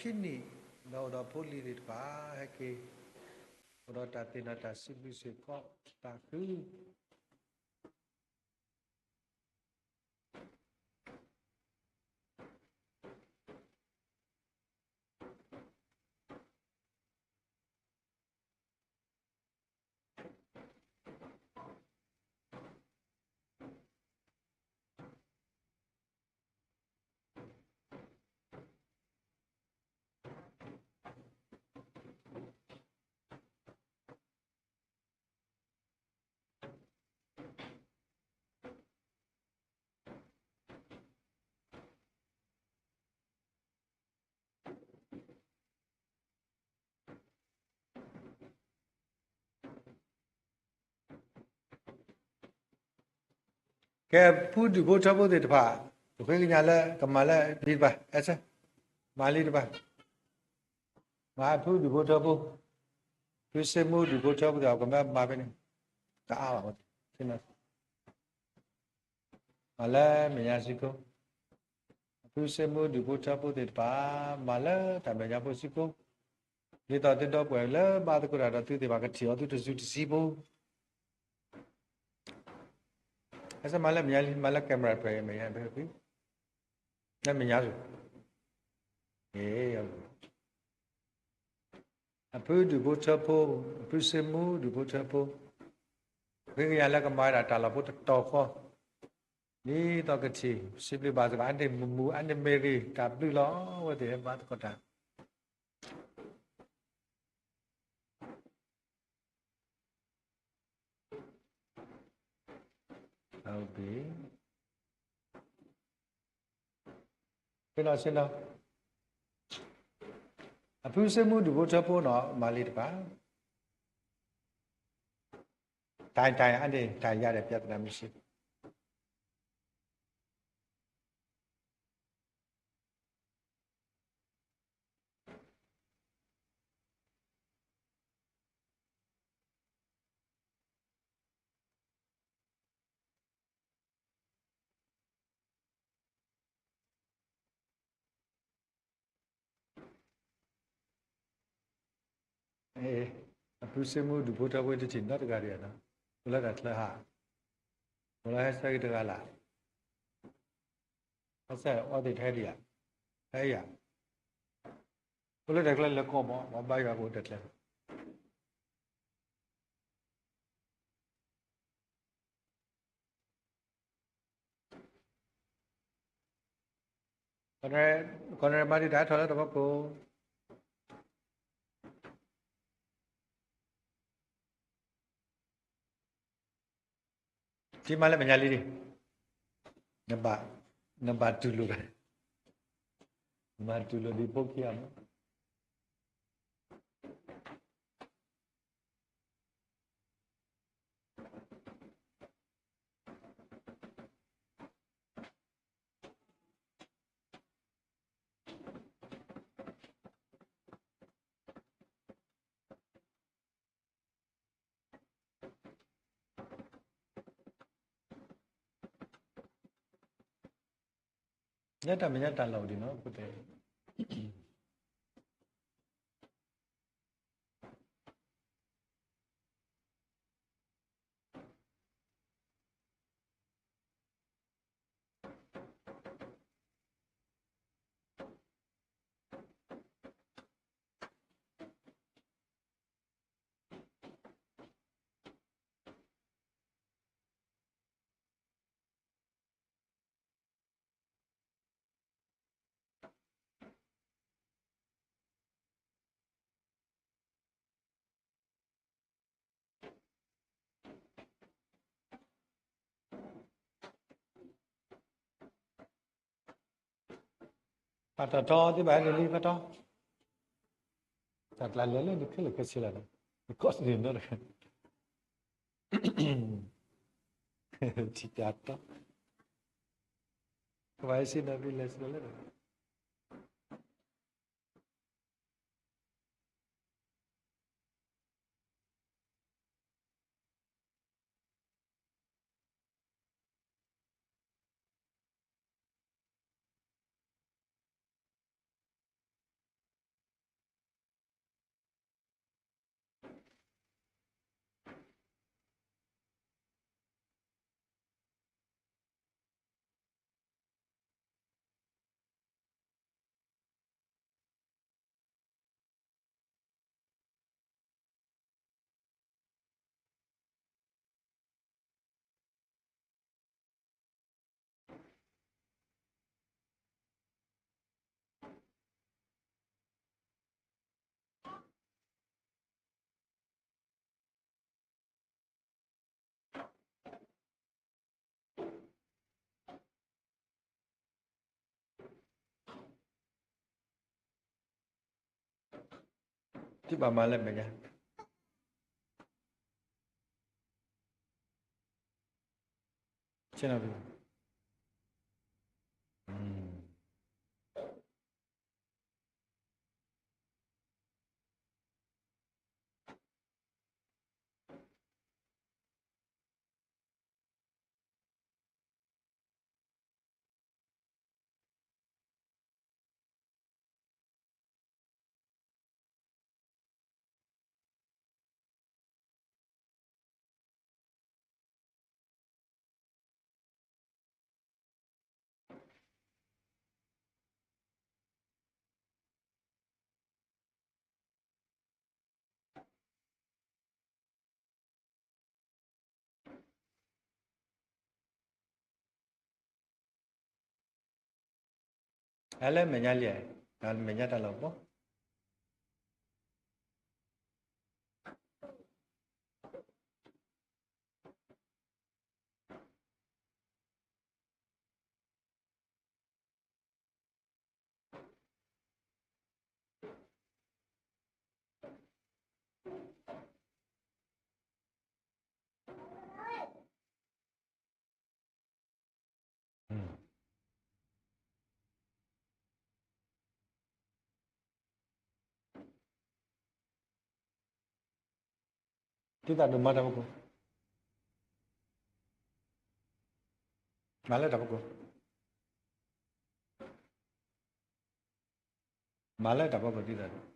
ခံနံၣ် ဒီးအိၣ်ဒီးဖိလံၤသ့ၣ်တဖၣ် ဟဲက့ၤ အိၣ်ဒီးတၢ်သ့ၣ်နီၣ်တၢ်စံးဘျုးစ့ၢ်ကီး တၢ်ဃု ကဲ ဖုဒူၣ်ဖိထၢဖိသ့ၣ်တဖၣ် ပဃ့ကညးလၢကမၤလၢလံတပၤ အဲၣ်စၢၣ် မၤလံတပၤ မၤဖုဒူၣ်ဖိထၢဖိ ဖုစ့မူဒူၣ်ဖိထၢဖိသ့ၣ်တဖၣ် ကမၤဖဲန့ၣ် တအါဘၣ် မၤလၢမဲာ်ညါစ့ၢ်ကီး ဖုစ့မူဒူၣ်ဖိထၢဖိသ့ၣ်တဖၣ် မၤလၢတၢ်မဲာ်ညါဖိစ့ၢ်ကီး ဒ်သိးသုဒီပုၢ်ဝဲၢ်လၢဘါသကိးတၢ်ဒီးသုသ့ၣ်တဖၣ် ကထံၣ်အီၤသုတစုတစုဖိ အစမၤလၢမဲာ်ညါလံ မၤလၢ camera ဖဲမဲာ်ညါဖဲ လၢမဲာ်ညါစ့ၢ် အဖုဒူၣ်ဖိထၢဖိ အဖုစ့မူဒူၣ်ဖိထၢဖိ ဃ့ကညးလၢကမၤဝဲဒၣ်တၢ်လီၢ်ဖိတတီၤဃီ ဒ်သိးကထံၣ် စံးဘျုးဘၣ်စ့ၢ်ကီး အါန့ၢ်မူမူ အါန့ၢ်မ့ၢ်ဂ့ၤ တၢ်ဘျုးလီၤ အဝဲသ့ၣ်ဟဲဘါသကိးတၢ် ဖဲနီၢ်ဆ့နီၤ အဖုစ့မူဒူၣ်ဖိထၢဖိနီၤ မၤလံတပၤ တိုင်တိုင် အါန့ၢ် တိုင်ရတဲ့ ပြဿနာမရှိဘူး အဖုစ့မူဒူၣ်ဖိထၢဖိတထံၣ်နီတဂၤဒံးဧါနီၤ, အိၣ်လၢတၢ်ချၢဟး, အိၣ်လၢဟဲဆၢက့ၤတဂၤလၢ်, ဟဲဆၢအီသ့ၣ်ထဲဒံးဧါ, ဟဲယၤ, အိၣ်လၢတၢ်ချၢလၢကီၢ်မး, ပှၤဘါယွၤကအိၣ်တၢ်ချၢ ကီၢ်နရၢၣ် ကီၢ်နရၢၣ်မၤဒံးတၢ်ဟဲထီၣ်လၢတဘီကိး, ထံမၤလၢမဲာ်ညါလံ, နဘၣ်တူၢ်လိာ်, နဘၣ်တူၢ်လိာ်ဒံးဖိခံဂၤမး. လၢတၢ်မဲာ်ညါတၢ်လီၢ်ဒံးနီၤ, အဃိသတး ပာ်တၢ်ထီသ့ၣ်ဘၣ်န့ၣ်လံ ဖးထီ, တၢ်ကျးလဲၤလၢနခဲလၢာ်ခဲဆ့လီၤ, နကီၢ်စ့ၢ်နီတဂၤ, ထံၣ်တၢ်တီ, ကဘၣ်ဟဲစ့ၢ်နီၤ ဖဲလဲၤစ့ၢ်လၢတဂၤ သုဘၣ်မၤလၢမဲာ်ညါ, ဆ့ၣ်နီၤဖံ, ဟဲလၢမဲာ်ညါလံ, မဲာ်ညါတၢ်လီၢ်ဘီ သုသးဒိၣ်မၤတၢ်ဖိကိၣ်, မၤလၢတၢ်ဖိကိၣ်, မၤလၢတၢ်ဖိကိၣ်သုသးဒိၣ်.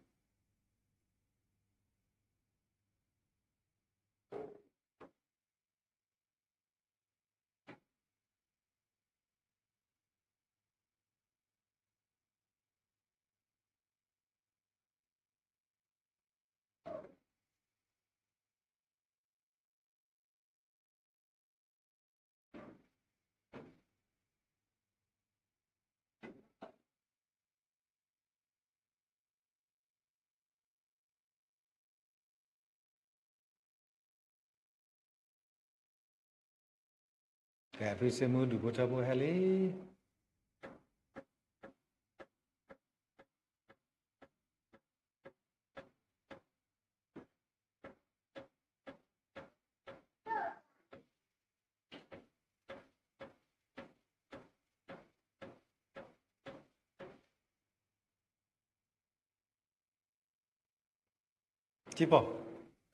ကဲ ဖုစ့မူဒူၣ်ဖိထၢဖိဟဲလံ. ထံပီၢ်,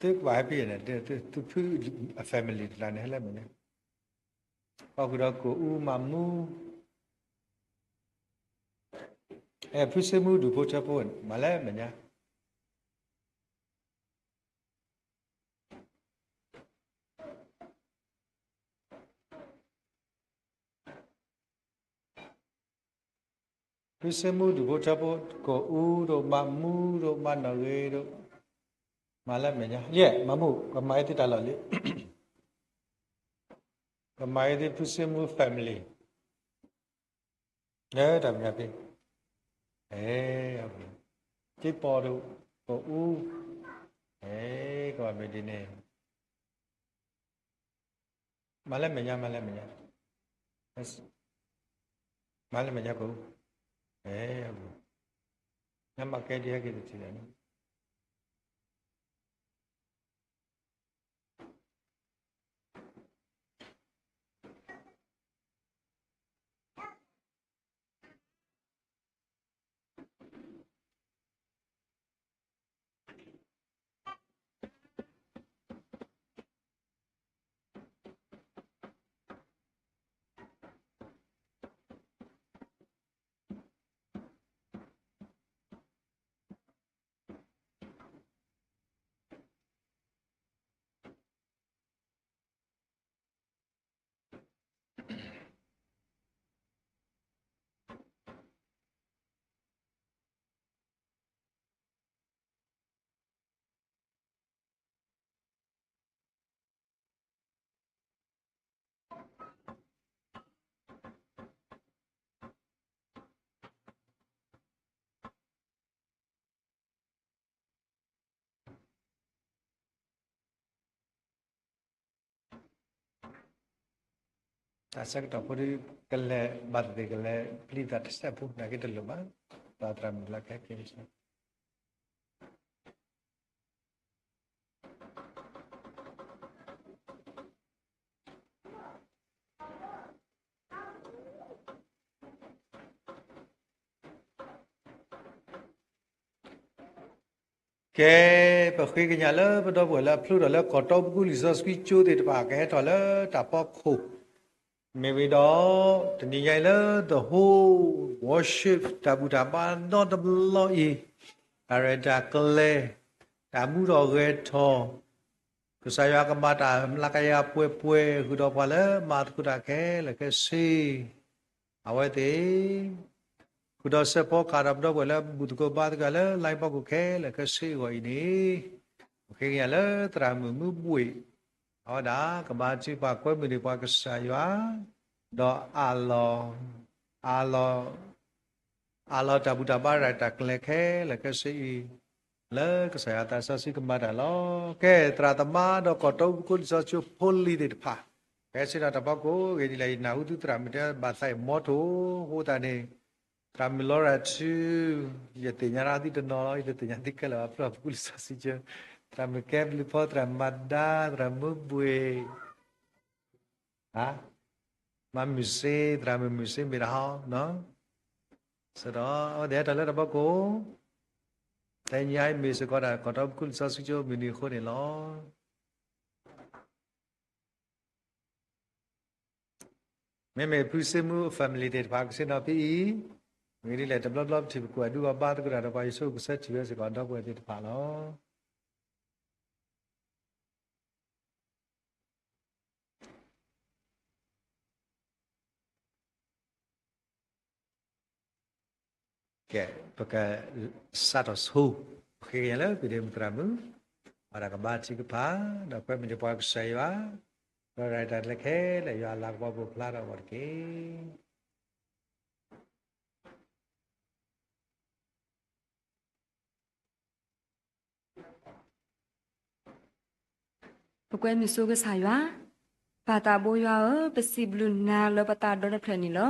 သုကဘၣ်ဟဲဖဲအံၤန့ၣ် သုဖုအ family တဂၤန့ၣ် ဟဲလၢမဲာ်ညါ, ပှၤဃုာ်ဒီးကိၣ်အူမးမူ, အဲ ဖုစ့မူဒူၣ်ဖိထၢဖိန့ၣ် မၤလၢမဲာ်ညါ. ဖုစ့မူဒူၣ်ဖိထၢဖိ ကိၣ်အူဒိၣ် မးမူဒိၣ် မၤနီၣ်ဂ့ၤဒိၣ်, မၤလၢမဲာ်ညါ ယဲၢ် မၤမူ ကမၤအံၤသုတၢ်လီၢ်လံ, ကမၤအံၤသုဖုစ့မူ family လၢတၢ်မဲာ်ညါဖဲ အဲ ထံပီၢ်ဒိၣ် ကိၣ်အူ, အဲ ကဘၣ်မ့ၢ်ဒ်န့ၣ် မၤလၢမဲာ်ညါ မၤလၢမဲာ်ညါ, မၤလၢမဲာ်ညါကိၣ်, အဲ နမၤကဲဒ်ဟဲက့ၤတထံၣ်န့ၣ် တၢ်ဆၢကတီၢ်ဖိဒီး ကလဲၤဘၣ်သ့ၣ်သ့ၣ် ကလဲၤပျံၤသးတစဲးဖိ နာ်က့တလိၣ်ဘၣ်, သရၣ်မုၣ်လၢကဟဲက့ၤ ဆၢ ကဲ, ပဃ့ကညးလၢပဒီပုၢ်ဝဲၢ်လၢအဖျိထီၣ်လၢကီၢ်တီပူၤလံာ်စီဆှံကၠိသ့ၣ်တဖၣ် ကဟဲထီၣ်လၢတၢ်ဖီခိၣ်, မ့ၢ်ဝံၤဒီး တနံၤညါအံၤလၢ The Whole Worship တၢ်ဘူၣ်တၢ်ဘါနီတဘျီအံၤ, တၢ်ရဲၣ်တၢ်ကျဲၤ, တၢ်မူထီၣ်ဂဲၤထီၣ်, ကစၢ်ယွၤကမၤတၢ်မျးကယၤပှဲၤပှဲၤ ဃုာ်ဒီးပှၤလၢမၤသကိးတၢ်ခဲလၢာ်ခဲဆ့ အဝဲသ့ၣ် ဃုာ်ဒီးစဲးဖီကဟၣ်ဒီးပဒီပုၢ်ဝဲၢ်လၢဘူၣ်သကိးဘါသကိးလၢ line ဖီခိၣ်ခဲလၢာ်ခဲဆ့အဂီၢ်အံၤန့ၣ်, ပဃ့ကညးလၢသရၣ်မုၣ်မူဘှ့ၣ်, အဝဲဒၣ်ကဘါထုကဖၣ်ကွဲမုာ်န့ၢ်ပှၤကစၢ်ယွၤ, ဒီးအလီၢ်, အလီၢ်, အလီၢ်တၢ်ဘူၣ်တၢ်ဘါရဲၣ်တၢ်ကျဲၤခဲလၢာ်ခဲဆ့အံၤ, လၢကစၢ်ယွၤသးစီဆှံကမၤတၢ်လီၤ. ကဲ, သရၣ်သမါဒီးကီၢ်တီပူၤကီၢ်လံာ်စီဆှံဖိလံၤသ့ၣ်တဖၣ်, ကဲဆ့ၣ်နီၤတၢ်ဖီခိၣ်ဂ့ၤဒ်လဲၣ် ယနၢ်ဟူသုသရၣ်မုၣ်တဲဘၣ်သးအံၤမီထိၣ်, အဃိသတးန့ၣ် သရၣ်မုၣ်လီရၤထူ, ယသ့ၣ်ညါဒၣ်သုတနီၤလီၤ, ယတသ့ၣ်ညါသုခဲလၢာ်ဘၣ် ဖျိထီၣ်ပူၤကီၢ်လံာ်စီဆှံကၠိ, သရၣ်မုၣ်ကဲဘျုးဖီ, သရၣ်မၤဒါ, သရၣ်မူဘှ့ၣ်, မၤမုၢ်စ့, သရၣ်မုၣ်မုၢ်စ့မ့ၢ်တဟီ, စဒီး အဝဲသ့ၣ်ဟဲထီၣ်လၢတၢ်ဖီခိၣ်, တနံၤညါအံၤမ့ၢ်စ့ၢ်ကီးဒၣ် ကီၢ်တီပူၤကီၢ်လံာ်စီဆှံကၠိမုၢ်နံၤအဃိန့ၣ်လီၤ. မ့မ့ၢ်ဖုစ့မူ family သ့ၣ်တဖၣ်ကဆ့ၣ်နီၤဖဲအံၤ, မ့ၢ်ဂ့ၤဒ်လဲၣ် တဘျီဘျီပထံၣ်ပကွၢ်ဒုးအီၤဘါသကိးတၢ်ဒီးပှၤယဆိကမိၣ်ကဆၢထံၣ်ဝဲစ့ၢ်ကီး ဒီပုၢ်ဝဲၢ်သ့ၣ်တဖၣ်လီၤ. ကဲ, ပကစးထီၣ်ဆိ, ပဃ့ကညးလၢဖံဒ့မုၣ်သရၣ်မုၣ်, အဝဲဒၣ်ကဘါထုကဖၣ်, ဒီးကွဲမုာ်န့ၢ်ပှၤကစၢ်ယွၤ, ဒီးရဲၣ်တၢ်ကျဲၤခဲလၢာ် ယွၤအလၤကပီၤပူၤဖျါထီၣ်အဂီၢ်တက့ၢ်. ပကွဲမုာ်ဆိကစၢ်ယွၤ, ပၢ်သးဘိယွၤဧၢ, ပစံးဘျုးနၤလၢပသးဒီတဖျၢၣ်န့ၣ်လီၤ.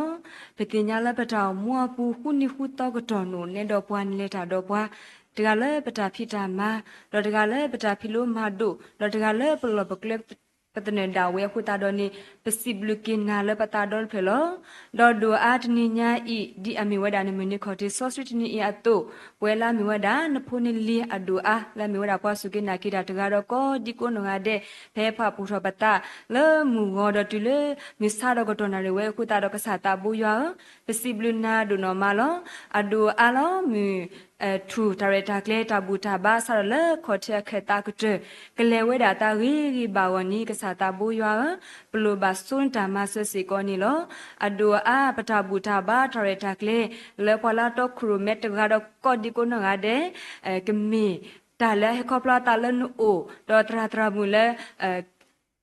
ပသ့ၣ်ညါလၢပတၢ်အိၣ်မူအပူၤ ဃုနံၤဃုသီကတီၢ်နအိၣ်နဲဒီးပှၤ နလဲၤတၢ်ဒီးပှၤ, တဂၤလၢပတၢ်ဖံးတၢ်မၤ, ဒီးတဂၤလၢပတၢ်ဖံးလိမၤဒိး, ဒီးတဂၤလၢပလီၢ်ပကျဲ ပသနၢၣ်ဒၣ်ဝဲအဃိသတးဒီးန့ၣ် ပစံးဘျုးက့ၤနၤလၢပသးဒီတဖျၢၣ်လီၤ. ဒီးဒိၣ်အါတနံၤညါအံၤ ဒ်အမ့ၢ်ဝဲဒၣ်နမုၢ်နံၤခီၣ်ထံးစီဆှံတနံၤအံၤအသိး, ပဝဲလၢအမ့ၢ်ဝဲဒၣ်နဖိနလံၤအဒိၣ်အါ လၢအမ့ၢ်ဝဲဒၣ်ပှၤစူၢ်က့ၤနာ်က့ၤတၢ်တဂၤဒီးကိးဒံကိးနီၢ်ဂၤဒဲး, ဖဲပာ်ဖှိၣ်ထီၣ်ပသး လၢမုၢ်ဂီၤဒီးတုၤလၢမုၢ်ဆါဒီးကတီၢ်နၣ်ရံၣ်ဝဲအဃိသတးဒီး ကစၢ်သးဘိယွၤဧၢ, ပစံးဘျုးနၤဒိၣ်နီၢ်မးလီၤ. အဒိၣ်အါလီၤ မုၢ် ထူၣ်တၢ်ရဲၣ်တၢ်ကျဲၤတၢ်ဘူၣ်တၢ်ဘါစးထီၣ်လၢခီၣ်ထံးအခၢၣ်သးကတၢၢ်, ကလဲၤဝဲဒၣ်တၢ်ဂ့ၤဂ့ၤဘၣ်ဂီၢ်န့ၣ် ကစၢ်သးဘိယွၤဧၢ, ပလိၣ်ဘၣ်ဆိနတၢ်မၤစၢၤစ့ၢ်ကီးန့ၣ်လီၤ. အဒိၣ်အါပတၢ်ဘူၣ်တၢ်ဘါတၢ်ရဲၣ်တၢ်ကျဲၤ လၢပှၤလၢတီခိၣ်ရိၣ်မဲတဂၤဒီးကိးဒံကိးနီၢ်ဂၤဒဲး, ကမ့ၢ်တၢ်လၢအဟဲခီဖျိအသးလၢနအိၣ်, ဒီးသရၣ်သရၣ်မုၣ်လၢ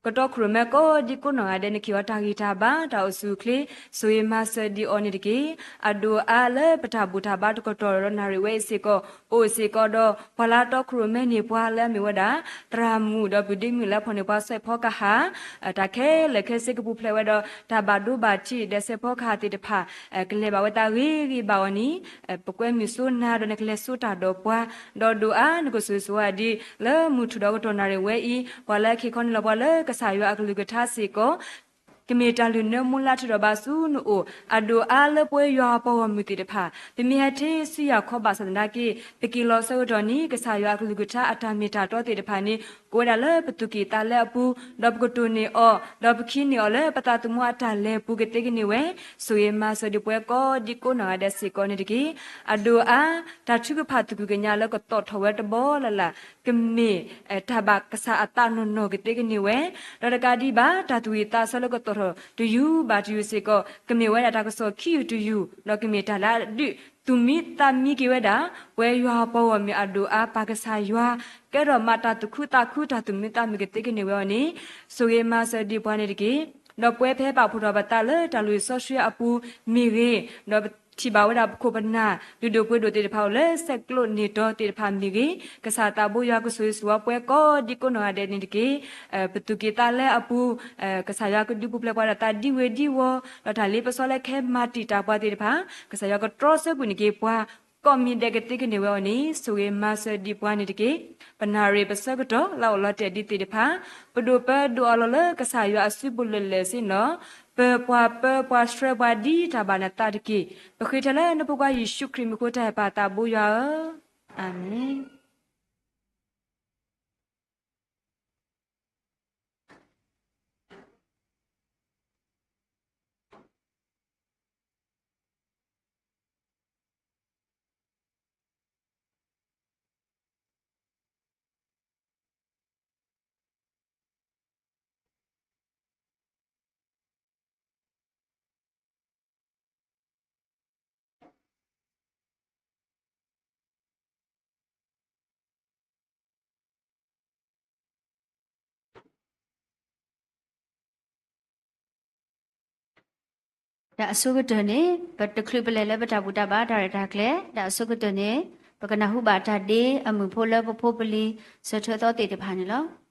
ကတီခိၣ်ရိၣ်မဲကိးဒံကိးနီၢ်ဂၤဒဲး နကဟ့ၣ်အီၤတၢ်ဂံၢ်တၢ်ဘါ တၢ်အိၣ်ဆူၣ်အိၣ်ချ့ ဆိၣ်ဂ့ၤမၤစၢၤဒံးအီၤန့ၣ်တက့ၢ်. အဒိၣ်အါလၢပတၢ်ဘူၣ်တၢ်ဘါတကတီၢ်ဒီးနၣ်ရံၣ်ဝဲအံၤစ့ၢ်ကီး အိၣ်စ့ၢ်ကီးဒီးပှၤလၢတီခိၣ်ရိၣ်မဲန့ၣ်ပှၤလၢအမ့ၢ်ဝဲဒၣ် သရၣ်မုၣ်ဒီးပုၢ်ဒ့မုၣ်လၢဖီၣ်န့ၢ်ပှၤစဲးဖီကဟၣ် တၢ်ခဲလၢာ်ခဲဆ့ကပူၤဖျဲးဝဲဒီး တၢ်ဘၣ်ဒိဘၣ်ထံးဒီးစဲးဖီကဟၣ်သ့ၣ်တဖၣ် ကလဲၤဘၣ်ဝဲတၢ်ဂ့ၤဂ့ၤဘၣ်အီၤန့ၣ် ပကွဲမုာ်ဆိနၤဒီးနကလဲၤစိတၢ်ဒီးပှၤ ဒီးဒိၣ်အါနကဆိၣ်ဂ့ၤဆိၣ်ဝါဒံး လၢမုၢ်ထူၣ်ဒီးကတီၢ်နၣ်ရံၣ်ဝဲအံၤ ပှၤလၢအက့ၤခီန့ၢ်လီၤပှၤလၢကစၢ်ယွၤအကလုၢ်ကထါစ့ၢ်ကီး ကမ့ၢ်တၢ်လုၢ်နၢမူလၢထူဒီးဘၣ်ဆူနအိၣ် အဒိၣ်အါလၢပဝဲယွၤအပှၤဂီၢ်မုၢ်သ့ၣ်တဖၣ် ပမ့ၢ်ဟဲထံၣ်ဆူယၤခီဘၣ်ဆၣ်သနာ်က့ ပက့ၤလီၤဆၢကတီၢ်န့ၣ် ကစၢ်ယွၤအကလုၢ်ကထါအတၢ်မ့ၢ်တၢ်တီသ့ၣ်တဖၣ်န့ၣ် ကအိၣ်ဝဲဒၣ်လၢပသူၣ်ကံၢ်သးလဲအပူၤ ဒီးပကတိၤန့ၢ်အီၤ ဒီးပခံန့ၢ်အီၤလၢပသးသမူအတၢ်လဲၤပူၤကသ့ကန့ၢ်ဝဲ ဆိၣ်ဂ့ၤမၤစၢၤဒံးပှၤကိးဒံကိးနီၢ်ဂၤဒဲးစ့ၢ်ကီးန့ၣ်တက့ၢ်. အဒိၣ်အါ တၢ်ထုကဖၣ်သူၣ်ကံၢ်ကညးလၢကသီၣ်ထီၣ်ဝဲတဘီလၢ်လၢ် ကမ့ၢ်တၢ်ဘၣ်ကစၢ်အသးနီၢ်နီၢ်ကသ့ကန့ၢ်ဝဲ ဒီးတကးဒံးဘၣ် တၢ်သူၣ်ဝံၣ်သးဆၢလၢကသီၣ်ထီၣ်တယုၢ်ဘၣ်တယုၢ်စ့ၢ်ကီး ကမ့ၢ်ဝဲဒၣ်တၢ်ကစီၣ်ခံယူၢ်တယူၢ် ဒီးကမ့ၢ်တၢ်လၢအဒုးသူၣ်မံသးမံက့ၤဝဲဒၣ် ပဝဲယွၤပှၤဂီၢ်မုၢ်အဒိၣ်အါ ပၢ်ကစၢ်ယွၤ ကဲထီၣ်မးတၢ်သူၣ်ခုသးခု တၢ်သူၣ်မံသးမံကသ့ကန့ၢ်ဝဲအီၤန့ၣ် ဆိၣ်ဂ့ၤမၤစၢၤဒံးပှၤန့ၣ်တက့ၢ်. ဒီးပဝဲဖဲပာ်ဖှိၣ်ထီၣ်ပသးလၢတၢ်လုၢ်စီဆှံအပူၤမ့ၢ်ဂ့ၤ, ဒီးပထံၣ်ဘၣ်ဝဲဒၣ်ပခိၣ်ပနၢ် လုၢ်ဒိၣ်ပှ့ၤဒိၣ်သ့ၣ်တဖၣ်အိၣ်လၢဆဲးကျိးန့ၢ်တီၤသ့ၣ်တဖၣ်မ့ၢ်ဂ့ၤ, ကစၢ်သးဘိယွၤကဆိၣ်ဂ့ၤဆိၣ်ဝါပှၤကိးဒံကိးနီၢ်ဂၤဒဲးန့ၣ်တက့ၢ်. ပသူၣ်ကံၢ်သးလဲအပူၤ ကစၢ်ယွၤကဒုးပူၤဖျဲးပှၤဒီးသးဒ်ဝဲဒ်ဝီၤ, ဒီးတၢ်လ့ပစီလၢခဲမၤတံာ်တာ်ပှၤသ့ၣ်တဖၣ် ကစၢ်ယွၤကတြီဆၢကွံာ်န့ၢ်က့ၤပှၤ ကိးမံၤဒဲးကသ့ကန့ၢ်ဝဲအီၤန့ၣ် ဆိၣ်ဂ့ၤမၤစၢၤဒံးပှၤန့ၣ်တက့ၢ်. ပနၣ်ရံၣ်ပဆၢကတီၢ်လၢအအိၣ်လီၤတဲာ်ဒံးသ့ၣ်တဖၣ် ပဒိၣ်ပၢဒိၣ်အလီၢ်လၢကစၢ်ယွၤအစုပူၤလၢာ်လၢာ်ဆ့ၣ်နီၤ ပၢၤပှၤပၢပှၤဆှၢပှၤဒ်တၢ်ဘၣ်နသးတက့ၢ်. ပဃ့ထဲလၢနဖိခွါယ့ၣ်ၡူးခရံာ်မံၤဃိတၢ်ဟဲပၢ်သးဘိယွၤဧၢ, အၤမ့ၣ်. တၢ်အဆိကတၢၢ်န့ၣ် ပတချုးပလဲၤလၢပတၢ်ဘူၣ်တၢ်ဘါတၢ်ရဲၣ်တၢ်ကျဲၤ, တၢ်အဆိကတၢၢ်န့ၣ် ပကနၢ်ဟူဘၣ်တၢ်ဒ့အမုၢ်ဖိလၢပဖိပလံၤ ဆၢထၢၣ်သီသ့ၣ်တဖၣ်န့ၣ်လီၤ.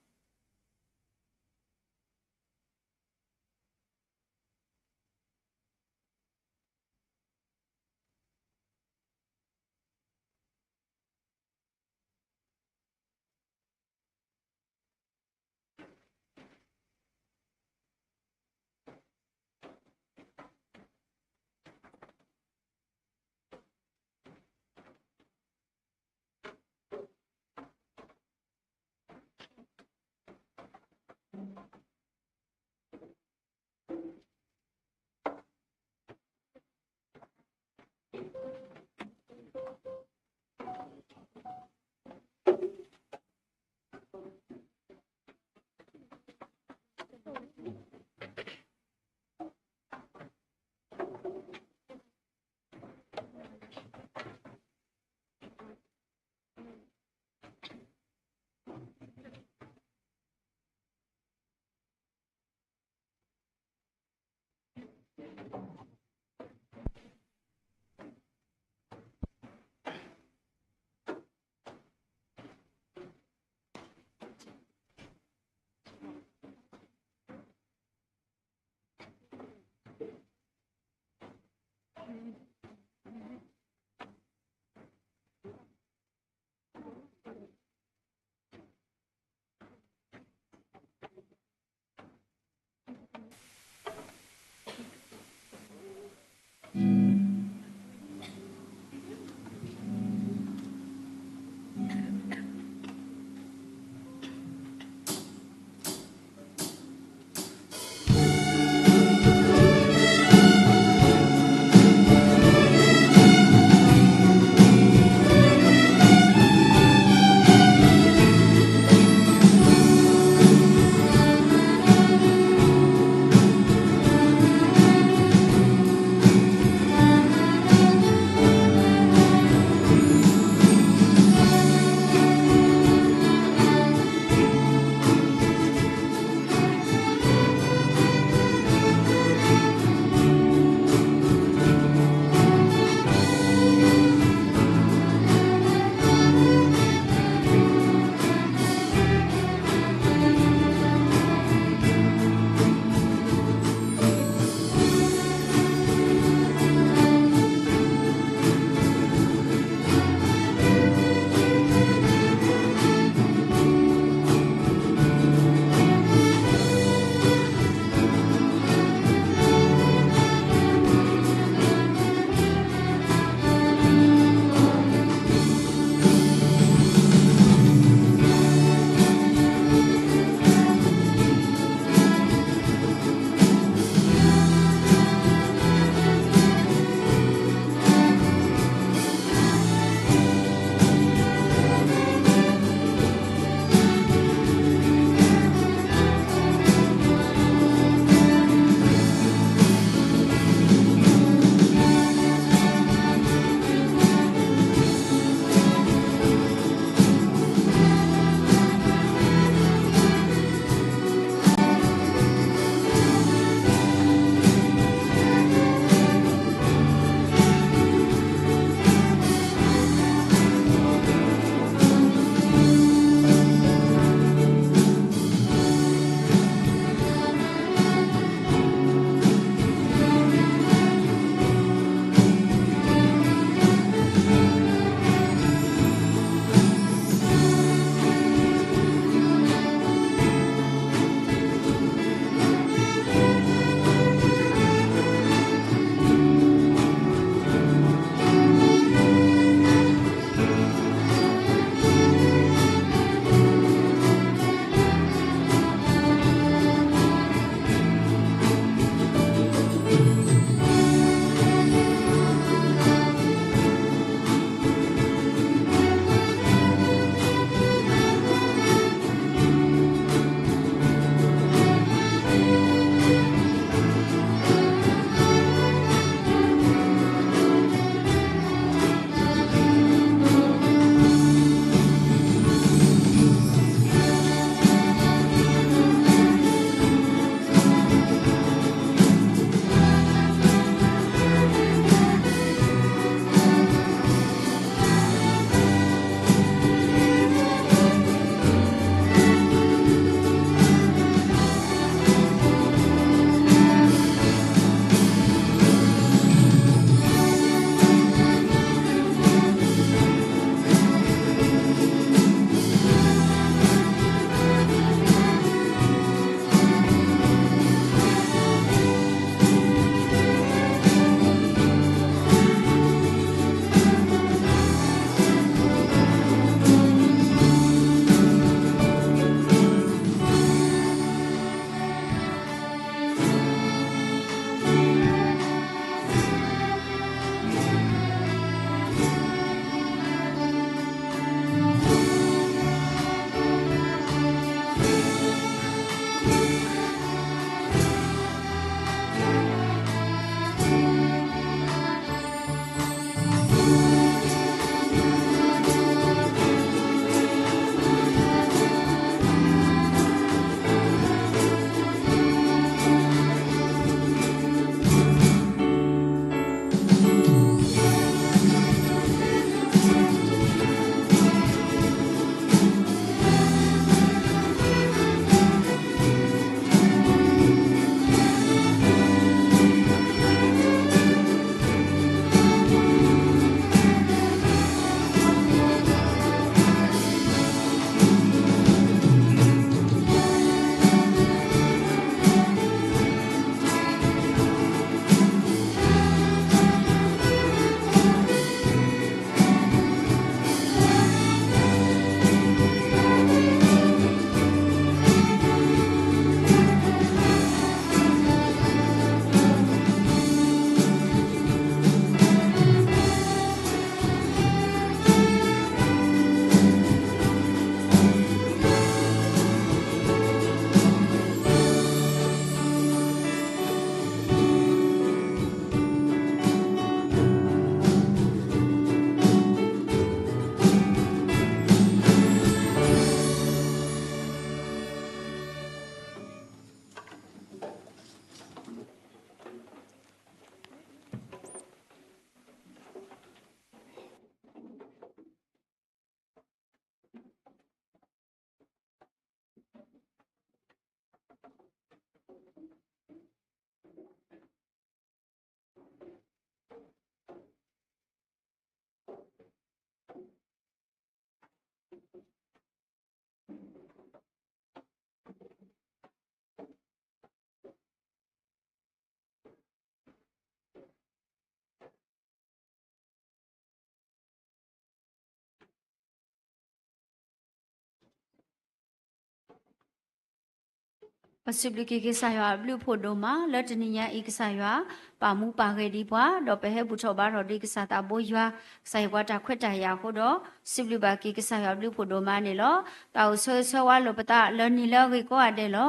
ပစံးဘျုးက့ၤကစၢ်ယွၤအဘျုးအဖှိၣ်ဒိၣ်မး လၢတနံၤညါအံၤ ကစၢ်ယွၤပာ်မူပာ်ဂဲၤဒံးပှၤ ဒီးပဟဲဘူၣ်ထီၣ်ဘါထီၣ်ဒံးကစၢ်သးဘိယွၤ ကစၢ်ဟ့ၣ်ပှၤတၢ်ခွဲးတၢ်ယာ်အဃိဒီး စံးဘျုးဘၣ်က့ၤကစၢ်ယွၤအဘျုးအဖှိၣ်ဒိၣ်မးန့ၣ်လီၤ. တၢ်အိၣ်ဆၢဂ့ၤဆၢဝါလိာ်ပသးလၢနံၤလၢအဂ့ၤကိးဂၤဒဲးလီၤ.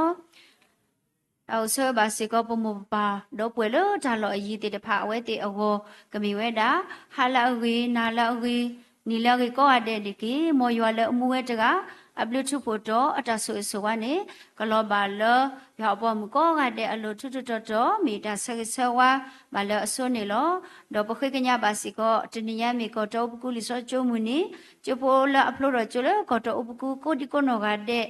တၢ်အိၣ်ဆၢဂ့ၤဘၣ်စ့ၢ်ကီး ပမိၢ်ပပၢ်ဒီးပှဲၤလၢတၢ်လီၢ်အယံၤသ့ၣ်တဖၣ် အဝဲသ့ၣ်အဂီၢ် ကမ့ၢ်ဝဲဒၣ် ဟါလၢအဂ့ၤ, နၤလၢအဂ့ၤ, နံၤလၢအဂ့ၤကိးဂၤဒဲးတက့ၢ်. မ်ယွၤလၢအမူဝဲတဂၤ အဘျုးထူးဖှိၣ်တီၤ အတၢ်ဆိၣ်ဂ့ၤဆိၣ်ဝါန့ၣ် ကလီၤဘၣ်လၢယွၤအပှၤမုၣ်ကိးဂၤဒဲးအလိၤ ထူးထူးတီၤတီၤ မ့ၢ်တၢ်ဆၢဂ့ၤဆၢဝါဘၣ်လၢအဆိန့ၣ်လီၤ. ဒီးပဃ့ကညးဘၣ်စ့ၢ်ကီး တနံၤညါမ့ၢ်ကီၢ်တီအူပကူလံာ်စီဆှံကၠိမုၢ်နံၤ ကၠိဖိလၢအဖျိထီၣ်ကၠိလၢကီၢ်တီအူပကူ ကိးဒံကိးနီၢ်ဂၤဒဲး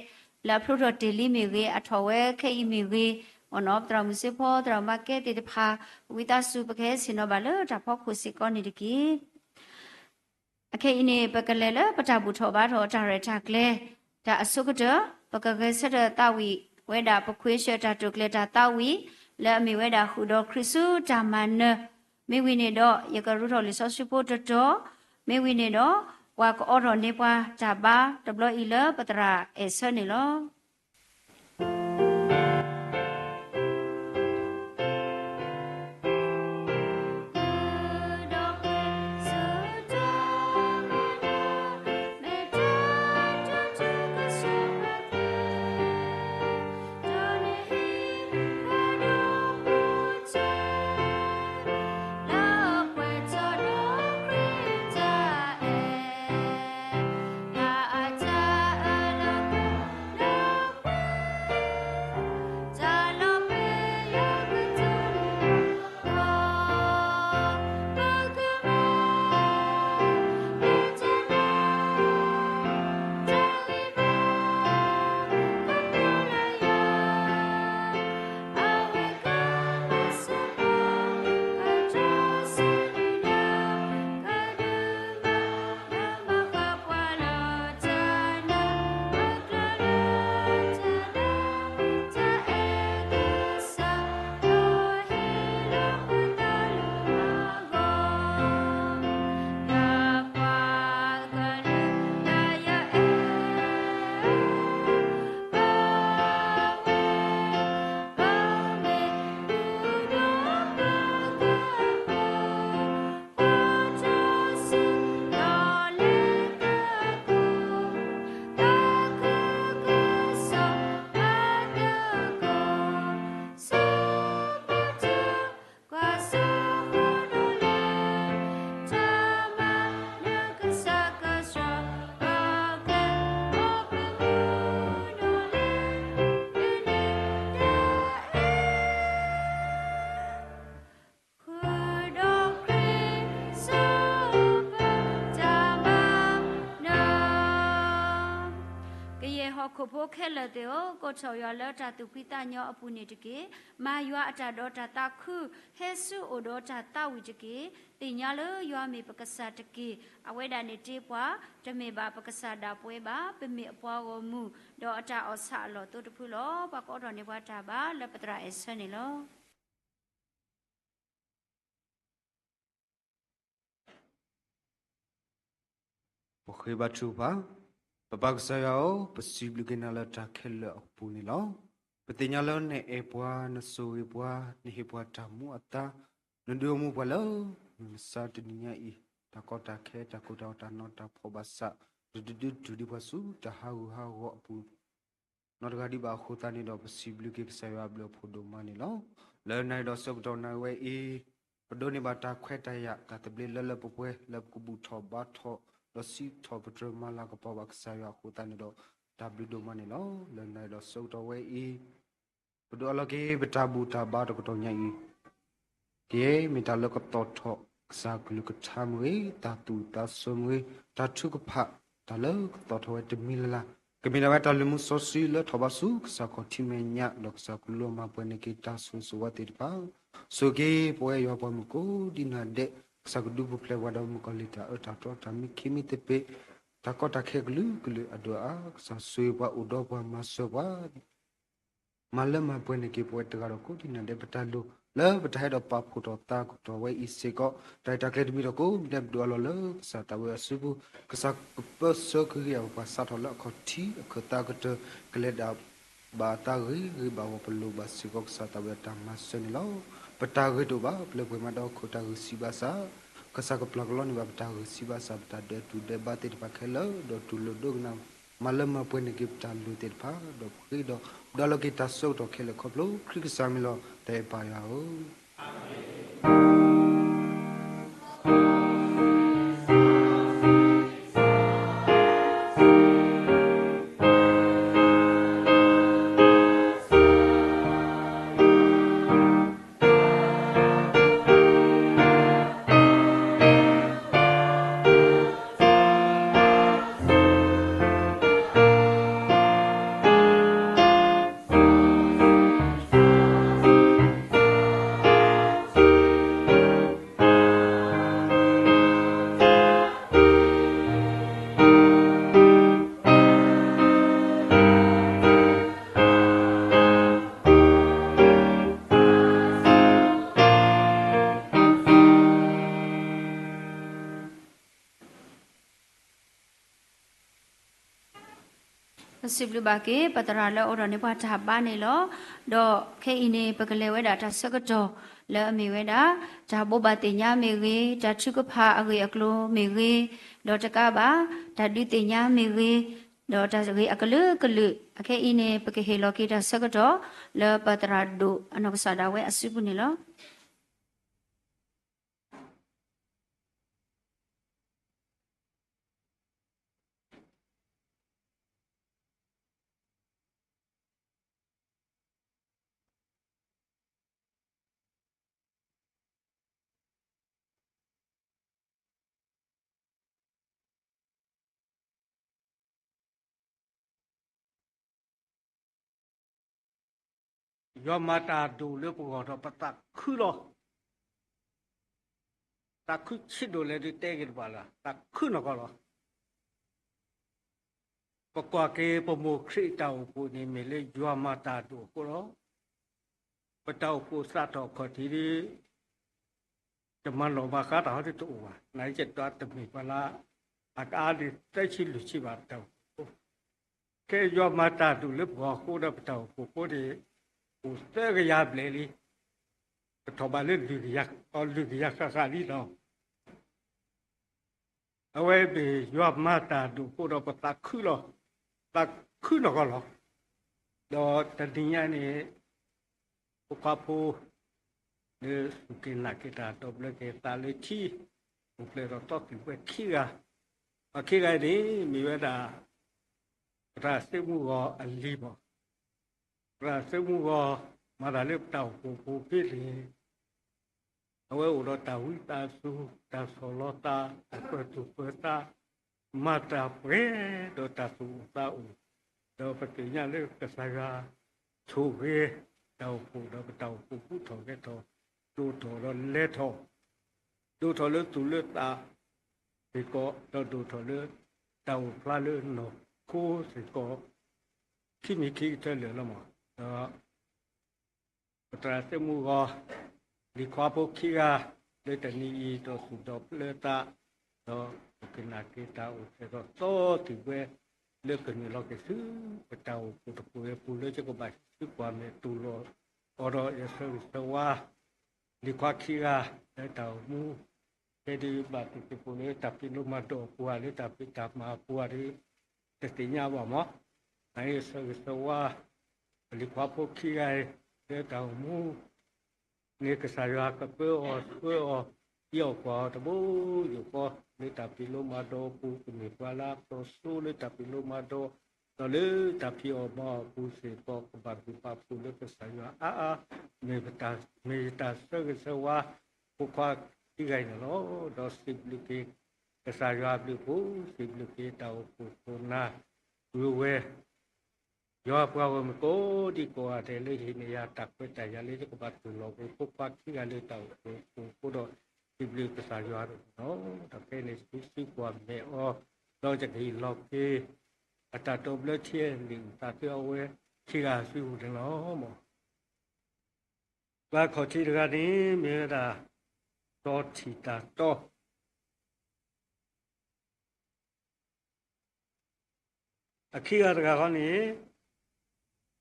လၢအဖျိထီၣ်တ့ၢ်လံမ့ၢ်ဂ့ၤ, အထီၣ်ဝဲခဲအံၤမ့ၢ်ဂ့ၤ, အီၤနီၤ ပသရၣ်မုၣ်စ့ဖိ သရၣ်မုၣ်ဘၣ်ကဲသ့ၣ်တဖၣ် ဝံသးစူၤ ပကဟဲဆ့ၣ်နီၤဘၣ်လၢတၢ်ဖီခိၣ်စ့ၢ်ကီးန့ၣ်တက့ၢ်. အခဲအံၤန့ၣ် ပကလဲၤလၢပတၢ်ဘူၣ်ထီၣ်ဘါထီၣ်တၢ်ရဲၣ်တၢ်ကျဲၤ တၢ်အဆိကတၢၢ် ပကဂဲၤဆၢထၢၣ်သးဝံၣ်ဝဲဒၣ် ပခွ့ဆၢတၢ်တိာ်ကျဲၤတၢ်သးဝံၣ် လၢအမ့ၢ်ဝဲဒၣ်ဃုာ်ဒီးခရံာ်ဆူတၢ်မၤနၢၤ မ့ၢ်ဝံၤန့ၣ်ဒီး ယကရူၢ်ထီၣ်လံာ်စီဆှံဖိတတီၤ, မ့ၢ်ဝံၤန့ၣ်ဒီး ပှၤကအိးထီၣ်န့ၢ်ပှၤတၢ်ဘါတဘျီအံၤလၢပသရၣ်အဲၣ်ဆၢန့ၣ်လီၤ. ကယဲၢ်ဟီၣ်ခိၣ်ဖိခဲလၢာ်သ့ၣ်ဧၢ, ကိးထီၣ်ယွၤလၢတၢ်သူၣ်ဖှံသးညီအပူၤန့ၣ်တက့ၢ်. မၤယွၤအတၢ်ဒီးတၢ်သးခု, ဟဲဆူအအိၣ်ဒီးတၢ်သးဝံၣ်တက့ၢ်. သ့ၣ်ညါလၢယွၤမ့ၢ်ပကစၢ်တက့ၢ်. အဝဲဒၣ်န့ၣ်တ့ပှၤ, တမ့ၢ်ဘၣ်ပကစၢ်ဒၣ်ပဝဲဘၣ်, ပမ့ၢ်အပှၤဂီၢ်မုၢ်, ဒီးအတၢ်အီၣ်ဆၣ်အလီၢ်အသိတဖုလီၤ. ပှၤကအိးထီၣ်န့ၢ်ပှၤတၢ်ဘါလၢပသရၣ်အဲၣ်ဆၢန့ၣ်လီၤ. ပဃ့ဘါထုကဖၣ်, ပပၢ်ကစၢ်ယွၤဧၢ, ပစံးဘျုးက့ၤနၤလၢတၢ်ခဲလၢာ်အပူၤန့ၣ်လီၤ. ပသ့ၣ်ညါလၢနအဲၣ်ပှၤ, နဆိၣ်ဂ့ၤပှၤ, နဟ့ၣ်ပှၤတၢ်မူအသါ, နဒုးအိၣ်မူပှၤလၢ နစၢတနံၤညါအံၤ, တၢ်ကီတၢ်ခဲ, တၢ်ကိၢ်တၢ်ဂီၤ, တၢ်နီတၢ်ဖှီၣ်ဘၣ်ဆၣ်, နတဒုးတုၤဒံးပှၤဆူတၢ်ဟးဂူာ်ဟးဂီၤအပူၤ နီတဂၤဒံးဘၣ်အဃိသတးန့ၣ်ဒီး ပစံးဘျုးက့ၤကစၢ်ယွၤအဘျုးအဖှိၣ်ဒိၣ်မးန့ၣ်လီၤ. လၢနၤဒီးဆၢကတီၢ်နၤဝဲအံၤ, ပဒိးန့ၢ်ဘၣ်တၢ်ခွဲးတၢ်ယာ် တၢ်သဘျ့လၢလၢပှဲၤပှဲၤ လၢပကဘူၣ်ထီၣ်ဘါထီၣ် ဒီးစံးထီၣ်ပတြၢၤမၤလၤကပီၤဘၣ်ကစၢ်ယွၤအဃိသတးန့ၣ်ဒီး တၢ်ဘျုးဒိၣ်မးန့ၣ်လီၤ. လၢနၤဒီးဆၢကတီၢ်ဝဲအံၤ ပဒိးအလီၢ်က့ၤ ပတၢ်ဘူၣ်တၢ်ဘါတကတီၢ်ညါအံၤ ကယဲၢ်မ့ၢ်တၢ်လၢကသီၣ်ထီၣ် ကစၢ်ကလုၢ်ကထါမ့ၢ်ဂ့ၤ, တၢ်သူၣ်ဝံၣ်သးဆၢမ့ၢ်ဂ့ၤ, တၢ်ထုကဖၣ် တၢ်လၢကသီၣ်ထီၣ်ဝဲတမံၤလၢ်လၢ်, ကမ့ၢ်ဒၣ်ဝဲတၢ်လုၢ်မူစီဆှံလၢထီၣ်ဘးဆူကစၢ်ခီၣ်ထံးမဲာ်ညါ, ဒီးကစၢ်ကလူးမၤပှဲၤန့ၢ်က့ၤတၢ်ဆိၣ်ဂ့ၤဆိၣ်ဝါသ့ၣ်တဖၣ်, ဆိၣ်ဂ့ၤက့ၤပဝဲယွၤပှၤမုၣ်ကိးဒံးနၤဒဲး, ကစၢ်ကဒုးပူၤဖျဲးပှၤဒီးမုၣ်ကီၤလံၢ်တၢ်အၢတၢ်သီတၢ်မံခ့မံသပ့ၤ, တၢ်ကီတၢ်ခဲကလုာ်ကလုာ်အဒိၣ်အါ, ကစၢ်ဆိၣ်ဂ့ၤပှၤအိၣ်ဒီးပှၤမၤစၢၤပှၤ မၤလၢမၤပှဲၤန့ၢ်က့ၤပဝဲတဂၤဒီးကိးဒံးနၤဒဲး ပတၢ်လိၣ် လၢပတၢ်ဟဲဒီးပာ်ဖှိၣ်ထီၣ်သးကတီၢ်ဝဲအံၤစ့ၢ်ကီး, တၢ်ရဲၣ်တၢ်ကျဲၤတမံၤဒီးကိးမံၤဒဲး ပဒိးအလီၢ်လၢကစၢ်တၢ်ဝဲအစုပူၤ, ကစၢ်ကပၢဆှၢကဂ့ၤအပှၤစးထီၣ်လၢအခီၣ်ထံးအခၢၣ်သးကတၢၢ် ကလဲၤဒၣ် ဘၣ်တၢ်ဂ့ၤဂ့ၤဘၣ်ဂီၢ် ပလိၣ်ဘၣ်စ့ၢ်ကီးကစၢ်သးဝံၣ်အတၢ်မၤစၢၤန့ၣ်လီၤ. ပတၢ်ဂ့ၤတအိၣ်ဘၣ် ပျဲပှဲၤမးဒီးခိၣ်တၢ်ဂံၢ်ဆံးဘၣ်ဆၣ်, ကစၢ်ကပျၢ်ကလီန့ၢ်ဘၣ်ပတၢ်ဂံၢ်ဆံးဘၣ်ဆၣ် ပတၢ်ဒဲးတူၢ်ဒဲးဘါသ့ၣ်တဖၣ်ခဲလၢာ် ဒီးတူၢ်လိာ်ဒိကနၣ် မၤလၢမၤပှဲၤန့ၢ်က့ၤပတၢ်လိၣ်သ့ၣ်တဖၣ် ဒီးပဃ့ဒီးဒွးလီၤက့ၤတၢ်ဆၢကတီၢ်ခဲလၢာ်ခီဖျိခရံာ်ကစၢ်မံၤလီၤ. တၢ်အဲၣ်ပၢ်ယွၤဧၢ ပစံးဘျုးဘၣ်က့ၤ ပသရၣ်လၢအအိၣ်ဒီးန့ၢ်ပှၤတၢ်ဘါန့ၣ်လီၤ. ဒီးခဲအံၤန့ၣ် ပကလဲၤဝဲဒၣ်တၢ်ဆၢကတီၢ်လၢအမ့ၢ်ဝဲဒၣ် တၢ်ဘိးဘၣ်သ့ၣ်ညါမ့ၢ်ဂ့ၤ, တၢ်ထုကဖၣ်အဂ့ၢ်အကျိၤမ့ၢ်ဂ့ၤ, ဒီးတကးဘၣ် တၢ်ဒုးသ့ၣ်ညါမ့ၢ်ဂ့ၤ, ဒီးတၢ်ဂ့ၢ်အကလုာ်ကလုာ် အခဲအံၤန့ၣ် ပကဟ့ၣ်လီၤက့ၤတၢ်ဆၢကတီၢ် လၢပသရၣ်ဒိၣ်အနီၢ်ကစၢ်ဒၣ်ဝဲအစုပူၤန့ၣ်လီၤ. ယွၤမၤတၢ်ဒိၣ်လၢပဂီၢ်ဒီးပသးခုလီၤ. သးခုဆံးဒိၣ်လဲၣ်ဒုးတဲက့ၤတဘၣ်လၢၤ သးခုနီၢ်ကီၢ်လီၤ. ပကွၢ်က့ၤပမိၢ်ခရံာ်အတၢ်အိၣ်ဖှိၣ်န့ၣ် မ့ၢ်လၢယွၤမၤတၢ်ဒိၣ်အဃိလီၤ. ပတၢ်အိၣ်ဖှိၣ်သးထီၣ်ခီၣ်ထံးဒ် တမၤနီၣ်မၤဃါတၢ်ဟီဒ်တအိၣ်ဘၣ်. နာ်က့တၢ်တမ့ၢ်ပှၤလၢ အကအါဒ်သၢဆံလွံၢ်ဆံဘၣ်တၢ်အိၣ်ဖှိၣ်. ခဲယွၤမၤတၢ်ဒိၣ်လၢပဂီၢ်အဃိဒီးပတၢ်အိၣ်ဖှိၣ်ဖိန့ၣ် အိၣ်သၢကယၤဘျဲၣ်လံ. ကထီၣ်ဘးလၢလွံၢ်ကယၤ, အလွံၢ်ကယၤဃၣ်ဃၣ်လံလီၤ. အဝဲမ့ၢ်ယွၤမၤတၢ်ဒိၣ်အဃိဒီးပသးခုလီၤ. သးခုနီၢ်ကီၢ်လီၤ. ဒီးတနံၤညါန့ၣ် ဖိခွါဖိ လၢစူၢ်က့ၤနာ်က့ၤတၢ်ဒီးဘျၢက့ၤသးလၢထံ အိၣ်ဖျဲၣ်ထီၣ်သီကွံာ်ဝဲခံဂၤ, ဒီးခံဂၤအံၤန့ၣ် မ့ၢ်ဝဲဒၣ် ပသရၣ်စ့ၣ်မူဂီၤအလံၤမး, ပသရၣ်စ့ၣ်မူဂီၤ မၤတၢ်လၢပတၢ်အိၣ်ဖှိၣ်ဖိဖဲန့ၣ် အဝဲအိၣ်ဒီးတၢ်ဝံသးစူၤ, တၢ်ဆီၣ်လီၤသး, တၢ်ပၢၢ်သူၣ်ပၢၢ်သး, မၤတၢ်ပှဲၤဒီးတၢ်သူၣ်အိၣ်သးအိၣ်, ဒီးပသ့ၣ်ညါလၢကစၢ်ယွၤဆိၣ်ဂ့ၤ တၢ်အိၣ်ဖှိၣ်ဒီးပတၢ်အိၣ်ဖှိၣ်ဘူးထီၣ်ဂဲၤထီၣ်, ဒိၣ်ထီၣ်ဒီးလဲၤထီၣ်, ဒိၣ်ထီၣ်လၢသူၣ်လၢသးစ့ၢ်ကီး, ဒီးဒိၣ်ထီၣ်လၢတၢ်အိၣ်ဖျါလၢနီၢ်ခိစ့ၢ်ကီး, ခံမံၤခံကတၢၢ်လၢာ်လီၤမး, ဒီး ပသရၣ်စ့ၣ်မူဂီၤ လံၤခွါဖိခံဂၤ လၢတနံၤအံၤ ဒီးသူၣ်ဒီးပျၢသး, ဒီးပကနာ်က့ၤတၢ်အိၣ်ဖျဲၣ်ထီၣ်သီသံၣ်ဘှဲ လၢကနုာ်လီၤက့ၤဆူ ပတၢ်အိၣ်ဖှိၣ်တဖုအပူၤ လၢယကဘၣ်ဟံးစုကွၢ်မဲာ်တူၢ်လိာ်အီၤဒီး ယဆၢဂ့ၤဆၢဝါ လံၤခွါခံဂၤ လၢတၢ်အိၣ်မူ ဖဲဒုးဘၣ်သ့ၣ်သ့ၣ်ဖိလၢတၢ်ဖံးလိမၤဒိးအပူၤဧါ လၢတၢ်ဖံးတၢ်မၤအပူၤဧါဒီး တသ့ၣ်ညါဘၣ်မး, နာ်က့ၤဆၢဂ့ၤဆၢဝါ ပလံၤခွါဖိခံဂၤအံၤ လၢတၢ်အိၣ်မူ န့ၣ်ကစၢ်ယွၤကပၢအီၤဆှၢအီၤ ဟံးအီၣ်ကွၢ်အီၤတဘိယူၢ်ဃီ လၢတၢ်ဖံးလိမၤဒိးအပူၤ ကမ့ၢ်ပှၤလၢအဖျိးစိလၢတၢ်ဖံးလိမၤဒိး ဒီးလၢတၢ်ဖံးအီၣ်မၤအီၣ်အပူၤစ့ၢ်ကီး ကဘၣ်ဂံၢ်ဘၣ်ဖှိၣ်လၢကစၢ်ယွၤအါအါ, မ့ၢ်ယတၢ်ဆၢဂ့ၤဆၢဝါ ဖိခွါခံဂၤအံၤန့ၣ်လီၤ. ဒီးစံးဘျုးက့ၤ ကစၢ်ယွၤအဘျုးအဖှိၣ် စံးဘျုးက့ၤတၢ်အိၣ်ဖှိၣ်ခိၣ်နၢ် ပုၢ်ဝဲၢ် ယွၤပှၤဂီၢ်မုၢ်ကိးဒံကိးဂၤဒဲးလၢဟ့ၣ်န့ၢ်ယၤတၢ်ခွဲးတၢ်ယာ်လၢယကဘၣ်တူၢ်လိာ်က့ၤ ဖိခွါခံဂၤလၢတၢ်အိၣ်ဖှိၣ်အဃိဒီး စံးဘျုးကစၢ်ယွၤန့ၣ်လီၤ. ဒီးဖဲန့ၣ်ယဟံးစုကွၢ်မဲာ်အီၤ ဒီးယကဟ့ၣ်လီၤက့ၤ အတၢ်တိာ်ဘျၢထံအဲၣ်လံာ်အသးသ့အဝဲခံဂၤအစုပူၤန့ၣ်လီၤ. ပှၤခီၣ်ထံးတဂၤန့ၣ် မ့ၢ်ဝဲဒၣ် တီထံၣ်တၢ်တီ အခံဂၤတဂၤဃီန့ၣ်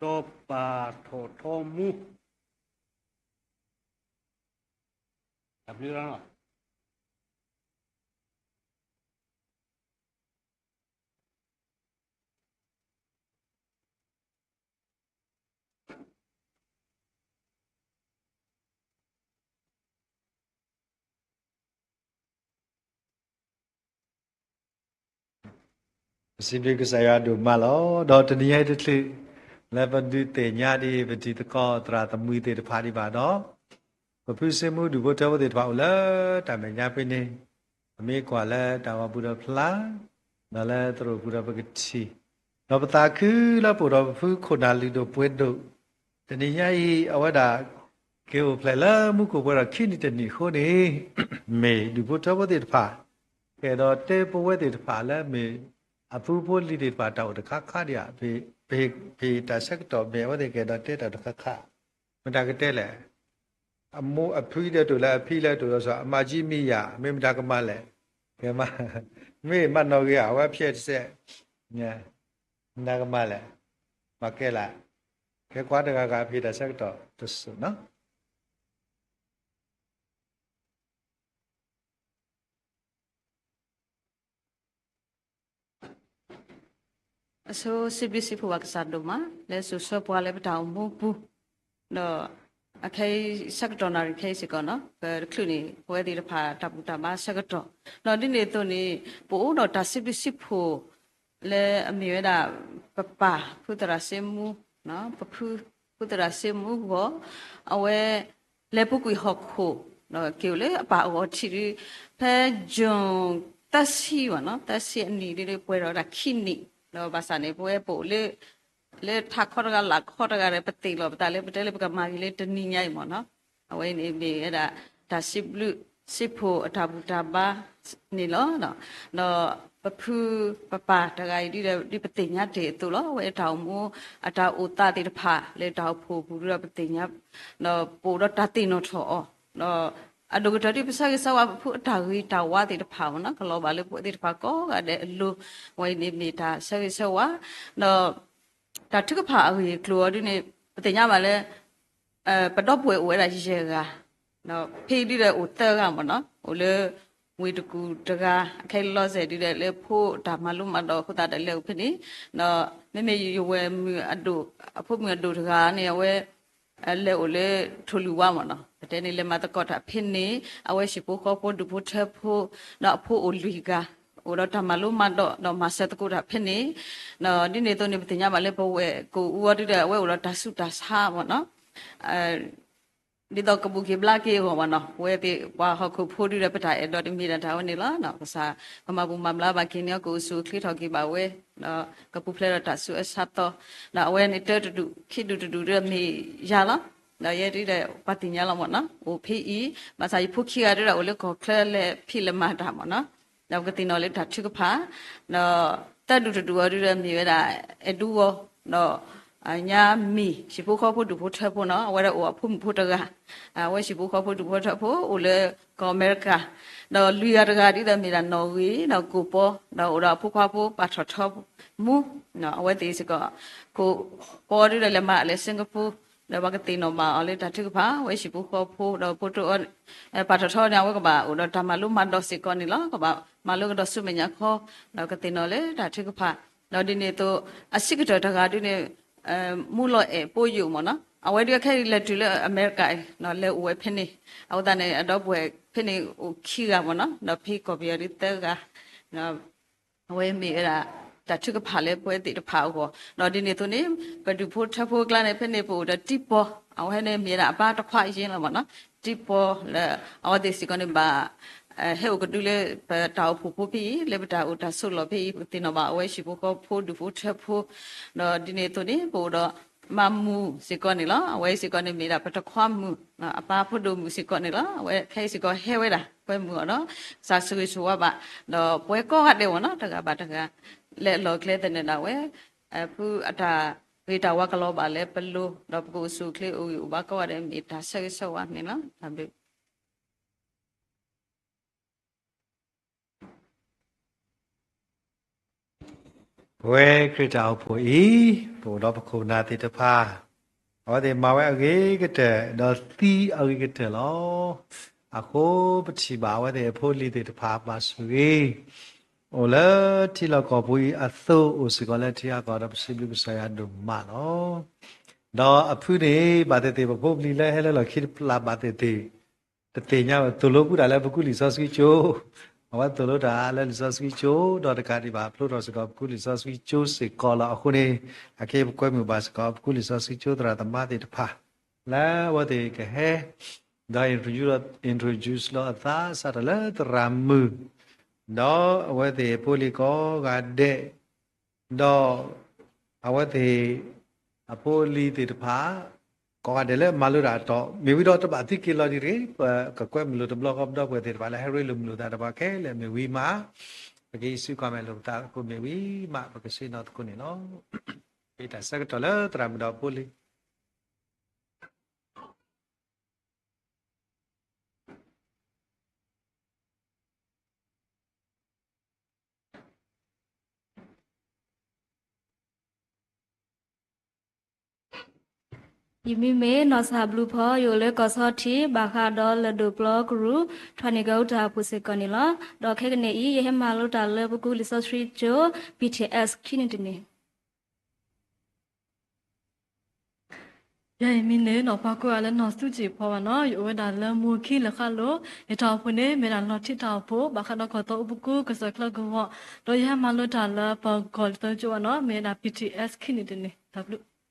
စီၤပၤထီၣ်ထီမူ, တၢ်ဘျုးလီၤ. ပစံးဘျုးကစၢ်ယွၤဒိၣ်မးလီၤ. ဒီးတနံၤညါအံၤတချုး လၢပဒုးသ့ၣ်ညါဒ်ပတံၤသကိးသရၣ်သမုၣ်သ့ၣ်တဖၣ်ဒံးဘၣ်ဒီး ပဖုစ့မူဒူၣ်ဖိထၢဖိသ့ၣ်တဖၣ်အိၣ်လၢတၢ်မဲာ်ညါဖဲန့ၣ်, ပမ့ၢ်ကွၢ်လၢတၢ်ဂီၤပူၤဒီးဖျါ, ဒီးလၢသရိာ်ပူၤဒီးပကထံၣ်, ဒီးပသးခုလၢပအိၣ်ဒီးပဖုခိၣ်နၢ်လုၢ်ဒိၣ်ပှ့ၤဒိၣ်, တနံၤညါအံၤ အဝဲဒၣ် က့ၤအိၣ်ဖျဲၣ်လၢမူခိၣ်ပှဲၤဒီးခံနံၣ်တနံၣ်အဃိန့ၣ်, မ့ၢ်ဒူၣ်ဖိထၢဖိသ့ၣ်တဖၣ်, ကအဲၣ်ဒိးတဲပဝဲသ့ၣ်တဖၣ်လၢမ့ၢ်အဖိဖိလံၤသ့ၣ်တဖၣ်တၢ်အိၣ်တခါခါဒံးဧါ, ပဟ့ၣ်တၢ်ဆၢကတီၢ်မ့ၢ်အဝဲသ့ၣ်ကအဲၣ်ဒိးတဲတၢ်တခါခါ, မတၤကတဲလဲၣ်, အမိၢ်အဖုဒီးတိၢ်လၢအဖံလၢတိၢ်ဒီးစီၤ အမၤကံမံယၤ မ့ၢ်မတၤကမၤလဲၣ်, ကဲမး, မ့ၢ်မၤနီၣ်ဂ့ၤဧါ အဝဲဖျဲးတစဲး, မတၤကမၤလဲၣ်, မၤကဲလၢ်, ကဲကွၢ်တဂၤဂၤဖံးတၢ်ဆၢကတီၢ်တစိၢ်နီၤ. အဆိစံးဘျုးစံးဖှိၣ်ဘၣ်ကစၢ်ဒိၣ်မး လၢစိၤဆှၢပှၤလၢပတၢ်အိၣ်မူပူၤ, ဒီးအခဲအံၤဆၢကတီၢ်နၣ်ရံၣ်ခဲအံၤစ့ၢ်ကီးနီၤ ပတချုးန့ၣ် ပဝဲသ့ၣ်တဖၣ်တၢ်ဘူၣ်တၢ်ဘါဆၢကတီၢ်, ဒီးဒ်န့ၣ်အသိးန့ၣ် ပအိၣ်ဒီးတၢ်စံးဘျုးစံးဖှိၣ် လၢအမ့ၢ်ဝဲဒၣ် ပပၢ်ဖုသရၣ်စ့မူ, ပဖု ဖုသရၣ်စ့မူဂီၢ်, အဝဲ လဲၤပူၤကွံာ်ဟီၣ်ခိၣ်, ဒီးက့ၤအိၣ်လၢအပၢ်အဂီၢ်ထံးဒုး ဖဲ June သၢဆံဘၣ်နီၤ သၢဆံအနံၤဒုး ပှဲၤဒီးဝဲဒၣ်ခံနံၣ်, ဒီးဘၣ်ဆၣ်န့ၣ် ပဝဲပအိၣ်လၢ လၢထးခီတဂၤလၣ်ခီတဂၤဒီး ပသ့ၣ်လီၤပသးလၢပတဲလၢပကမၤဂ့ၤလၢတနံၤညါအံၤမ့ၢ်နီၤ, အဝဲန့ၣ်မ့ၢ်ဝဲဒၣ် တၢ်စံးဘျုးစံးဖှိၣ်အတၢ်ဘူၣ်တၢ်ဘါန့ၣ်လီၤ. ဒီးပဖုပပၢ်တဂၤအံၤဒ်ဒီး ဒ်ပသ့ၣ်ညါတ့ၢ်အသိးလီၤ, အဝဲအတၢ်အိၣ်မူ အတၢ်အိၣ်သးသ့ၣ်တဖၣ် လၢတၢ်အိၣ်ဖှိၣ်ပူၤဒုးဒီးပသ့ၣ်ညါ, ဒီးပအိၣ်ဒီးတၢ်သ့ၣ်နီၣ်ထီၣ်အီၤ, ဒီးအဒိၣ်ကတၢၢ်ဒ်ပဆၢဂ့ၤဆၢဝါပဖုအတၢ်ဂ့ၤတၢ်ဝါသ့ၣ်တဖၣ်မ့ၢ်နီၤ ကလီၤဘၣ်လၢပဝဲသ့ၣ်တဖၣ်ကိးဂၤဒဲးအလိၤ, အဝဲအံၤန့ၣ်မ့ၢ်တၢ်ဆၢဂ့ၤဆၢဝါ, ဒီး တၢ်ထုကဖၣ်အဂ့ၢ်အကျိၤအီၤဒ်န့ၣ် ပသ့ၣ်ညါဘၣ်လၢ ပဒီပုၢ်ဝဲၢ်အိၣ်ဝဲဒၣ်ယဲၢ်ဂၤ, ဒီးဖဲဒုးဒီးအိၣ်သၢဂၤမ့ၢ်နီၤ, အိၣ်လၢ ဝ့ၢ်တကူၣ်တဂၤ, အခဲအံၤလီၤစဲၣ်ဒုးဒီးလၢဖိတၢ်မၤလိမၤဒိးအဃိသတးဒီးလဲၤအိၣ်ဖဲန့ၣ်, ဒီးမ့မ့ၢ်ယဝဲၢ်မုၣ်အဒိၣ်, အဖိမုၣ်အဒိၣ်တဂၤန့ၣ် အဝဲ လဲၤအိၣ်လၢထိၣ်လွံၢ်ဝါမ့ၢ်နီၤ, ပတဲန့ၣ်လဲၤမၤသကိးတၢ်ဖဲန့ၣ်, အဝဲဟံၣ်ဖိဃီဖိဒူၣ်ဖိထၢဖိ, ဒီးအဖိအိၣ်လွံၢ်ဂၤ, အိၣ်ဒီးတၢ်မၤလိမၤဒိး ဒီးမၤစၢၤသကိးတၢ်ဖဲန့ၣ်, ဒီးဒ်န့ၣ်အသိးန့ၣ် ပသ့ၣ်ညါဘၣ်လၢပဝဲၢ်ကိးအူအီၤဒုးဒီး အဝဲအိၣ်ဒီးတၢ်ဆူးတၢ်ဆါမ့ၢ်နီၤ, ဒ်သိးကဘူၣ်က့ၤဘျါက့ၤအဂီၢ်မ့ၢ်နီၤ, ပဝဲသ့ၣ်ပှၤဟီၣ်ခိၣ်ဖိဒုးဒီး ပတၢ်အဲၣ်ဒိးတမ့ၢ်ဒၣ်တၢ်ဝဲန့ၣ်လီၤ. ကစၢ်ကမၤပူၤမၤဘျါဘၣ်က့ၤန့ၢ်အီၤ ကအိၣ်ဆူၣ်အိၣ်ချ့ထီၣ်က့ၤဘၣ်ဝဲ, ဒီးကပူၤဖျဲးဒီးတၢ်ဆူးအဆါသီ, ဒီးအဝဲန့ၣ်တၢတဒူၣ်ခံဒူၣ်တဒူၣ်ဒီးမ့ၢ်ယၤလီၤ. ဒီးယဲဒုးဒီးပှၤသ့ၣ်ညါလီၤမ့ၢ်နီၤ, အိၣ်ဖဲအံၤ, ဘၣ်ဆၣ်ယဖိခံဂၤဒုးဒီးအိၣ်လၢကီၢ်ချၢလဲၤဖံးလဲၤမၤတၢ်မ့ၢ်နီၤ, ဒီးပကသ့ၣ်နီၣ်လၢတၢ်ထုကဖၣ်, ဒီးသၢဒူၣ်တဒူၣ်အီၤဒုးဒီးမ့ၢ်ဝဲဒၣ် အဲၣ်ဒူအီၤ, ဒီး ညါမံၤ ဟံၣ်ဖိဃီဖိဒူၣ်ဖိထၢဖိနီၤ, အဝဲဒၣ်အိၣ်အဖိမုၣ်ဖိတဂၤ, အဝဲဟံၣ်ဖိဃီဖိဒူၣ်ဖိထၢဖိ အိၣ်လၢကီၢ်အမဲရကၤ, ဒီးလွံၢ်ဂၤတဂၤဒုးဒီးမ့ၢ်ဒၣ်နီၣ်ဂံၢ် ဒီးကိၢ်ပီ, ဒီးအိၣ်ဒီးအဖိခွါဖိပာ်ထီၣ်ထီမူ, အဝဲသ့ၣ်စ့ၢ်ကီး, ကိၢ်ပီဒုးဒီးလဲၤမၤအီၤလၢ Singapore, ဒီးပှၤကသ့ၣ်နီၣ်ဘၣ်အီၤလၢတၢ်ထုကဖၣ်, အဝဲဟံၣ်ဖိဃီဖိ ဒီးဖိတအိၣ် ပာ်ထီၣ်ထီန့ၣ် အဝဲကဘၣ်အိၣ်ဒီးတၢ်မၤလိမၤဒိးစ့ၢ်ကီးန့ၣ်လီၤ. ကဘၣ်မၤလိကဒီးဆူမဲာ်ညါခီ, ဒီးကသ့ၣ်နီၣ်လၢတၢ်ထုကဖၣ်, ဒီးဒ်န့ၣ်အသိး အဆံးကတၢၢ်တဂၤဒုးန့ၣ် မူလီၤအဲၣ်ပိယိာ်မ့ၢ်နီၤ, အဝဲဒုးအခဲအံၤလဲၤတုၤလၢအမဲရကၤအံၤ လဲၤအိၣ်ဝဲဖဲန့ၣ်, အဃိသတးန့ၣ် အဒီပုၢ်ဝဲၢ်ဖဲန့ၣ်အိၣ်ခံဂၤမ့ၢ်နီၤ, ဒီးဖဲကီၢ်ပယီၤဒုးသၢဂၤ, အဝဲမ့ၢ်ဝဲဒၣ် တၢ်ထုကဖၣ်လၢပဝဲသ့ၣ်တဖၣ်အဂီၢ်, ဒီးဒ်န့ၣ်အသိးန့ၣ် ပဒူၣ်ဖိထၢဖိအကျါန့ၣ် ဖဲန့ၣ်ပအိၣ်ဒီးတံၢ်ပီၤ, အဝဲန့ၣ်မ့ၢ်ဝဲဒၣ်အပၢ်တခွါယ့လီၤမ့ၢ်နီၤ, တံၢ်ပီၤလၢ အဝဲသ့ၣ်စ့ၢ်ကီးန့ၣ်ဘၣ် ဟဲအိၣ်ကဒုလၢပတၢ်အိၣ်ဖှိၣ်ဖိဖဲအံၤ, လၢပတၢ်အိၣ်တၢ်ဆိးလီၢ်ဖဲအံၤ, ပကသ့ၣ်နီၣ်ဘၣ်အဝဲဟံၣ်ဖိဃီဖိဒူၣ်ဖိထၢဖိ, ဒီးဒ်န့ၣ်အသိးန့ၣ် ပအိၣ်ဒီးမါမုၣ်စ့ၢ်ကီးန့ၣ်လီၤ. အဝဲစ့ၢ်ကီးန့ၣ်မ့ၢ်ဒၣ်ပတခွါမုၣ်, အပၢ်ဖိဒိၣ်မုၣ်စ့ၢ်ကီးန့ၣ်လီၤ. အဝဲခဲအံၤစ့ၢ်ကီးဟဲဝဲဒၣ် ပှဲၤမုၢ်အီၤဒီး ကစၢ်ဆိၣ်ဂ့ၤဆိၣ်ဝါဘၣ်, ဒီးပဝဲကိးဂၤဒဲးမ့ၢ်နီၤ တဂၤဘၣ်တဂၤ လၢအလီၢ်ကျဲသနၢၣ်ဒၣ်ဝဲ ဖုအတၢ်ဂ့ၤတၢ်ဝါကလီၤဘၣ်လၢပလိၤ, ဒီးပကအိၣ်ဆူၣ်အိၣ်ချ့အိၣ်ဂံၢ်အိၣ်ဘါကိးဂၤဒဲး မ့ၢ်တၢ်ဆၢဂ့ၤဆၢဝါန့ၣ်လီၤ. တၢ်ဘျုး ပဝဲခရံာ်တၢ်အိၣ်ဖှိၣ်အံၤ, ပအိၣ်ဒီးပခိၣ်ပနၢ်သ့ၣ်တဖၣ်, အဝဲသ့ၣ်မၤဝဲအဂ့ၤကတၢၢ် ဒီးသံအဂ့ၤကတၢၢ်လီၤ. အဃိပထံၣ်ဘၣ်အဝဲသ့ၣ်အဖိအလံၤသ့ၣ်တဖၣ်ဘၣ်ဆိၣ်ဂ့ၤ, အိၣ်လၢထံလီၢ်ကီၢ်ပူၤအံၤအသိး အိၣ်စ့ၢ်ကီးလၢထံဂၤကီၢ်ဂၤဒီး ပစံးဘျုးကစၢ်ယွၤဒိၣ်မးလီၤ. ဒီးအဖုန့ၣ် ဘၣ်သ့ၣ်သ့ၣ် ပဖိပလံၤလၢဟဲလၢလီၢ်ခံတပျၢ်ဘၣ်သ့ၣ်သ့ၣ် တသ့ၣ်ညါဘၣ် သိၣ်လိပှၤတၢ်လၢပကူလံာ်စီဆှံကၠိ, အဝဲသိၣ်လိတၢ်လၢလံာ်စီဆှံကၠိ, ဒီးတကးဒံးဘၣ် ဖျိထီၣ်စ့ၢ်ကီးပကူလံာ်စီဆှံကၠိစ့ၢ်ကီးလီၤ. အဃိန့ၣ် အခဲအံၤပကွဲမုာ်ဘၣ်စ့ၢ်ကီး ပကူလံာ်စီဆှံကၠိသရၣ်သမါသ့ၣ်တဖၣ် လၢအဝဲသ့ၣ်ကဟဲ ဒီး introduce လီၤ, introduce လီၤအသးစးထီၣ်လၢသရၣ်မုၣ်, ဒီးအဝဲသ့ၣ်အဖိအလံၤကိးဂၤဒဲး, ဒီးအဝဲသ့ၣ်အဖိအလံၤသ့ၣ်တဖၣ် ကိးဂၤဒဲးလၢအမၤလိတၢ်အတီၢ် မ့ၢ်ဝံၤဒီးတဘၣ်သံက့ၤလီၤဒံးတဂ့ၤ, ပကကွဲမုာ်လိာ်တဘျီဃီပဒီပုၢ်ဝဲၢ်သ့ၣ်တဖၣ်လၢဟဲရ့လိာ်မုာ်လိာ်သးတဖၣ်ခဲလၢာ်မ့ၢ်ဝံၤမး, ပကဟံးစုကွၢ်မဲာ်လိာ်ပသးအဃိမ့ၢ်ဝံၤမး ပကဆ့ၣ်နီၤသကိးန့ၣ်လီၤ. ပတၢ်ဆၢကတီၢ်လၢသရၣ်မုၣ်ဒီးဖိလံၤ ယမံၤမ့ၢ်နီၢ်စဟၣ်ဘျုးဖီ, ယအိၣ်လၢကီၢ်ဆီထံး ဘၣ်ဃးဒီးလၢၢ်ဒိၣ်ပျီကရူၢ် ထွဲန့ၢ်က့ၤအူတၢ်အိၣ်ဖှိၣ်စ့ၢ်ကီးန့ၣ်လီၤ. ဒီးခဲကနံၣ်အံၤ ယဟဲမၤလိတၢ်လၢပကူလံာ်စီဆှံကၠိ BTS ခံနံၣ်တနံၣ် ယၤအံၤမံၤန့ၣ် နီၢ်ပၢ်ကိးဂၤလၢနီၢ်သူကၠံၣ်ဖီဘၣ်နီၤ, ယအိၣ်ဝဲဒၣ်လၢမိၢ်ခံလၢဃါလိၤ, ယတၢ်အိၣ်ဖှိၣ်န့ၣ် မ့ၢ်ဒၣ်လီၤထံတၢ်အိၣ်ဖှိၣ် ဘၣ်ဃးဒီးကီၢ်သီအူပကူ ကစၢၢ်ချၢကဝီၤ, ဒီးယဟဲမၤလိတၢ်လၢပကီၢ်လံာ်စီဆှံကၠိဘၣ်နီၤ, မ့ၢ်ဝဲဒၣ် BTS ခံနံၣ်တနံၣ် တၢ်ဘျုး ယၤ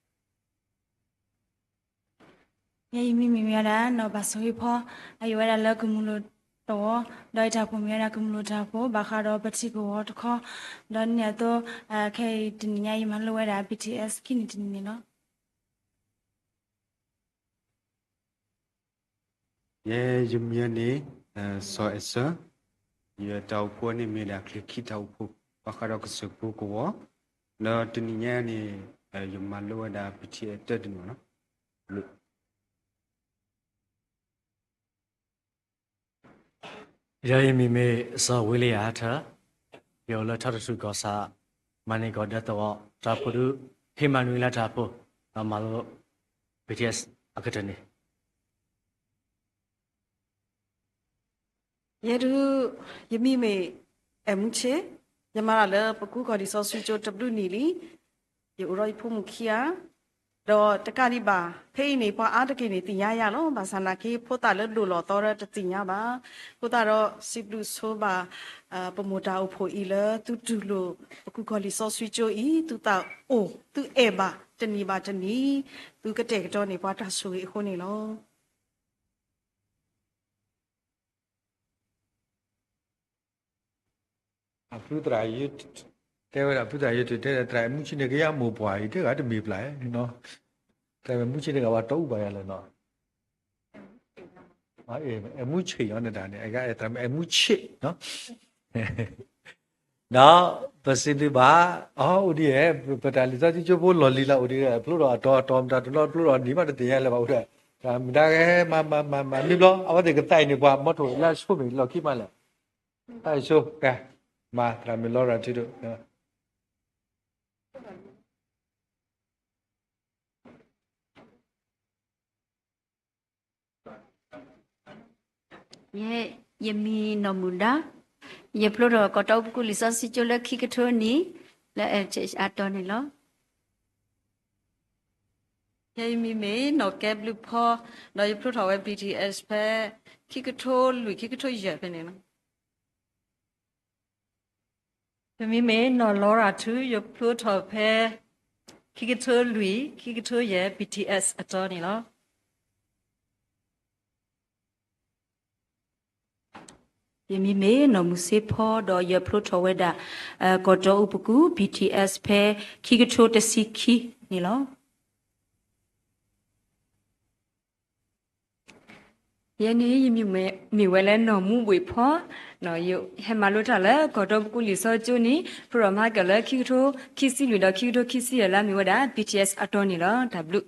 အံၤမံၤမ့ၢ်ဝဲဒၣ် နီၢ်ဘၣ်ဆိၣ်ဂ့ၤဖီ, အယအိၣ်ဝဲဒၣ်လၢကမုာ်လိၤတဝီၤ, ဒီးယတၢ်အိၣ်ဖှိၣ်မ့ၢ်ဝဲဒၣ်ကမုာ်လိၤတၢ်အိၣ်ဖှိၣ် ဘၣ်ဃးဒီးပထံကဝီၤတခီ, ဒီးန့ၣ်အသိး ခဲအံၤတနံၤညါအံၤ ယမၤလိဝဲဒၣ် BTS ခံနံၣ်တနံၣ်န့ၣ်လီၤ. ယဲယမံၤန့ၣ် စီၤအဲၣ်စၢ, ယတၢ်အိၣ်ဖှိၣ်န့ၣ်မ့ၢ်ဒၣ်ချ့ခံတၢ်အိၣ်ဖှိၣ် ဘၣ်ဃးဒီးကစၢၢ်ဖိကဝီၤ, ဒီးတနံၤညါန့ၣ် ယမၤလိဝဲဒၣ် BTS တၢတနံၣ်လီၤ. ယၤအံၤမံၤမ့ၢ်စီၤဝံလံယၤဟါထၢၣ်, ယအိၣ်လၢထါတထူၣ်ကီၢ်ဆၣ်, မၤန့ၢ်ကီၢ်ဒဲသဝီ, တၢ်အိၣ်ဖှိၣ်ဒုး ဟ့ၣ်မၤနွံလါတၢ်အိၣ်ဖှိၣ်, ဒီးမၤလိ BTS အကတၢၢ်န့ၣ် ယဲဒုး, ယမံၤမ့ၢ်အဲၣ်မူဆ့, ယမၤတၢ်လၢပကူကီၢ်လံာ်စီဆှံကၠိတဘျုးနံၣ်လံ, ယအိၣ်ဒီးယဖိမုၣ်ခံဂၤ, ဒီးတကးဒံးဘၣ် ဖဲအံၤန့ၣ် ပှၤအါတက့ၢ်န့ၣ်သ့ၣ်ညါယၤလီၤ. ဘၣ်ဆၣ်နာ်က့ ဖိသၣ်လၢဒိၣ်လီၤသီဒီးတသ့ၣ်ညါဘၣ်. အဃိသတးဒီး စံးဘျုးဆိဘၣ် ပမိၢ်တၢ်အိၣ်ဖှိၣ်အံၤလၢသုတူၢ်လိာ် ပကူကီၢ်လံာ်စီဆှံကၠိအံၤ သုသးအိၣ်သုအဲၣ်ဘၣ်တနံၤဘၣ်တနံၤ, သုကတဲာ်ကတီၤန့ၢ်ပှၤတၢ်ဆိၣ်ဂ့ၤအဃိန့ၣ်လီၤ. အဖုသရၣ်, တဲဝဲဒၣ်ဖုသရၣ်ယိၤတုၤ တဲသရၣ်အဲၣ်မူဆ့န့ၣ် ကယဲၢ်မိၢ်ပှၢ်အံၤ တဲဂၤတမ့ၢ်ပျၢ်, သရၣ်အဲၣ်မူဆ့န့ၣ် ကဘၣ်တီအူဘၣ်ယၤလၢာ်နီၤ, အဲၣ်မူဆ့ယၤန့ၣ်ဒၣ်န့ၣ် သရၣ်အဲၣ်မူဆ့ ဒီးပစံးဘျုးဘၣ်, အအိၣ်ဒ်, ပတၢ်လံာ်စီဆှံကၠိဖိလီၢ်လံၤလၢအိၣ်ဒ်, ဖျိထီၣ်အတီၤတီၤမတၤတနီၤ ဖျိထီၣ်နံၤမးတသ့ၣ်ညါလၢၤဘၣ်အိၣ်ဒီး, မတၤဂ့ၤ, မၤမၤမၤမၤမံဘျီ အဝဲသ့ၣ်ကသးအံၤန့ၣ် ပှၤမီထိၣ်လၢအဆိမ့ၢ်လီၢ်ခံမးလဲၣ်, တၢ်ဆိကဲ, မၤသရၣ်မုၣ်လီရၤထုဒိၣ် ယဲ, ယမံၤနီၢ်မုၢ်ဒါ, ယဖျိထီၣ်ကီၢ်တီအူပကူလံာ်စီဆှံကၠိလၢခံကထိနံၣ်, လၢ L T H အတီၤန့ၣ်လီၤ. ယဲယမံၤမ့ၢ်နီၢ်ကဲဘျုးဖီ, ဒီးယဖျိထီၣ်ဝဲ BTS ဖဲ ခံကထိလွံၢ်ခံကထိယဲၢ်ဖဲန့ၣ်လီၤ. ယမံၤမ့ၢ်နီၢ်လီရၤထု, ယဖျိထီၣ်ဖဲ ခံကထိလွံၢ် ခံကထိယဲၢ် BTS အတီၤန့ၣ်လီၤ. ယမံၤမ့ၢ်နီၢ်မုၢ်စ့ဖီ, ဒီးယဖျိထီၣ်ဝဲဒၣ် ကီၢ်တီအူပကူ BTS ဖဲ ခံကထိတဆံခံန့ၣ်လီၤ. ယဲန့ၣ် ယမံၤမ့ၢ်ဝဲလၢနီၢ်မူဘှံးဖီ, ယဟဲမၤလိတၢ်လၢကီၢ်တီပကူလံာ်စီဆှံကၠိန့ၣ် ဖျိထီၣ်မၤကၢၢ်လၢခံကထိခံဆံလွံၢ်ဒီးခံကထိခံဆံယဲၢ်လၢအမ့ၢ်ဝဲဒၣ် BTS အတီၤန့ၣ်လီၤ. တၢ်ဘျုး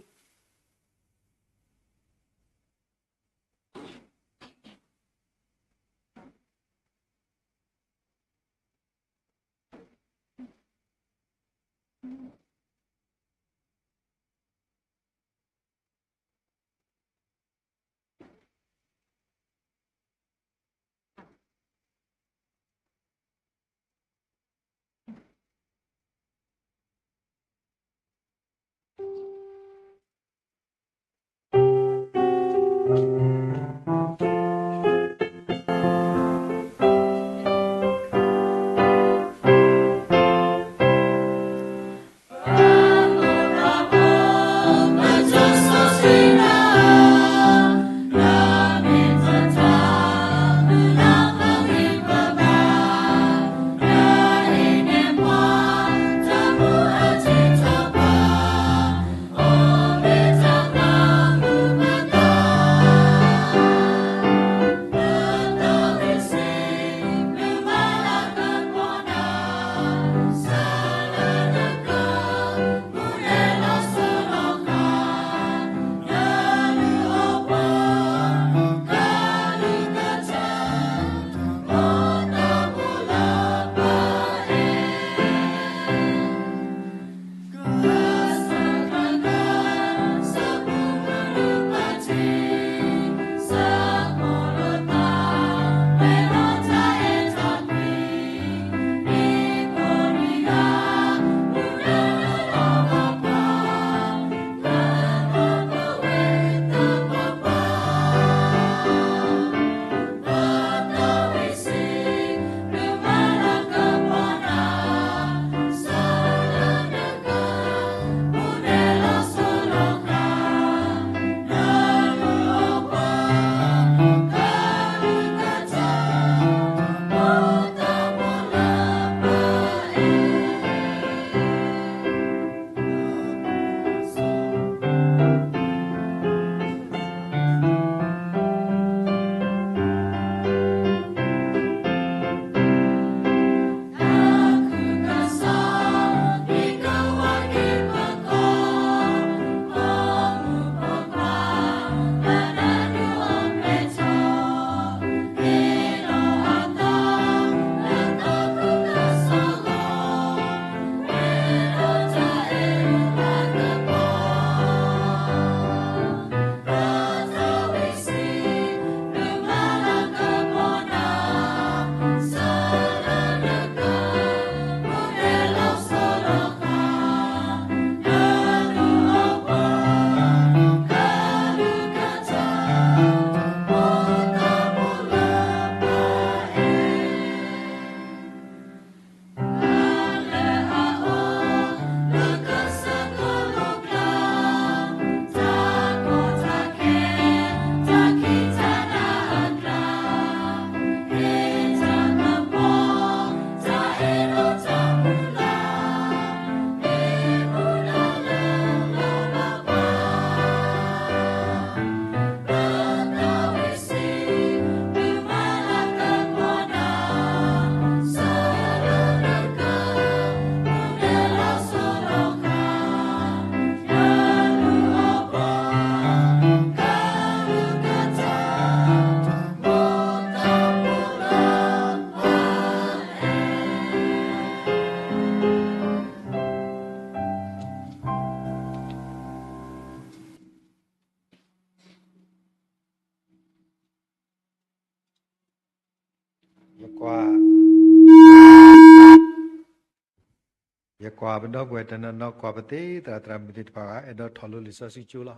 ပဒီပုၢ်ဝဲၢ်တနီၤနီၤကွၢ်ပသ့ သရၣ်သရၣ်မုၣ်သ့ၣ်တဖၣ်ဂၤ အဲၣ်ဒိးထီၣ်လိၤလံာ်စီဆှံကၠိလီၤ.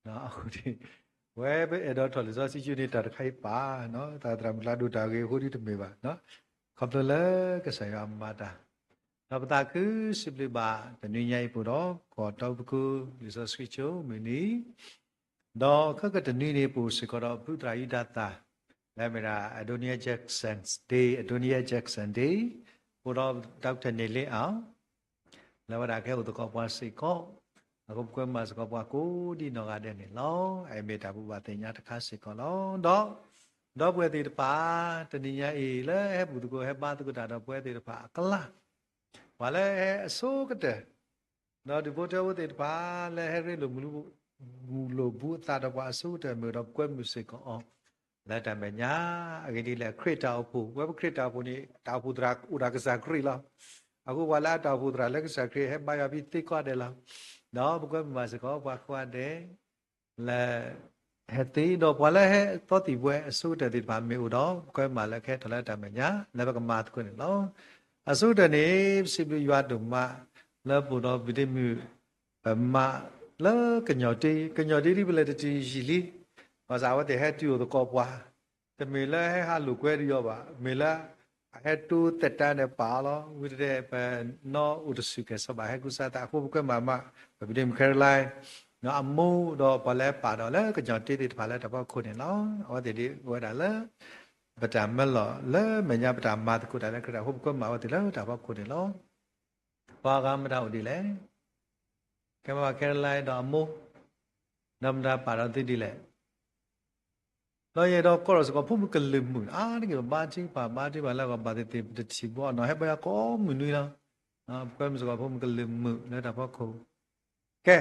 အဃိန့ၣ် ပဝဲပအဲၣ်ဒိးထီၣ်လံာ်စီဆှံကၠိန့ၣ် တၢ်တခါအံၤပာ်, သရၣ်သရၣ်မုၣ်ကျါဒိၣ်တၢ်ဂ့ၤအဃိဒ်တမ့ၢ်ဘၣ်, ခီဖျိလၢကစၢ်ယွၤမၤတၢ်, ဒီးပသးခုစံးဘျုးဘၣ် တနွံညါအံၤပူၤဒီး ကီၢ်တီပကိး လံာ်စီဆှံကၠိမုၢ်နံၤ ဒီးခဲကတနွံန့ၣ် ပအိၣ်စ့ၢ်ကီးဒီးဖုသရၣ်ယူဒၤသၣ် လၢအမ့ၢ်ဒၣ် Adoniram Judson Day, Adoniram Judson Day, အိၣ်ဒီး Doctor န့ၣ်လ့အီၤ, လၢဝဲဒၣ်ကဟဲအိၣ်သကိးပှၤစ့ၢ်ကီး, အဃိပကွဲမၤစ့ၢ်ကီးပှၤကိးဒ်နီၢ်ဂၤဒဲးန့ၣ်လီၤ. အမ့ၢ်တၢ်ဘိးဘၣ်သ့ၣ်ညါတခါစ့ၢ်ကီးလီၤ. ဒီး ဒီပုၢ်ဝဲၢ်သ့ၣ်တဖၣ် တနံၤညါအံၤ လၢဟဲဘူၣ်သကိးဟဲဘါသကိးတၢ်ဒီးပဝဲသ့ၣ်တဖၣ်အကျါ ပှၤလၢဟဲအဆိကတၢၢ် ဒီးဒူၣ်ဖိထၢဖိသ့ၣ်တဖၣ် လၢဟဲရ့လိာ်မုာ်လိာ်ဘူးအသးဒီးပှၤအဆိကတၢၢ်မ့ၢ်ဒီး ပကွဲမုာ်စ့ၢ်ကီးအီၤ လၢတၢ်မဲာ်ညါ, အဂ့ၢ်ဒ်လဲၣ် ခရံာ်တၢ်အိၣ်ဖှိၣ်, ပဝဲပခရံာ်တၢ်အိၣ်ဖှိၣ်န့ၣ် တၢ်အိၣ်ဖှိၣ်သရၣ်အိၣ်ဒၣ်ကစၢ်ခရံာ်လီၤ. အဃိပှၤလၢအတၢ်အိၣ်ဖှိၣ်သရၣ်လၢကစၢ်ခရံာ်ဟဲဘါယွၤဖဲသ့ကိးဂၤဒဲးလီၤ. ဒီးပကွဲမုာ်ဘၣ်စ့ၢ်ကီးပှၤကိးဂၤဒဲး လၢ ဟဲသ့ဒီးပှၤလၢဟဲသီသံၣ်ဘှဲအဆိကတၢၢ်သ့ၣ်တဖၣ်မ့ၢ်အိၣ်ဒီး ပကွဲမုာ်လၢကဟဲထီၣ်လၢတၢ်မဲာ်ညါ လၢပကမၤသကိးန့ၣ်လီၤ. အဆိကတၢၢ်န့ၣ် ပစံးဘျုးယွၤဒိၣ်မး လၢပအိၣ်ဒီးပဒ့မုၣ် ပမါ လၢကညီၣ်တ့, ကညီၣ်တ့ဒ်ပလဲၤတတုၤယံာ်လံ, ဘၣ်ဆၣ်အဝဲသ့ၣ်ဟဲတုၤအိၣ်သကိးပှၤ, တမ့ၢ်လၢဟဲဟးလိာ်ကွဲဒ်အီၤဘၣ်, မ့ၢ်လၢ အဟဲတိသတးန့ၣ်ပာ်အီၤလီၤ. ဝံၤတတဲ ပနီၢ်အိၣ်တဆူၣ်ကဲၣ်ဆိးဘၣ်ဟဲကူစါသးအဃိ ပကွဲမုာ်မး ပပဒ့မုၣ် Caroline အမိၢ်ဒီးပှၤလၢပာ်ဒီးလၢကညီၣ်တ့သ့ၣ်တဖၣ်လၢတၢ်ဖီခိၣ်န့ၣ်လီၤ. အဝဲသ့ၣ်ဒ်ဝဲဒၣ်လၢ ပတၢ်မၢလီၤလၢမဲာ်ညါ ပတၢ်မၤသကိးတၢ်လၢခရံာ်တၢ်အဃိ ပကွဲမုာ်အဝဲသ့ၣ်လၢတၢ်ဖီခိၣ်န့ၣ်လီၤ. ပှၤဂၤမတၤအိၣ်ဒ်လဲၣ်, ကဲမး Caroline ဒီးအမိၢ်, ဒီးမတၤပာ်ဒီးသုဒ်လဲၣ် ဒီးယအဲၣ်ဒိးကိးထီၣ်စ့ၢ်ကီးဖိမုၣ်ကလုာ်မုာ် အါတက့ၢ် ပဘါထုကဖၣ် ဘါထုကဖၣ်လၢအဂီၢ် ဘၣ်သ့ၣ်သ့ၣ် ပတထံၣ်ဘၣ်နီၤ ဟဲဘါယွၤကိးမုၢ်နွံလီၤ. ပကွဲမုာ်စ့ၢ်ကီးဖိမုၣ်ကလုာ်မုာ်လၢတၢ်ဖီခိၣ်, ကဲ,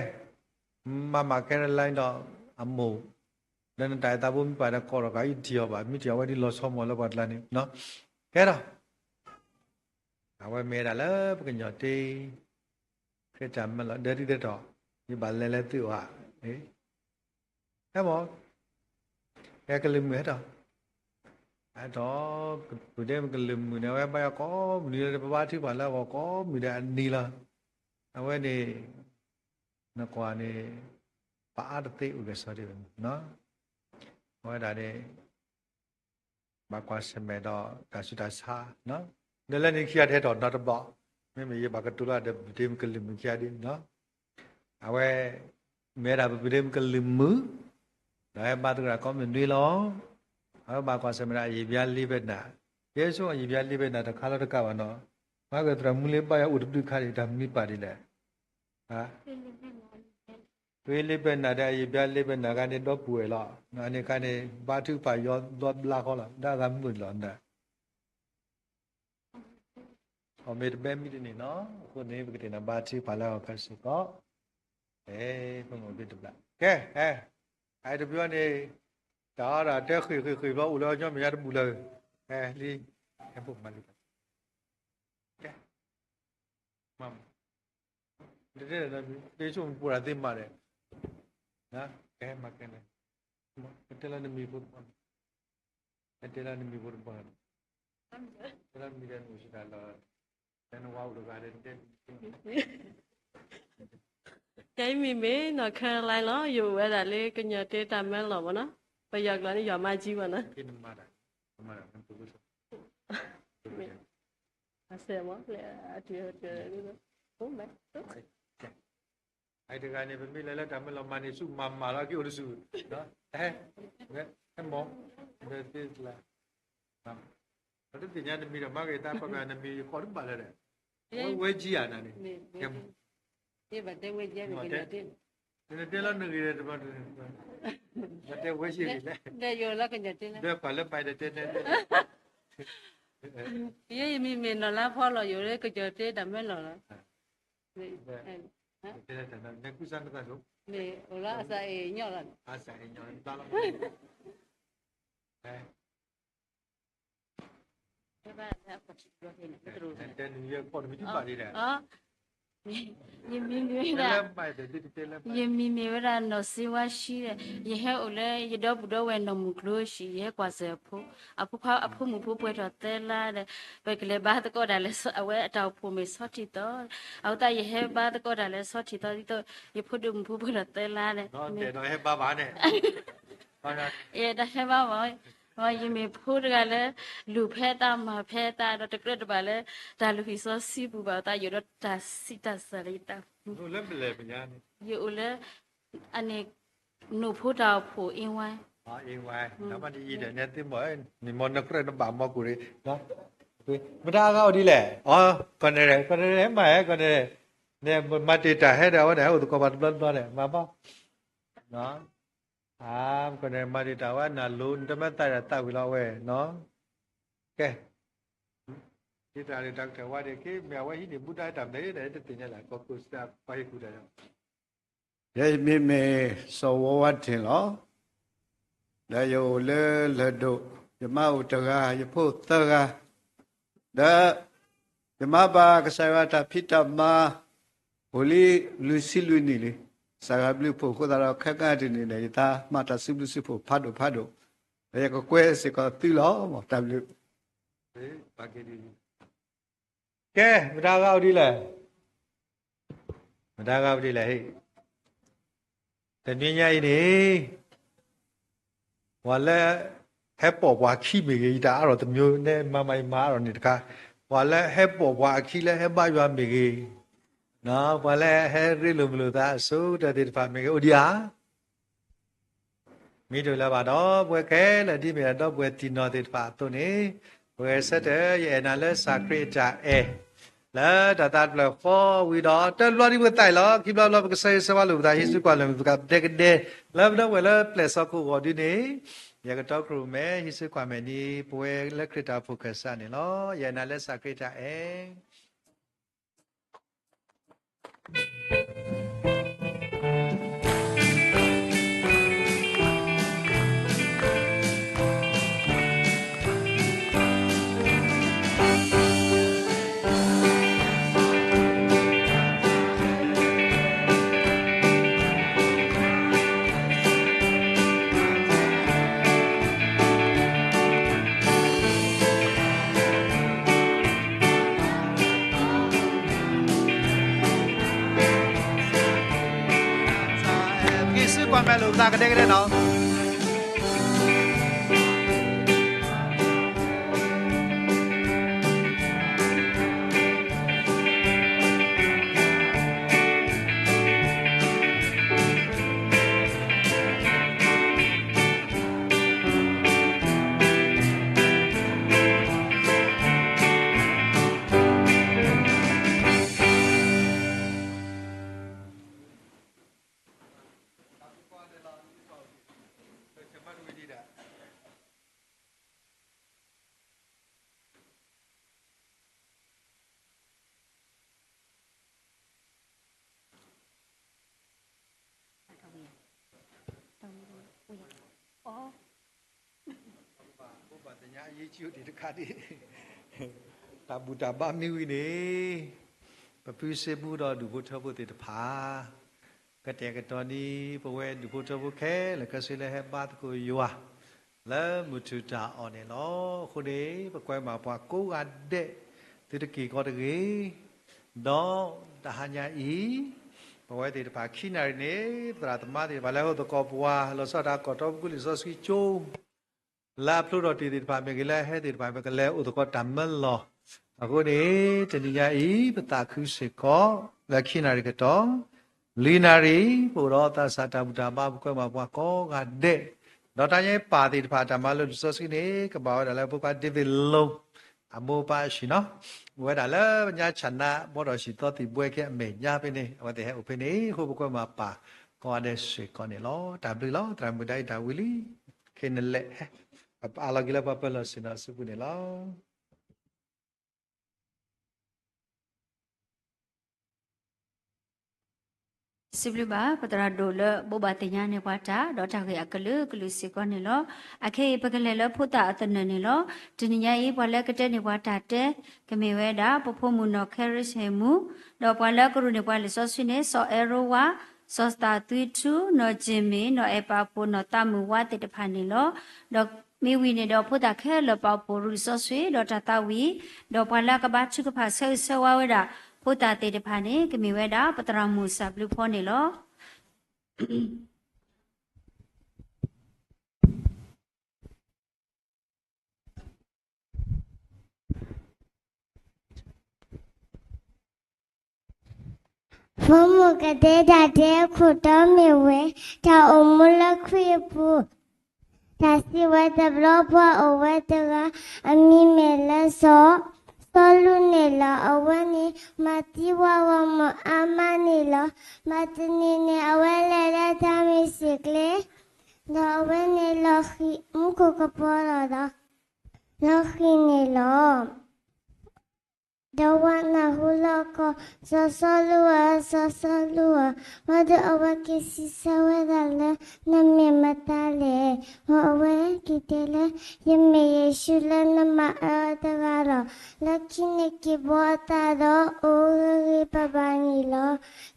မၤမး Caroline ဒီးအမိၢ်, ဒီးနတၢ်အဲၣ်သးဘိမ့ၢ်ပာ်ဒီးကိးထီၣ်က့ၤ ယတထံၣ်အီၤဘၣ်, မ့ၢ်ထံၣ်အီၤဝဲဒ်လီၤဆီမီၤလၢပှၤကျါန့ၣ်, ကဲဒီး အဝဲမ့ၢ်ဝဲဒၣ်လၢပကညီၣ်တ့ ခရံာ်တၢ်မၢလီၤ ဒဲဒ်သိးဒီး ယဘၣ်လဲၤလၢသုအိၣ်ဧါ, ဟဲမး, ဟဲကလုာ်မုာ်ဟဲထီၣ်, ဟဲထီၣ်, ပဒ့မုၣ်ကလုာ်မုာ်န့ၣ် အဝဲဘါယွၤကိးမုၢ်နွံလၢ ပဘါထုကဖၣ်လၢအဂီၢ်ကိးမုၢ်ဒီးအနံၤလီၤ. အဝဲန့ၣ် နကွၢ်န့ၣ် ပအါတသ့အိၣ်ကဲၣ်ဆိးဒ်ဝဲန့ၣ်, အဝဲဒၣ်န့ၣ် ဘၣ်ကွၢ်ဆၢၣ်မဲာ်ဒီးတၢ်ဆူးတၢ်ဆါ, ဒီးလၢန့ၣ်ခံဂၤတဟဲထီၣ်နီတဘျီ, မ့မ့ၢ်ယဘၣ်ကတိၤလၢဒီးပဒ့မုၣ်ကလုာ်မုာ်ခံဂၤဒ်, အဝဲ မ့ၢ်ဝဲဒၣ်ပပဒ့မုၣ်ကလုာ်မုာ်, ဒီးဟဲဘါသကိးတၢ်ကိးမုၢ်နွံလီၤ. အဝဲဘၣ်ကွၢ်ဆၢၣ်မဲာ်ဒီးအယံာ်ဘျါလံဘဲနၤ, ယဲဆိအယံာ်ဘျါလံဘဲနၤတခါလီၤတကးဘၣ်နီၤ, မၤက့ၤသရၣ်မုၣ်လံဘါယွၤအိၣ်တဘျုးခါဒံး တၢ်မနုၤပာ်ဒ်လဲၣ် ဖဲလံဘဲနၤဒီးအယံာ်ဘျါလံဘဲနၤဂၤန့ၣ် ဒီပုၢ်ဝဲၢ်လီၤ. အန့ၣ်ခါန့ၣ် ဘါထုကဖၣ်ယီၤဒီဘျါဃီလီၤ ဒီးအဂၤမုာ်လီၤနၤ, အီၣ်မ့ၢ်တဘဲမံတန့ၢ်နီၤ, အဃိန့ၣ် ပကတဲနၤဘါထုကဖၣ်လၢအဂီၢ်ခဲစ့ၢ်ကီး, အဲ ပမိၢ်ဘ့တဘျါ, ကဲ, အဲ, အတဘျီန့ၣ်, တၢ်အီၣ်တၢ်တဲဃ့ၢ်ဃ့ၢ်ဃ့ၢ်ဘျီ အိၣ်လၢညီမ့ၢ်ညါတဘူၣ်လၢၤ, အဲ လံ, ဟဲဖိမၤလံ, ကဲ, မၤ တတဲလၢနမံၤ တဆိကမိၣ်ပှၤသ့မၤဒီး, ကဲမၤကဲန့ၣ်, ကတဲလၢနမံၤဖိတဘၣ်, ကတဲလၢနမံၤဖိတဘၣ်, တဲလၢနမံၤဒီးနအိၣ်စှၤတၢ်လီၤ, တဲနဝၤအိၣ်တဂၤဒီးတဲ, ယမံၤမ့ၢ်နီၢ် Caroline လီၤ. ယအိၣ်ဝဲဒၣ်လၢကညီၣ်တ့တၢ်မၢလီၤမ့ၢ်နီၤ, ပယီၤကျိာ်န့ၣ် ယီၤမါကၠံမ့ၢ်နီၤ, အစဲမ့ၢ်, အတဂၤန့ၣ် ပမ့ၢ်လဲၤလၢတၢ်မၢလီၤမၤန့ၣ် ဆူၣ်မၤမၤလီၤက့ၤအိၣ်တဆူၣ်, ဟဲမီၢ်, ပတသ့ၣ်ညါနမံၤဒီး မၤဂ့ၤတၢ်ပှၤနမံၤယခီၣ်တဘၣ်လၢၤဒီး, ဝဲဝဲကၠံဧါနၤန့ၣ်, တဲဝဲကၠံ, နတဲလီၤနဂ့ၤဒီး, နတဲဝဲကၠံဂ့ၤလဲၣ်, ဒီးယိၤလၢကညီၣ်တ့လၢ, ဒီးပှၤလၢပှၤဒီးတဲတဲတဲ ယဲယမံၤမ့ၢ်နီၢ်လါဖီလီၤ ယိၤလၢကညီၣ်တ့တၢ်မၢလီၤလီၤ, မ့ၢ်အိၣ်လၢအစးအ့ၣ်ညီလီၤ, အစးအ့ၣ်ညီလီၤ, တဲနံၤယဲခီၣ်တမံၤတဘၣ်ဒံးဒီး, ယမံၤမ့ၢ်ဝဲဒၣ်, ယမံၤမ့ၢ်ဝဲဒၣ်နီၢ်စ့ဝါဆံဒီး ယဟဲအိၣ်လၢယဒီပုၢ်ဒီဝဲၢ်နီၢ်မုၢ်ကျိၤဟံၣ် ယဟဲကွၢ်စၢၤအဖိ, အဖိခွါ အဖိမုၣ်ဖိပှဲၤထီၣ်သၢလါဒီး ပကလဲၤဘါသကိးတၢ်လၢ အဝဲအတၢ်အိၣ်ဖှိၣ်မ့ၢ်ဆီထံၣ်သီ, အဃိသတးယဟဲဘါသကိးတၢ်လၢဆီထံၣ်သီဒ်သိး ယဖိဒိၣ်မုၣ်ဖိပှဲၤထီၣ်သၢလါဒီး ယတၢ်ဟဲဘါဘၣ်, ယမ့ၢ်ဖိတဂၤလၢ လူၤဖဲအသးမၤဖဲအသးဒီး တကြၢးတဘၣ်လၢ တၢ်လုၢ်ဟံၣ်စီဆှံပူၤဘၣ်အသး ယအိၣ်ဒီးတၢ်ဆံးတၢ်စှၤလၢယသး, ယအိၣ်လၢ အန့ၣ် နိၣ်ဖိတၢ်အိၣ်ဖှိၣ် အ့ဝဲ, အ့ဝဲ, နမ့ၢ်နအံၤဒီး နသ့ၣ်မီၢ် နမ့ၢ်နကြၢးနဘၣ်မီၢ်ကူၣ်ရ့ၣ်, မတၤအဂၤအိၣ်ဒ်လဲၣ်, ကီၢ်နဲၣ်ရဲၣ် ကီၢ်နဲၣ်ရဲၣ် မၤဟဲ ကီၢ်နဲၣ်ရဲၣ်, နမၤတ့ၢ်တၢ်ဟဲဒီး အဝဲန့ၣ် ဟဲအိၣ်သကိးပှၤတဘျီတဘျီဒီး မၤဘၣ် ကီၢ်နဲၣ်ရဲၣ် မၤတ့ၢ်တၢ်ဝဲနၤလိၤ နတမ့ၢ်သးဒီးသးဝံၤလီၤဝဲနီၤ, ကဲ, ဒ်တၢ်လၢတၢ်ကတၢၢ်ဝဲဒၣ်က့ မ့ၢ်အဝဲဟံးန့ၢ်ဘူးဒၣ်တၢ်မနုၤဒီး တသ့ၣ်ညါလၢ ကီၢ်ခိၣ်စတၢ်ပှၤဟ့ၣ်ကူၣ်တၢ်ဒီး ယမံၤမ့ၢ်စီၤဝီဝါတ့ၢ်လီၤ. ဒီးယအိၣ်လၢလၢၢ်ဒိၣ်, ယမါအိၣ်တဂၤ, ယဖိသၢဂၤ, ဒီးယမါဘၣ်ကစၢ်ယွၤတၢ်ဖံးတၢ်မၤ အိၣ်လံလွံၢ်ဆံလွံၢ်နံၣ်လံ. ကစၢ်ယွၤဘျုးဖှိၣ်အဃိသတးဒီး ခဲကနံၣ်အံၤန့ၣ် ယသးမၤတၢ်စုဘျုးစုဖှိၣ်ဖးဒိၣ်ဖးဒိၣ်, ဒီးယကကွဲးစ့ၢ်ကီးသုလီၤ. တၢ်ဘျုး ကဲ, မတၤအဂၤအိၣ်ဒ်လဲၣ်, မတၤအဂၤအိၣ်ဒ်လဲၣ်, တနွံညါအံၤန့ၣ် ပှၤလၢ ဟဲပိာ်ပှၤခံမ့ၢ်ဂ့ၤ, ယတၢ်အါထီၣ်တမံၤန့ၣ် မၤမၤယမၤအါထီၣ်န့ၣ်တခါ, ပှၤလၢဟဲပိာ်ပှၤအခံလၢဟဲဘါယွၤမ့ၢ်ဂ့ၤ, ပှၤလၢဟဲရ့လိာ်မုာ်လိာ်သးအဆိကတၢၢ်သ့ၣ်တဖၣ်မ့ၢ်ဂ့ၤ အိၣ်ဒံးဧါ မ့ၢ်တအိၣ်လၢၤဘၣ်ဒီး ပဝဲခဲလၢာ်ဒ်မ့ၢ်ဒီပုၢ်ဝဲၢ်တံၢ်နီၢ်သ့ၣ်တဖၣ်အသိးန့ၣ်, ပဂဲၤဆၢထၢၣ် ယအဲၣ်နၤလၢစၢ်ခရံာ်အတၢ်အဲၣ် လၢတၢ်သးတဖျၢၣ်ဃီဝံၤဒီး တဘျီဒံးပသးအံၤလီၤ. ခံဘျီဘျီပကဆၢဂ့ၤဆၢဝါလိာ်ပသး ဟံးစုကွၢ်လၢာ်မုာ်ပသးကဒဲကဒဲ, လၢပဒီပုၢ်ဝဲၢ်လၢပျဲၢ်စီၤခိၣ်ဂီၤဒုန့ၣ်, ယကတီခိၣ်ရိၣ်မဲ ဟံးစုကွၢ်မဲာ်နံၤ ပဝဲလၢခရံာ်တၢ်အိၣ်ဖှိၣ်ကစၢ်န့ၣ်လီၤ. ယအဲၣ်နၤလၢစၢ်ခရံာ်အတၢ်အဲၣ် ဟံးစုကွၢ်မဲာ်လိာ်ပသးကဒဲကဒဲနီၤ. တၢ်ဘူၣ်တၢ်ဘါမ့ၢ်ဝံၤန့ၣ်, ပဖုစ့မူဒီးဒူၣ်ဖိထၢဖိသ့ၣ်တဖၣ် ကတဲာ်ကတီၤန့ၢ် ပဝဲဒူၣ်ဖိထၢဖိခဲလၢာ်ခဲဆ့လၢဟဲဘါသကိးယွၤ လၢမုၢ်ထူၣ်တၢ်အီၣ်န့ၣ်လီၤ. အဃိန့ၣ် ပကွဲမးပှၤကိးဂၤဒဲး သုတက့ၢ်ကီတဂ့ၤ, ဒီးတဟါညါအံၤ ပဝဲသ့ၣ်တဖၣ်ခံနၣ်ရံၣ်န့ၣ် ပသရၣ်သမါသ့ၣ်တဖၣ်လၢဟဲအိၣ်သကိးပှၤ လီၤဆီဒၣ်တၢ်ကီၢ်တီပူၤလံာ်စီဆှံကၠိ လၢအဖျိထီၣ်တ့ၢ်သ့ၣ်တဖၣ်မ့ၢ်ဂ့ၤ လၢအဟဲသ့ၣ်တဖၣ် ပကလဲၤအိၣ်သကိးတၢ်မၢလီၢ်. အဃိန့ၣ် တနံၤညါအံၤ ပသးခုစ့ၢ်ကီး လၢခံနၣ်ရံၣ်ကတီၢ် လွံၢ်နၣ်ရံၣ် ပအိၣ်ဒီးသးစၢ်တၢ်ဘူၣ်တၢ်ဘါ ပကွဲမးပှၤကိးဂၤဒဲး, ဒီးတၢ်ညါပၢ်သ့ၣ်တဖၣ် တၢ်မၤလိလံာ်စီဆှံန့ၣ် ကဘၣ်ဝဲဒၣ်လၢဖိခွါ David Long အမိၢ်အပၢ်အဟံၣ်နီၤ, အိၣ်ဝဲဒၣ်လၢညါဆၣ်နါဘီထီၣ်ဟံၣ်သီသံၣ်ဘှဲခဲအမဲာ်ညါဖဲန့ၣ် အဝဲသ့ၣ်ဟဲအိၣ်ဖဲန့ၣ် အဃိပကွဲမးပၢ်ကိးဂၤဒဲးစ့ၢ်ကီးန့ၣ်လီၤ. တၢ်ဘျုးလီၤ သရၣ်မုၣ်ဒၣ်အံၤတၢ်ဝံၤလံ, ခဲနလဲၣ် ပအးလီၤက့ၤလၢပှၤပၢၤလီၢ်ဆ့ၣ်နီၤအစုပူၤန့ၣ်လီၤ. စံးဘျုးဘၣ် ပသရၣ်ဒိၣ်လၢဘိးဘၣ်သ့ၣ်ညါန့ၢ်ပှၤတၢ် ဒီးတၢ်ဂ့ၢ်အကလုာ်ကလုာ်စ့ၢ်ကီးန့ၣ်လီၤ. အခဲအံၤ ပကလဲၤလၢဖိသၣ်အသနၢၣ်န့ၣ်လီၤ. တနံၤညါအံၤ ပှၤလၢကတဲန့ၢ်ပှၤတၢ်တဲ ကမ့ၢ်ဝဲဒၣ် ပဖိမုၣ်နီၢ်ခဲရံဟ့ၣ်မူ, ဒီးပှၤလၢကရူၢ်န့ၢ်ပှၤလံာ်စီဆှံန့ၣ် စီၤအဲရိဝါ, စီၤသးသွံထူ, နီၢ်ကၠ့ၣ်မ့ၣ်, နီၢ်အဲၣ်ပာ်ဖှိၣ်နီၢ်သးမုၣ်ဝါသ့ၣ်တဖၣ်န့ၣ်လီၤ. ဒီးမ့ၢ်ဝံၤန့ၣ်ဒီး ဖိသၣ်ခဲလၢာ်ပာ်ဖှိၣ်ရူၢ်စီဆှံ ဒီးတၢ်သးဝံၣ်, ဒီးပှၤလၢအကဘါထုကဖၣ်ဆၢဂ့ၤဆၢဝါဝဲဒၣ် ဖိသၣ်သ့ၣ်တဖၣ်န့ၣ် ကမ့ၢ်ဝဲဒၣ် ပသရၣ်မုၣ်စၢ်ဘျုးဖီန့ၣ်လီၤ. ဖိမုၣ်ကတဲတၢ်တဲအခိၣ်တီမ့ၢ်ဝဲ တၢ်အိၣ်မူလၢခရံာ်အပူၤ, တၢ်စံးဝဲတဘျီ ပှၤအိၣ်ဝဲတဂၤ အမံၤမ့ၢ်လၢစီၤ, စီလူးန့ၣ်လီၤ. အဝဲန့ၣ် မၤသံဝဲအမိၢ်အါမးန့ၣ်လီၤ. မၤတနံၤန့ၣ် အဝဲလဲၤလၢတၢ်မံၤစ့ၢ်ကျဲ, ဒီးအဝဲန့ၣ်လီၤဃံၤမူခိၣ်ကပီၤလီၤဒီး လီၤဃံၤန့ၣ်လီၤ. ဒီးဝဲနၢ်ဟူလီၤကိး, စီၤစီလူးဧၢ, စီၤစီလူးဧၢ, ဘၣ်ဒီးအဝဲက့ၤစံးဆၢဝဲဒၣ်လၢ နမ့ၢ်မတၤလဲၣ်. ဒီးအဝဲက့ၤတဲလၢ ယမ့ၢ်ယ့ၣ်ၡူးလၢနမၤအၢအတဂၤလီၤ. လၢခံန့ၣ်က့ၤဘှီအသးဒီးအိၣ်ဂ့ၤဂ့ၤဘၣ်ဘၣ်န့ၣ်လီၤ.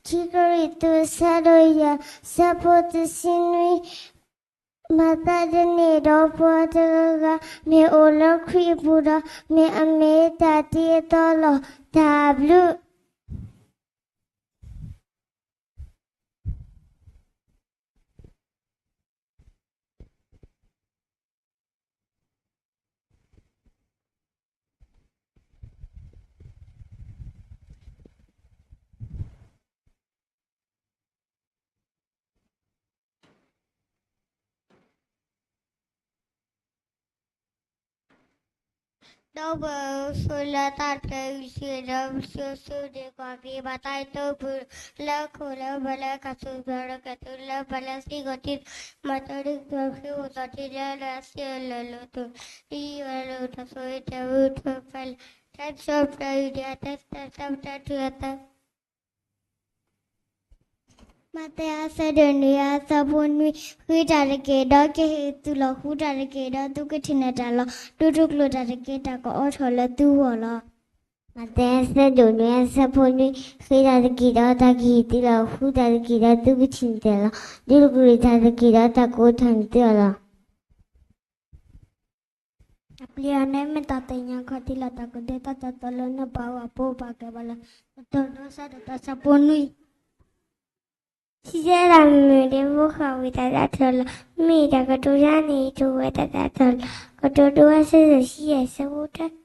ခံကရံၣ်သူး အဆၢဒိၣ်ယဲၢ် အဆၢဖိတဆံနွံ မၤသးဒ်န့ၣ်ဒီး ပှၤတဂၤဂၤ မ့ၢ်အိၣ်လၢခရံာ်အပူၤဒီး မ့ၢ်အမ့ၢ်တၢ်တ့အသီလီၤ. တၢ်ဘျုး. ဒီပုၢ်ဝဲၢ် ဆိလၢတၢ်တဖျၢၣ်အံၤတက့ၢ်ဒီး ပဆိဆိဒ့ကွၢ်က့ၤ ဘၣ်တၢ်အဲၣ်တီပူၤ လၢခိၣ်လၢဘၢၣ်လၢကသူၣ်ပှၤဒီးကသူၣ်လၢပှၤလၢသံကွၢ်ထံ မၤတၢ်ဒ်ပှၤဃ့အိၣ်သီးထံလၢလၢအစံၣ်အလၢာ်လိာ်တူၢ် ဒ်ယွၤလိာ်တၢ်ဆိၣ်ဂ့ၤတၢ်အုၣ်ထီၣ်ဖဲလၢ တၢ်ကစီၣ်ဖျၢၣ်အံၤဒ်အတၢ်သးတၢ်ပတၢ်ထုးအသး မးသဲ အဆၢဒိၣ်နွံ အဆၢဖိနွံ, ဃ့တၢ်တက့ၢ်ဒီးကဟ့ၣ်သုလီၤ, ဃုတၢ်တက့ၢ်ဒီးသုကထံၣ်န့ၢ်တၢ်လီၤ, ဒိးတကျိာ်တၢ်တက့ၢ် တၢ်ကအိးထီၣ်လၢသုဂီၢ်လီၤ. မးသဲ အဆၢဒိၣ်နွံ အဆၢဖိနွံ, ဃ့တၢ်တက့ၢ်ဒီးတၢ်ကဟ့ၣ်သုလီၤ, ဃုတၢ်တက့ၢ်ဒီးသုကထံၣ်န့ၢ်တၢ်လီၤ, ဒိးတကျိာ်တၢ်တက့ၢ်ဒီးတၢ်ကအိးထီၣ်န့ၢ်သုအီၤလီၤ. အပျ့ၤအီၤန့ၣ်မ့ၢ်တၢ်သ့ၣ်ညါခီၣ်ထံးလီၤ, တၢ်ကဒုးတၢ်တၢ်တီလၢနပာ်အီၤအပူၤပာ်ကဲဘၣ်လၢ ကတိၤဒိဆၢဒိၣ်တၢ်ဆၢဖိနွံ, စံးဆၢဒၣ်မုၢ်ဒ့ဖိဃာ်ဝံၤတၢ်ဒၣ်ထီၣ်လီၤ, မ့ၢ်တၢ်ကတိၤတၢ်န့ၣ် ယတိၤဝဲတၢ်ဒၣ်ထီၣ်လီၤ, ကတိၤဒိအဆၢဒိၣ်ဆံယဲၢ်ဆၢဖိတၢ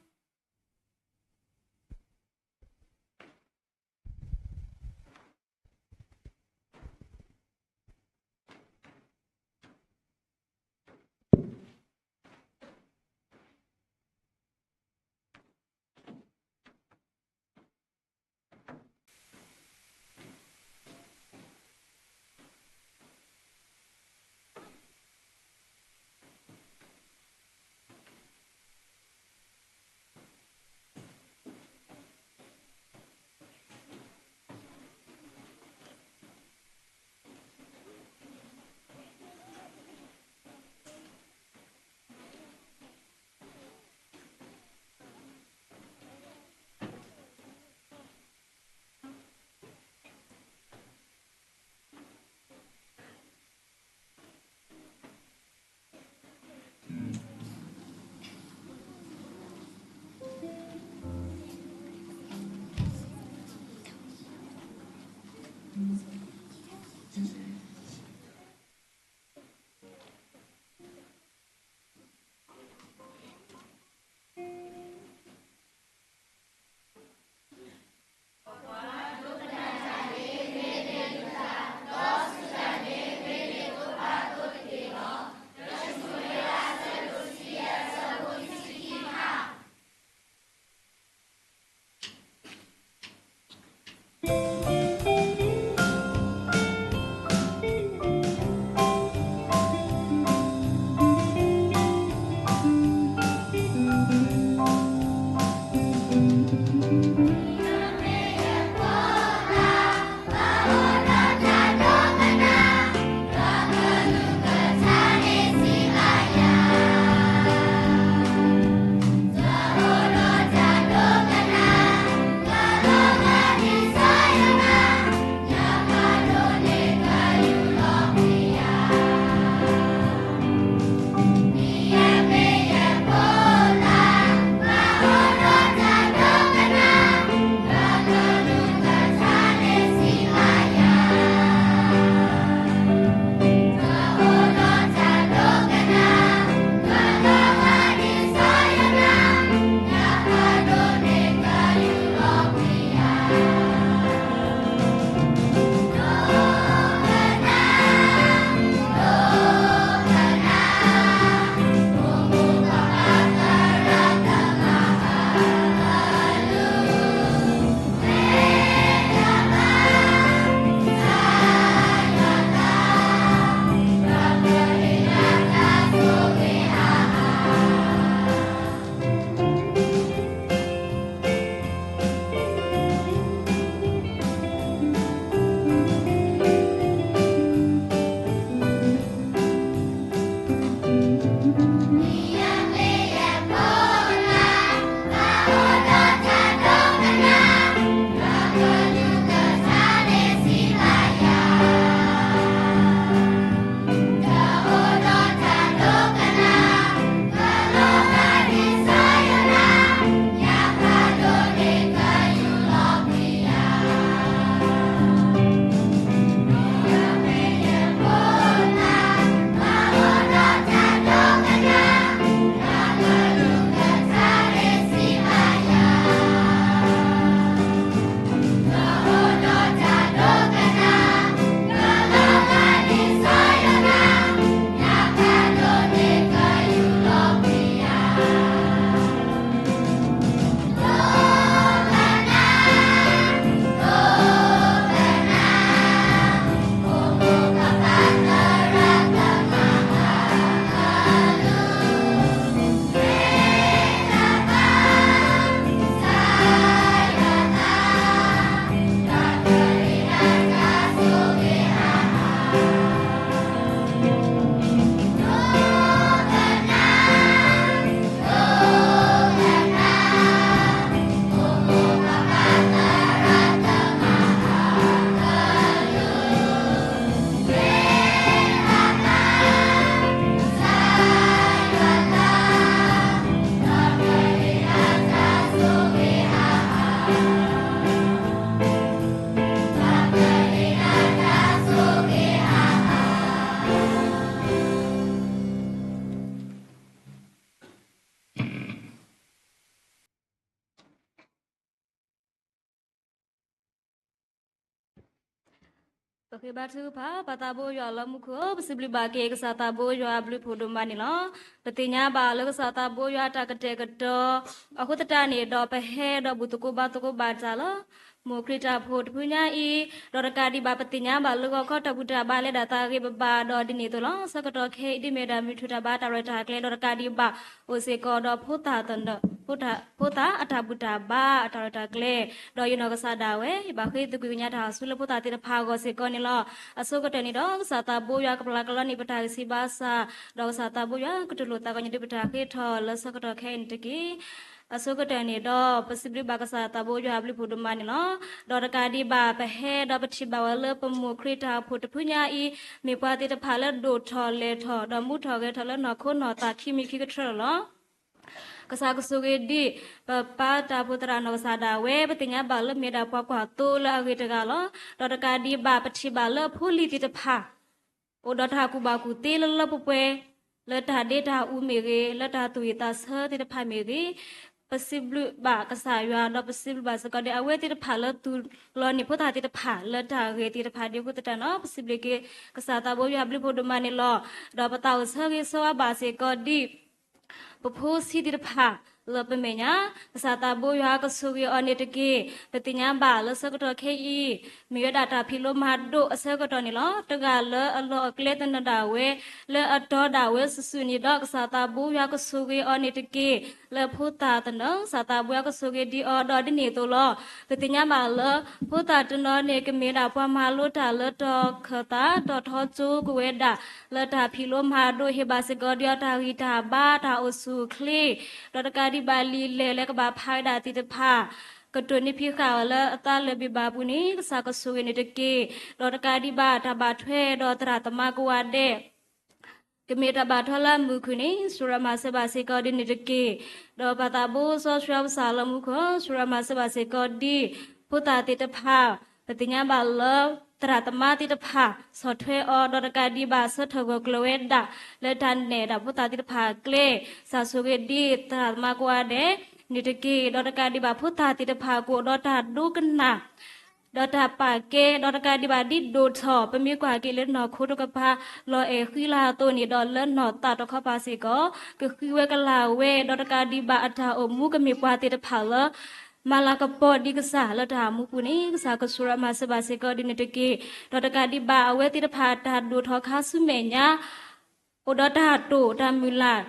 ပဃ့ဘါထုကဖၣ်, ပၢ်သးဘိယွၤလၢမူခိၣ်ဧၢ, ပစံးဘျုးဘၣ်က့ၤကစၢ်သးဘိယွၤအဘျုးဖးဒိၣ်မးန့ၣ်လီၤ. ပသ့ၣ်ညါဘၣ်လၢကစၢ်သးဘိယွၤအတၢ်ကတဲာ်ကတီၤ အဃိသတးန့ၣ်ဒီး ပဟဲဒီးဘူၣ်သကိးဘါသကိးဘၣ်တၢ်လၢ မိၢ်ခရံာ်တၢ်အိၣ်ဖှိၣ်တဖုညါအံၤ, ဒီးတကးဒံးဘၣ် ပသ့ၣ်ညါဘၣ်လၢဂီၤခီတၢ်ဘူၣ်တၢ်ဘါလဲၤဒၣ်သးဂ့ၤဘၣ်ဘၣ်ဒီးဒ်န့ၣ်အသိးလီၤ. ဆၢကတီၢ်ခဲအံၤ ဒ်မ့ၢ်ဒၣ်မုၢ်ထူၣ်တၢ်ဘါတၢ်ရဲၣ်တၢ်ကျဲၤ ဒီးတကးဒံးဘၣ် အိၣ်စ့ၢ်ကီးဒီးဖိသၣ် ဖိသၣ်အတၢ်ဘူၣ်တၢ်ဘါအတၢ်ရဲၣ်တၢ်ကျဲၤ, ဒီးယနီၢ်ကစၢ်ဒၣ်ဝဲ ယဘၣ်ဃ့သကွံာ်ကညးတၢ်ဟးဆူလၢဖိသၣ်သ့ၣ်တဖၣ်အဂီၢ်စ့ၢ်ကီးန့ၣ်လီၤ. အဆိကတၢၢ်န့ၣ်ဒီး ကစၢ်သးဘိယွၤကပျၢ်ကလီန့ၢ်ပတၢ်ဂံၢ်စၢ်ဘါစၢ်, ဒီးကစၢ်သးဘိယွၤကတူၢ်လိာ်သးဂီၤညါဒုးပတၢ်ဃ့ထီၣ်လၢဆၢကတီၢ်ခဲအံၤန့ၣ်တက့ၢ်. အဆိကတၢၢ်န့ၣ်ဒီး ပစံးဘျုးဘၣ်ကစၢ်သးဘိယွၤအဘျုးဖးဒိၣ်မးန့ၣ်လီၤ. ဒီးတကးဒံးဘၣ် ပဟဲဒီးပထံၣ်ဘၣ်ဝဲလၢပမိၢ်ခရံာ်တၢ်အိၣ်ဖှိၣ်တဖုညါအံၤ မ့ၢ်ပှၤသ့ၣ်တဖၣ်လၢဒိၣ်ထီၣ်လဲၤထီၣ် ဒီးမူထီၣ်ဂဲၤထီၣ်လၢနီၢ်ခိနီၢ်သးခံမံၤခံကထြၢလီၤ. ကစၢ်ကဆိၣ်ဂ့ၤဒံး ပပၢ်တၢ်အိၣ်ဖှိၣ်သရၣ်နီၢ်ကစၢ်ဒၣ်ဝဲ ပသ့ၣ်ညါဘၣ်လၢမ့ၢ်ဒၣ်ပှၤကွၢ်သိလၢအဂ့ၤတဂၤလီၤ. ဒီးတကးဒံးဘၣ် ပထံၣ်ဘၣ်လၢဖိလံၤသ့ၣ်တဖၣ် အိၣ်ဒီးတၢ်ကူၣ်ဘၣ်ကူၣ်သ့လၢလၢပှဲၤပှဲၤ လၢတၢ်ဒ့တၢ်အူမ့ၢ်ဂ့ၤ, လၢတၢ်သူၣ်ဝံၣ်သးဆၢသ့ၣ်တဖၣ်မ့ၢ်ဂ့ၤ, ပစံးဘျုးဘၣ်ကစၢ်ယွၤ ဒီးပစံးဘျုးဘၣ်စ့ၢ်ကီးဒံး အဝဲသ့ၣ်တဖၣ်လၢသူၣ်လီၤန့ၢ်ဖိသၣ်သ့ၣ်တဖၣ်လၢတၢ်ဂ့ၤသ့ၣ်တဖၣ်ဒ်အဃိသတးန့ၣ် ပစံးဘျုးက့ၤကစၢ်သးဘိယွၤအဘျုးဖးဒိၣ်မးန့ၣ်လီၤ. ဒီးပသးအိၣ်ဆၢဂ့ၤဆၢဝါဘၣ်စ့ၢ်ကီးဒံး ပဖိဆံးသ့ၣ်တဖၣ်လၢပမဲာ်ညါ, ကစၢ်သးဘိယွၤကဆိၣ်ဂ့ၤအီၤန့ၣ်တက့ၢ်. ပသ့ၣ်ညါဘၣ်လၢဆၢကတီၢ်ခဲအံၤ မ့ၢ်ဝဲဒၣ်တၢ်ဖံးလိမၤဒိးအဆၢကတီၢ်န့ၣ်လီၤ. တဂၤလၢအလီၢ်အကျဲသနၢၣ်ဒၣ်ဝဲ လၢအတီဒၣ်ဝဲစုာ်စုာ်န့ၣ်ဒီး ကစၢ်သးဘိယွၤကဆိၣ်ဂ့ၤအီၤန့ၣ်တက့ၢ်. လၢဖိသၣ်သနၢၣ် ကစၢ်သးဘိယွၤကဆိၣ်ဂ့ၤဒံးအီၤဒီးဒ်န့ၣ်အသိးလီၤ. ပသ့ၣ်ညါဘၣ်လၢ ဖိသၣ်တနီၤန့ၣ် ကမ့ၢ်ဒၣ်ပှၤမၤလိတၢ်လၢတီၤခၢၣ်သး တီၤထီကၠိကဝဲဒၣ် လၢတၢ်ဖံးလိမၤဒိးဟ့ၣ်ဘၣ်စ့ၢ်ကီးဒီးတၢ်ဂံၢ်တၢ်ဘါ တၢ်အိၣ်ဆူၣ်အိၣ်ချ့, ဒီးတကးဒံးဘၣ်လံာ်လဲၢ်လၢကဘၣ်ဖးဝဲဒၣ်သ့ၣ်တဖၣ် ကတိၢ်န့ၢ်ဖံးဃာ်အီၤလၢအသးလၢာ်ဘ့ၣ်ဘၣ်ပူၤန့ၣ် ကစၢ်ကဆိၣ်ဂ့ၤန့ၣ်တက့ၢ်. ဒီးတကးဒံးဘၣ်တၢ်ဘၣ်ထွဲဒီးသရၣ်သမါကိးဂၤဒဲး ကမ့ၢ်တၢ်ဘၣ်ထွဲလၢအမုာ်ခုၣ်န့ၣ် ဆိၣ်ရၢမၤစၢၤဘၣ်စ့ၢ်ကီးဒ်န့ၣ်တက့ၢ်. ဒီးပၢ်သးဘိစီဆှံပစၢ်လၢမူခိၣ် ဆိၣ်ရၢမၤစၢၤဘၣ်စ့ၢ်ကီးဒ် ဖိသၣ်သ့ၣ်တဖၣ် ပသ့ၣ်ညါဘၣ်လၢ သရၣ်သမါသ့ၣ်တဖၣ် ဆီၣ်ထွဲအီၤ ဒီးတကးဒံးဘၣ်ဆၢထၢၣ်ဂၢၢ်ကျၢၤဝဲဒၣ် လၢတၢ်နဲၣ်ဒၣ်ဖိသၣ်သ့ၣ်တဖၣ်အကျဲ, ကစၢ်ဆိၣ်ဂ့ၤဒံးသရၣ်သမါကိးဂၤဒဲးန့ၣ်တက့ၢ်. ဒီးတကးဒံးဘၣ်ဖိသၣ်သ့ၣ်တဖၣ်ကအိၣ်ဒီးတၢ်ဒိကနၣ် ဒီးတၢ်ပာ်ကဲ ဒီးတကးဒံးဘၣ်ဒ်ဒိၣ်ထီၣ် ပမ့ၢ်ကွၢ်က့ၤလၢနီၢ်ခိတကပၤ လီၤအဲၣ်ဃံလၤအသိးန့ၣ်ဒီး လၢနီၢ်သးတခီပၤစ့ၢ်ကီး ကဃံဝဲကလၤဝဲ ဒီးတကးဒံးဘၣ်အတၢ်အိၣ်မူကမ့ၢ်ပှၤသ့ၣ်တဖၣ်လၢ မၤလၤကပီၤဒံးကစၢ်လၢတၢ်အိၣ်မူပူၤန့ၣ် ကစၢ်ကဆိၣ်ရၢမၤစၢၤဘၣ်စ့ၢ်ကီးဒ်န့ၣ်တက့ၢ်. ဒီးတကးဒံးဘၣ်အဝဲသ့ၣ်တဖၣ်တၢ်ဒိၣ်ထီၣ်ခါဆူမဲာ်ညါ အိၣ်ဒီးတၢ်တိာ်တၢ်မုၢ်လၢ်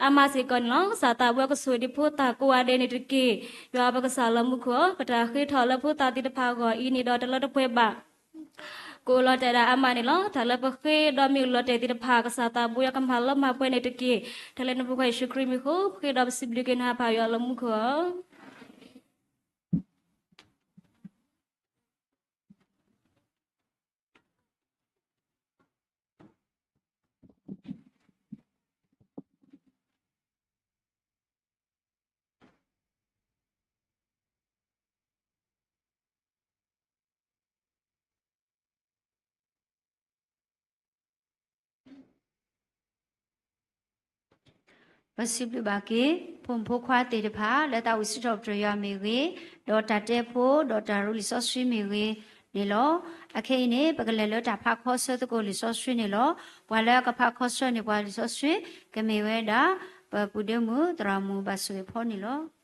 အါမးစ့ၢ်ကီးန့ၣ်လီၤ. ကစၢ်သးဘိကဆိၣ်ဂ့ၤဒံးဖိသၣ်ကိးဂၤဒဲးန့ၣ်တက့ၢ်. ယွၤပကစၢ်လၢမူခိၣ် ပတၢ်ဃ့ထီၣ်လၢဖိသၣ်သ့ၣ်တဖၣ်အဂီၢ်အံၤန့ၣ်ဒီးတလၢတပှဲၤဘၣ်. ကအိၣ်လီၤတဲာ်ဒၣ်အါမးန့ၣ်လီၤ. တၢ်လၢပဃ့ဒီးမ့ၢ်အိၣ်လီၤတဲာ်သ့ၣ်တဖၣ် ကစၢ်သးဘိယွၤကမၤလၢမၤပှဲၤန့ၣ်တက့ၢ်. တၢ်လၢနဖိခွါယ့ၣ်ၡူးခရံာ်မံၤအဃိ ပဃ့ဒီးပစံးဘျုးက့ၤနၤပၢ်ယွၤလၢမူခိၣ်ဧၢ. ပစံးဘျုးဘၣ်က့ၤ ဖိမုၣ်ဖိခွါသ့ၣ်တဖၣ် လၢတၢ်အိၣ်စံးထီၣ်ပတြၢၤယွၤမ့ၢ်ဂ့ၤ, ဒီးတၢ်တဲဖိ, ဒီးတၢ်ရူလံာ်စီဆှံမ့ၢ်ဂ့ၤန့ၣ်လီၤ. အခဲအံၤန့ၣ် ပကလဲၤလၢတၢ်ဖးခီဆၢသကိးလံာ်စီဆှံန့ၣ်လီၤ. ပှၤလၢအကဖးခီဆၢန့ၢ်ပှၤလံာ်စီဆှံ ကမ့ၢ်ဝဲဒၣ် ပပုၢ်ဒ့မုၣ် သရၣ်မုၣ်ဘၣ်ဆိၣ်ဂ့ၤဖီန့ၣ်လီၤ.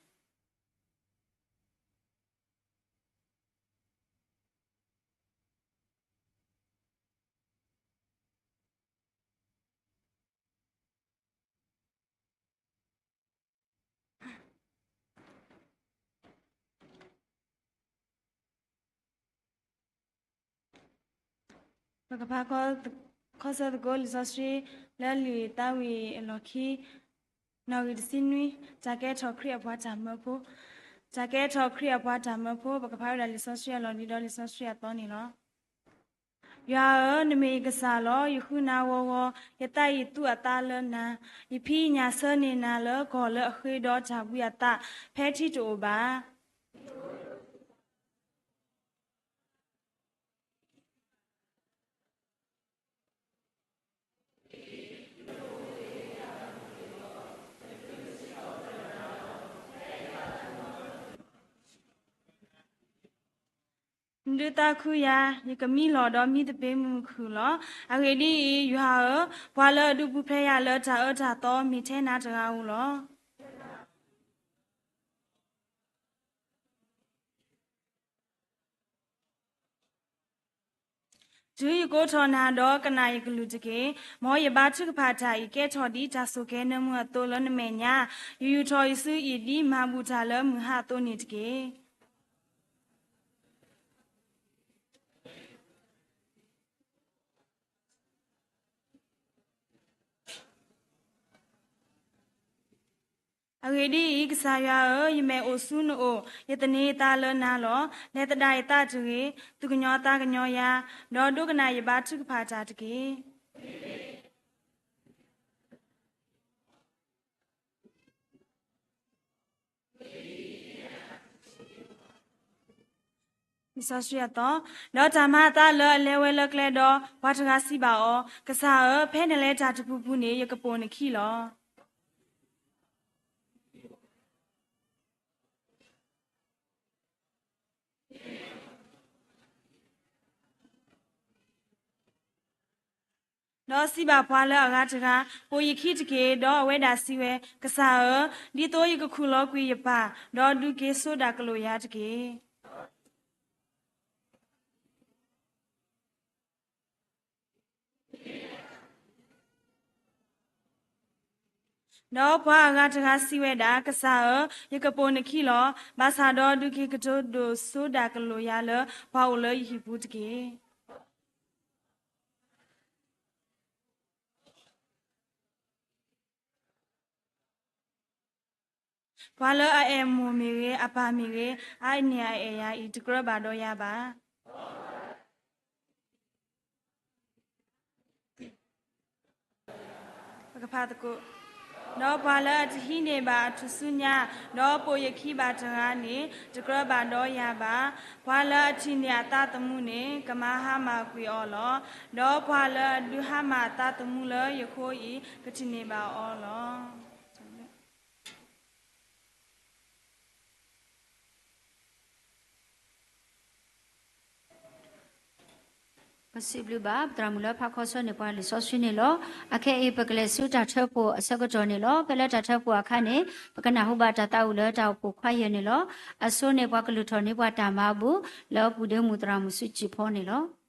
ပကဖးခီဆၢသကိးလံာ်စီဆှံ လၢလံာ်သးဝံၣ်အလီၢ်ခံ နီၣ်ဂံၢ်တဆံနွံ, တၢ်ကဲထီၣ်ခရံာ်အပှၤတၢ်မၢဖိ, တၢ်ကဲထီၣ်ခရံာ်အပှၤတၢ်မၢဖိ, ပကဖးဝဲဒၣ်လံာ်စီဆှံအလီၢ်လံၤဒီးလံာ်စီဆှံအသီန့ၣ်လီၤ. ယွၤဧၢ, နမ့ၢ်ယကစၢ်လီၤ. ယဃုနၤဂီၤဂီၤ, ယသးယသူအသးလၢနၤ, ယဖံးယညၣ်ဆၢန့ၢ်နၤလၢကီၢ်လၢအဃ့ဒီးတၢ်ဘှံးအသး ဖဲထံတအိၣ်ဘၣ်. နဒုးသးခုယၤ, ယကမံလီၤဒီးမံသပ့ၤမုၢ်ခုၣ်လီၤ. အဂ့ၢ်ဒ်အံၤ, ယွၤဧၢ, ပှၤလၢအဒုးပူၤဖျဲးယၤလၢတၢ်အၢတၢ်သီ မ့ၢ်ထဲနၤတဂၤဧိၤလီၤ. တုၤယကိးထီၣ်နၤဒီးကနၣ်ယကလုၢ်တက့ၢ်. မ်ယဘါထုကဖၣ်တၢ်အံၤကဲထီၣ်ဒ်တၢ်ဆိၣ်ကဲၤနၢမူအသိးလၢနမဲာ်ညါ, ယယူာ်ထီၣ်ယစုအံၤဒ်မၤဘူၣ်တၢ်လၢမုၢ်ဟါအသိးန့ၣ်တက့ၢ်. အဂ့ၢ်ဒ်အံၤ, ကစၢ်ယွၤဧၢ, ယမဲာ်အိၣ်ဆူနအိၣ်, ယသန့ၤယသးလၢနၤလီၤ. လဲၤသဒၣ်ယသးတဂ့ၤ, သူၣ်ကညီၤသးကညီၤယၤ, ဒီးဒိကနၣ်ယဘါထုကဖၣ်တၢ်တက့ၢ်. လံာ်စီဆှံအသီ, ဒီးတၢ်မၤအသးလၢအလဲၤဝဲလၢကျဲဒီး, ပှၤတဂၤစံးဘၣ်အီၤ, ကစၢ်ဧၢ, ဖဲနလဲၤတၢ်တပူၤပူၤန့ၣ် ယကပိာ်နခံလီၤ. ဒီးစံးဘၣ်ပှၤလၢအဂၤတဂၤ, ပိာ်ယခံတက့ၢ်. ဒီးအဝဲဒၣ်စံးဝဲ, ကစၢ်ဧၢ, ဒ်သိးယကခူၣ်လီၤကွံာ်ယပၢ်, ဒီးဒုးက့ၤစိဒၣ်ကလိာ်ယၤတက့ၢ်. ဒီးပှၤအဂၤတဂၤစံးဝဲဒၣ်, ကစၢ်ဧၢ, ယကပိာ်နခံလီၤ. ဘၣ်ဆၣ်ဒီးဒုးက့ၤကတိၤဒိၣ်စိဒၣ်ကလိာ်ယၤလၢပှၤအိၣ်လၢယဟံၣ်ပူၤတက့ၢ်. ပှၤလၢအအဲၣ်မိၢ်မ့ၢ်ဂ့ၤ, အပၢ်မ့ၢ်ဂ့ၤ, အန့ၢ်အအဲၣ်ယၤအံၤ တကြၢးဘၣ်ဒီးယၤဘၣ်. ဒီးပှၤလၢအတဟံးန့ၢ်ဘၣ်အထူၣ်စုညါ, ဒီးပိာ်ယခံဘၣ်တဂၤန့ၣ်, တကြၢးဘၣ်ဒီးယၤဘၣ်. ပှၤလၢအထံၣ်န့ၢ်အသးသမူန့ၣ်, ကမၤဟါမၢ်ကွံာ်အီၤလီၤ. ဒီးပှၤလၢအဒုးဟါမၢ်အသးသမူလၢယဃိအံၤ, ကထံၣ်န့ၢ်ဘၣ်အီၤလီၤ. ပစံးဘျုးဘၣ် ပသရၣ်မုၣ်လၢဖးခီဆၢန့ၢ်ပှၤလံာ်စီဆှံန့ၣ်လီၤ. အခဲအံၤ ပကလဲၤဆူတၢ်ထၢဖှိၣ်အဆၢကတီၢ်န့ၣ်လီၤ. ဖဲလၢတၢ်ထၢဖှိၣ်အခါန့ၣ်, ပကနၢ်ဟူဘၣ်တၢ်သးဝံၣ်လၢတၢ်အိၣ်ဖှိၣ်ခွါယဲၢ်န့ၣ်လီၤ. အဆိန့ၣ် ပှၤကလုၢ်ထီၣ်န့ၢ်ပှၤတၢ်မၤဘူၣ် လၢပူၤဒ့မုၣ်သရၣ်မုၣ်စုစံၣ်ဖီန့ၣ်လီၤ.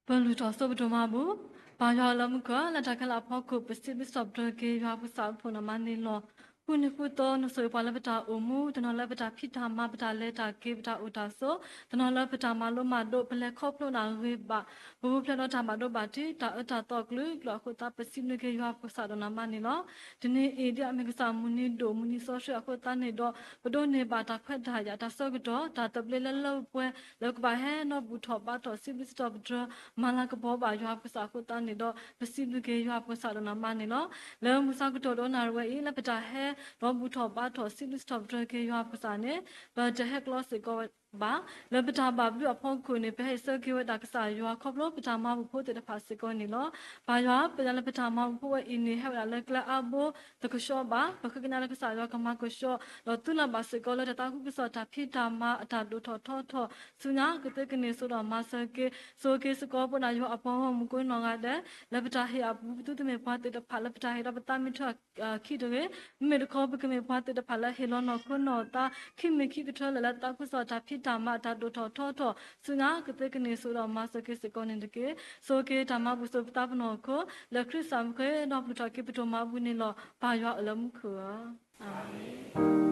ပလုၢ်ထီၣ်စိပဒိၣ်မၤဘူၣ်, ပၢ်ယွၤလၢမူခိၣ်ဧၢ, လၢတၢ်ခဲလၢာ်အဖီခိၣ် ပစံးဘျုးစံးထီၣ်ပတြၢၤက့ၤယွၤပကစၢ်အဖိနမၤန့ၣ်လီၤ. ဃုနံၤဃုသီ နဆိၣ်ဂ့ၤပှၤလၢပတၢ်အိၣ်မူ, တနီၤလၢပတၢ်ဖံးတၢ်မၤ ပတၢ်လဲၤတၢ်က့ၤ ပတၢ်အိၣ်တၢ်ဆိး, တနီၤလၢပတၢ်မၤလိမၤဒိး ပလဲၤခီဖျိနၢ်ဂ့ၤဘၣ်, ပပူၤဖျဲးဒီးတၢ်ဘၣ်ဒိဘၣ်ထံး တၢ်အၢတၢ်သီအကလုာ်ကလုာ်အဃိသတး ပစံးဘျုးက့ၤယွၤပကစၢ်ဒီးနၤမၤန့ၣ်လီၤ. တနံၤအံၤ ဒ်အမ့ၢ်ကစၢ်မုၢ်နံၤဒိၣ်မုၢ်နံၤစီဆှံအဃိသတးန့ၣ်ဒီး ပဒိးန့ၢ်ဘၣ်တၢ်ခွဲးတၢ်ယာ် တၢ်ဆၢကတီၢ် တၢ်သဘျ့လၢလၢပှဲၤပှဲၤ လၢကဘၣ်ဟဲနီၣ်ဘူၣ်ထီၣ်ဘါထီၣ် စံးဘျုးစံးထီၣ်ပတြၢၤ မၤလၤကပီၤဘၣ်ယွၤပကစၢ်အဃိသတးန့ၣ်ဒီး ပစံးဘျုးက့ၤယွၤပကစၢ်ဒီးနၤမၤန့ၣ်လီၤ. လၢမုၢ်ဆါကတီၢ်ဒီးနၣ်ရံၣ်ဝဲအံၤ လၢပတၢ်ဟဲနီၣ်ဘူၣ်ထီၣ်ဘါထီၣ် စံးဘျုးစံးထီၣ်ပတြၢၤက့ၤယွၤပကစၢ်န့ၣ် ပတဟဲကျီစ့ၢ်ကီးဘၣ်. လၢပတၢ်ဘၣ်ဘျုးအဖီခိၣ်န့ၣ် ပဟဲအံၤဆၢက့ၤဝဲဒၣ်ကစၢ်ယွၤ ခီဖျိပတၢ်မၤဘူၣ်ဖိသ့ၣ်တဖၣ်စ့ၢ်ကီးန့ၣ်လီၤ. ပၢ်ယွၤ ပသ့ၣ်ညါလၢပတၢ်မၤဘူၣ်ဖိဝဲအံၤန့ၣ် ဟဲဝဲဒၣ်လၢကျဲအါဘိ တကဆှီဘၣ်. ပဃ့ကညးလၢကစၢ်ယွၤကမၤကဆှီ ဒီးသုလၢ်ဘၣ်စ့ၢ်ကီးလၢတၢ်သးခုကစီၣ် တၢ်ဖံးတၢ်မၤအတၢ်ဒိၣ်ထီၣ်ထီထီၣ် ဆူညါကသ့ကန့ၢ်စိဒီးမၤစၢၤက့ၤ ဆိၣ်ဂ့ၤစ့ၢ်ကီးပဝဲဒၣ်ယွၤအပှၤဂီၢ်မုၢ်ကိးနီၢ်ဂၤဒဲး လၢပတၢ်ဟ့ၣ်အပူၤ ပသုတမ့ၢ်ပှၤသ့ၣ်တဖၣ်လၢပတၢ်ဟ့ၣ်ဒီးပသးမ့ၢ်ထၢ ခံတဂ့ၤ, မ့မ့ၢ်တခီ ပကမ့ၢ်ပှၤသ့ၣ်တဖၣ်လၢဟ့ၣ်လီၤနီၢ်ခိနီၢ်သး ခံမံၤခံကထၢလၢာ်လၢသးခုကစီၣ်တၢ်ဖံးတၢ်မၤအတၢ်ဒိၣ်ထီၣ်ထီထီၣ် ဆူညါကသ့ကန့ၢ်စိဒီးမၤစၢၤက့ၤစ့ၢ်ကီးန့ၣ်တက့ၢ်. ဆိၣ်ဂ့ၤတၢ်မၤဘူၣ်စိၣ်ပသးပနီၢ်ခိ လၢခရံာ်စၢ်မုၢ်ဃ့ဒီးပလုၢ်ထီၣ်က့ၤပဒိၣ်မၤဘူၣ်န့ၣ်လီၤ. ပၢ်ယွၤအၢၣ်လၢမူခိၣ်ဧၢ. အၤမ့ၣ်.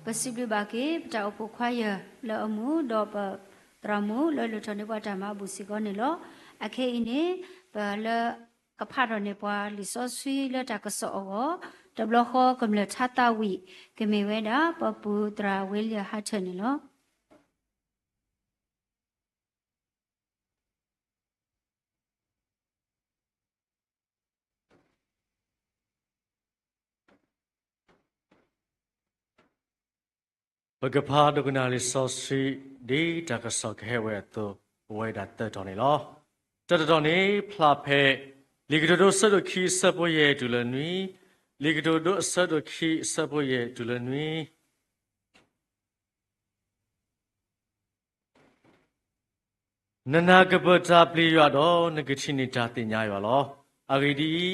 ပစံးဘျုးဘၣ်က့ၤ ပတၢ်အိၣ်ဖှိၣ်ခွါယၢၢ်လၢအမူ ဒီးပသရၣ်မုၣ်လၢအလုၢ်ထီၣ်န့ၢ်ပှၤတၢ်မၤအဘူးစ့ၢ်ကီးန့ၣ်လီၤ. အခဲအံၤန့ၣ် ပလၢကဖးထီၣ်န့ၢ်ပှၤလံာ်စီဆှံလၢတၢ်ကစီၣ်အဂီၢ် တဘျီဃီကမျၢၢ်ထါသးဝံၣ် ကမ့ၢ်ဝဲဒၣ် ပပူၤသရၣ်ဝ့လံၣ်ဟါထၢၣ်န့ၣ်လီၤ. ပကဖးဒိကနၣ်လံာ်စီဆှံ ဒ်တၢ်ကစီၣ်ကဟဲဝဲအသိး ပဝဲဒၣ်သၢတီၤန့ၣ်လီၤ. တၢ်တတီၤန့ၣ် ဖျါဖဲ လံာ်ကတိၤဒိအဆၢဒိၣ်ခံအဆၢဖိယဲၢ်တုၤလၢနွံ, လံာ်ကတိၤဒိအဆၢဒိၣ်ခံအဆၢဖိယဲၢ်တုၤလၢနွံ နနာ်ကပၢၢ်တၢ်ပျံၤယွၤဒီး နကထံၣ်န့ၢ်တၢ်သ့ၣ်ညါယွၤလီၤ. အဂ့ၢ်ဒ်အံ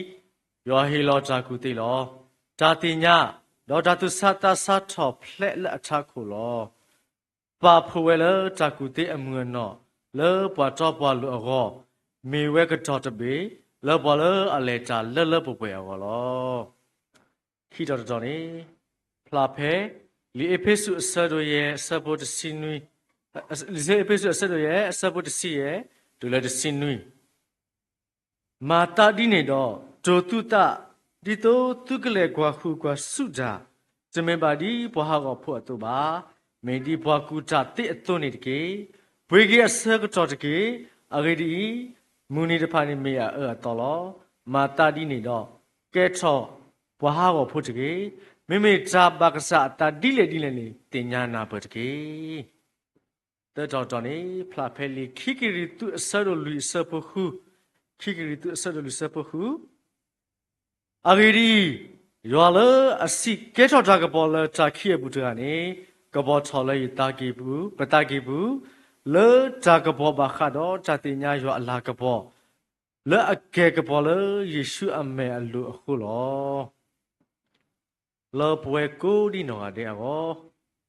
ၤ, ယွၤဟ့ၣ်လီၤတၢ်ကူၣ်သ့လီၤ. တၢ်သ့ၣ်ညါ, ဒီးတၢ်သူၣ်ဆးသးဆးထီၣ်ဖျဲးလၢအထးခိၣ်လီၤ. ပာ်ဖှိၣ်ဝဲလၢတၢ်ကူၣ်သ့အမုၢ်အနီၢ် လၢပှၤတီပှၤလိၤအဂီၢ်, မ့ၢ်ဝဲကတီၢ်တဘ့ၣ် လၢပှၤလၢအလဲၤတၢ်လၢလၢပှဲၤပှဲၤအဂီၢ်လီၤ. ခံတီၤတတီၤန့ၣ် ဖျါဖဲ လံာ်အ့းဖ့းစူးအဆၢဒိၣ်ယဲၢ်အဆၢဖိတဆံနွံ, လံာ်အ့းဖ့းစူးအဆၢဒိၣ်ယဲၢ်အဆၢဖိတဆံယဲၢ် တုၤလၢတဆံနွံ မၤသးဒ်န့ၣ်ဒီး တိၢ်သူၣ်သး ဒ်သိးသုကလဲၤကွၢ်ဃုာ်ကွၢ်ဆူၣ်တၢ်, တမ့ၢ်ဘၣ်ဒ်ပှၤဟးဂီၤဖိအသိးဘၣ်, မ့ၢ်ဒ်ပှၤကူၣ်တၢ်သ့အသိးန့ၣ်တက့ၢ်. ပှ့ၤက့ၤအဆၢကတီၢ်တက့ၢ်. အဂ့ၢ်ဒ်အံၤ, မုၢ်နံၤတဖၣ်န့ၣ်မ့ၢ်အအၢအသီလီၤ. မၤသးဒ်န့ၣ်ဒီး ကဲထီၣ်ပှၤဟးဂီၤဖိတဂ့ၤ. မ့မ့ၢ်တၢ်ဘၣ်ကစၢ်အသးဒ်လဲၣ်ဒ်လဲၣ်န့ၣ် သ့ၣ်ညါနၢ်ပၢၢ်တက့ၢ်. သၢတီၤတတီၤန့ၣ် ဖျါဖဲလံာ်ခံကရံၣ်သူးအဆၢဒိၣ်လွံၢ်အဆၢဖိဃု, ခံကရံၣ်သူးအဆၢဒိၣ်လွံၢ်အဆၢဖိဃု အဂ့ၢ်ဒ်အံၤ, ယွၤလၢအစံးကဲထီၣ်တၢ်ကပီၤလၢတၢ်ခံးအပူၤတဂၤန့ၣ် ကပီၤထီၣ်လၢယသးကံၢ်ပူၤ, ပသးကံၢ်ပူၤ, လၢတၢ်ကပီၤဘၣ်ဃးဒီးတၢ်သ့ၣ်ညါယွၤအလၤကပီၤ, လၢအကဲၤကပီၤလၢယ့ၣ်ၡူးအမဲာ်အလိၤအဃိလီၤ. လၢပဝဲကိးဒံနီၢ်ဂၤဒဲးအဂီၢ်,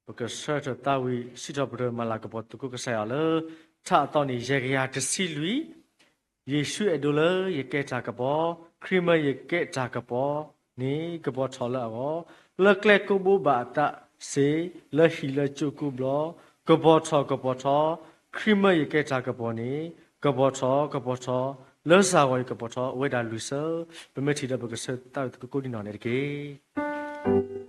ပကဆၢထၢၣ်သးဝံၣ် စံးထီၣ်ပတြၢၤမၤလၤကပီၤသကိးကစၢ်ယွၤလၢ ထါအသီန့ၣ် ယဲၢ်ကယၤတဆံလွံၢ်, ယ့ၣ်ၡူးအဲၣ်ဒိးလၢယကဲတၢ်ကပီၤ, ခရံာ်မၢယကဲတၢ်ကပီၤန့ၣ် ကပီၤထီၣ်လၢအဂီၢ်, လၢကျဲကိးဘိဘၣ်အသးစ့ၢ်, လၢဟံၣ်လၢကၠိကိးဘျီ, ကပီၤထီၣ်ကပီၤထီ, ခရံာ်မၢယကဲတၢ်ကပီၤန့ၣ် ကပီၤထီၣ်ကပီၤထီ, လၢစၢ်ဂီၤယကပီၤထီ အဝဲဒၣ်လွံၢ်ဆၢ, ပမ့ၢ်ထံၣ်ဒီးပကဆၢထၢၣ်သးဝံၣ်သကိးကိးဒံနီၢ်ဂၤဒဲးတက့ၢ်.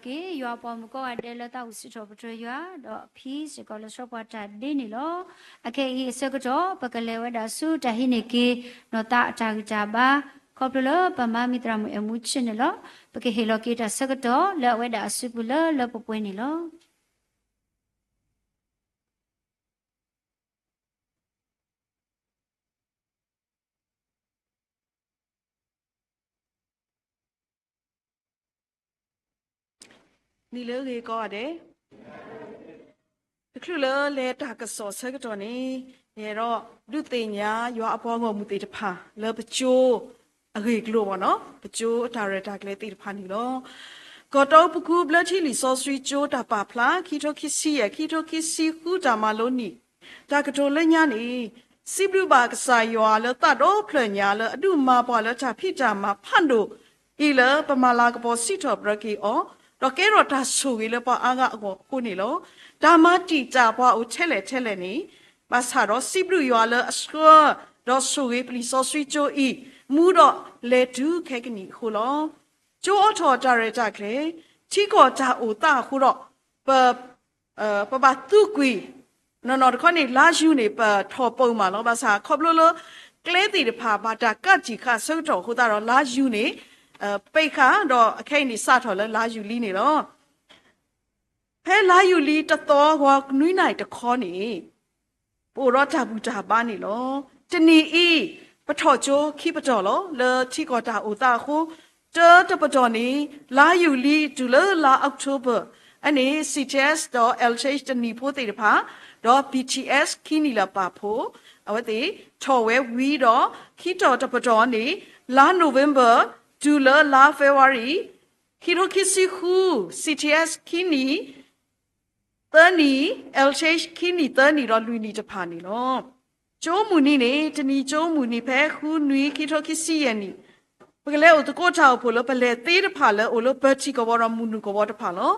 က့ၤ ယွၤအပှၤမုၣ်ကိးဂၤဒဲးလၢသးအိၣ်စံးထီၣ်ပတြၢၤယွၤ, ဒီးအဖံစ့ၢ်ကီးလၢဆှၢပှၤတၢ်ဒ့န့ၣ်လီၤ. အခဲအံၤအဆၢကတီၢ် ပကလဲၤဝဲဒၣ်ဆူတၢ်ဟံးန့ၢ်က့ၤ နီၢ်သးအတၢ်ဂံၢ်တၢ်ဘါ, ခီဖျိလၢပမါမံၤသရၣ်မုၣ်အဲၣ်မူဆ့ၣ်န့ၣ်လီၤ. ပကဟ့ၣ်လီၤက့ၤတၢ်ဆၢကတီၢ်လၢအဝဲဒၣ်အစုပူၤလၢလၢပှဲၤပှဲၤန့ၣ်လီၤ. နံၤလၢအဂ့ၤကိးဂၤဒဲး, တချုးလၢလဲၤတၢ်ကစီၣ်ဆၢကတီၢ်န့ၣ်, ယအဲၣ်ဒိးဒုးသ့ၣ်ညါယွၤအပှၤဂီၢ်မုၢ်သ့ၣ်တဖၣ် လၢပကၠိအဂ့ၢ်အကျိၤဘၣ်နီၤ, ပကၠိအတၢ်ရဲၣ်တၢ်ကျဲၤသ့ၣ်တဖၣ်န့ၣ်လီၤ. ကီၢ်တီပူၤကွံာ်ဘျၢထံလံာ်စီဆှံကၠိတၢ်ပာ်ဖျါ ခံထိခံဆံယဲၢ် ခံထိခံဆံဃုတၢ်မၤလိနံၣ်, တၢ်ကတိၤလၢညါန့ၣ်, စံးဘျုးဘၣ်ကစၢ်ယွၤလၢသးဒီဖျၢၣ်ညါလၢအဒုးမၤပှၤလၢတၢ်ဖံးတၢ်မၤဖးဒိၣ်အံၤလၢပမၤလၤကပီၤစံးထီၣ်ပတြၢၤက့ၤအီၤ, ဒီးကဲထီၣ်တၢ်ဆိၣ်ဂ့ၤလၢပှၤအါဂၤအဂီၢ်အဃိန့ၣ်လီၤ. တၢ်မၤတံာ်တာ်ပှၤအိၣ်ထဲလဲၣ်ထဲလဲၣ်န့ၣ်, ဘၣ်ဆၣ်ဒီးစံးဘျုးယွၤလၢအဆှၢ ဒီးဆိၣ်ဂ့ၤပလံာ်စီဆှံကၠိအံၤ မူဒီးလဲၤတုၤခဲကနံၣ်အဃိလီၤ. ကၠိအိးထီၣ်တၢ်ရဲၣ်တၢ်ကျဲၤ, ထံကီၢ်တၢ်အိၣ်သးအဃိဒီး, ပ ပဘၣ်သုးကွံာ်, နီၢ်နီၢ်တခီန့ၣ် လါယူၤန့ၣ် ပထီၣ်ပိာ်မးလီၤ. ဘၣ်ဆၣ်ခီဖျိလၢ ကျဲသ့ၣ်တဖၣ်ဘၣ်တၢ်ကးတံာ်ဃာ်ဆၢကတီၢ်အဃိသတးဒီး လါယူၤန့ၣ် ပိတ်ဃာ်, ဒီးအခဲအံၤန့ၣ်စးထီၣ်လၢလါယူၤလံန့ၣ်လီၤ. ဖဲလါယူၤလံတသီဂီၤနွံနၣ်ရံၣ်တခီန့ၣ် ပအိၣ်ဒီးတၢ်ဘူၣ်တၢ်ဘါန့ၣ်လီၤ. တနံၣ်အံၤ ပထီၣ်ကၠိခံပတီၢ်လီၤ. လၢထံကီၢ်တၢ်အိၣ်သးအဃိ, တၢတပတီၢ်န့ၣ် လါယူၤလံတုၤလၢလါအီးကထိဘၢၣ်, အန့ၣ် CTS ဒီး L T H တနံၤဖိသ့ၣ်တဖၣ်, ဒီး B T S ခံနံၣ်လၢပာ်ဖှိၣ်, အဝဲသ့ၣ်ထီၣ်ဝဲဝံၤဒီး ခံတီၢ်တပတီၢ်န့ၣ် လါ November တုၤလၢလါ February ခံထိခံဆံဃု, CTS ခံနံၣ် သၢနံၣ်, L T H ခံနံၣ်သၢနံၣ်ဒီးလွံၢ်နံၣ်တဖၣ်န့ၣ်လီၤ. ကၠိမုၢ်နံၤန့ၣ် တနံၤကၠိမုၢ်နံၤဖဲဃုနွံ ခံထိခံဆံယဲၢ်နံၣ်, ပကလဲၤအိၣ်သကိးတၢ်အိၣ်ဖှိၣ်လၢပလဲၤသ့တဖၣ်လၢအိၣ်လၢပၢၤထံကဝီၤဒီးမုၢ်နုာ်ကဝီၤတဖၣ်လီၤ.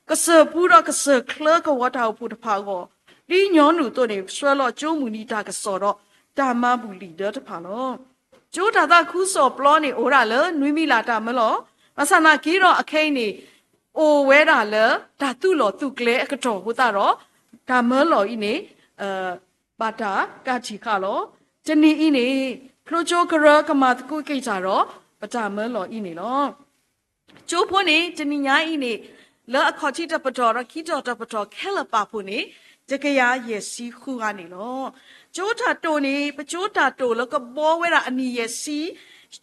ကစၢၢ်ပူၤဒီးကစၢၢ်ချၢကဝီၤတၢ်အိၣ်ဖှိၣ်တဖၣ်အဂီၢ်, ဒ်ညီနုၢ်အသိးန့ၣ် ဆှၢလီၤကၠိမုၢ်နံၤတၢ်ကစီၣ်ဒီးတၢ်မၤဘူၣ်လံာ်ဒၢတဖၣ်လီၤ. ကၠိတၢ်သးခုစီၣ်ပျီန့ၣ်အိၣ်ဒၣ်လၢနွံမံၤလၢ်တၢ်မၢလီၤ. ဘၣ်ဆၣ်နာ်က့ဒီးအခဲအံၤန့ၣ် အိၣ်ဝဲဒၣ်လၢတၢ်သုးလီၢ်သုးကျဲအကတီၢ်အဃိသတးဒီး တၢ်မၢလီၤအံၤန့ၣ် ဘၣ်တၢ်ကးတံာ်ဃာ်လီၤ. တနံၤအံၤန့ၣ် ဖျိကၠိကရၢကမၤသကိးက့ၤတၢ်ဒီး ပတၢ်မၢလီၤအံၤန့ၣ်လီၤ. ကၠိဖိန့ၣ် တနံၤညါအံၤန့ၣ် လၢအခီၣ်ထံးတပတီၢ်ဒီးခံတီၢ်တပတီၢ်ခဲလၢာ်ပာ်ဖှိၣ်န့ၣ် တကယၤယဲၢ်ဆံဃုဂၤန့ၣ်လီၤ. ကၠိတၢ်တိာ်န့ၣ် ပကၠိတၢ်တိာ်လၢကဘှီဝဲဒၣ်အနံၣ်ယဲၢ်ဆံ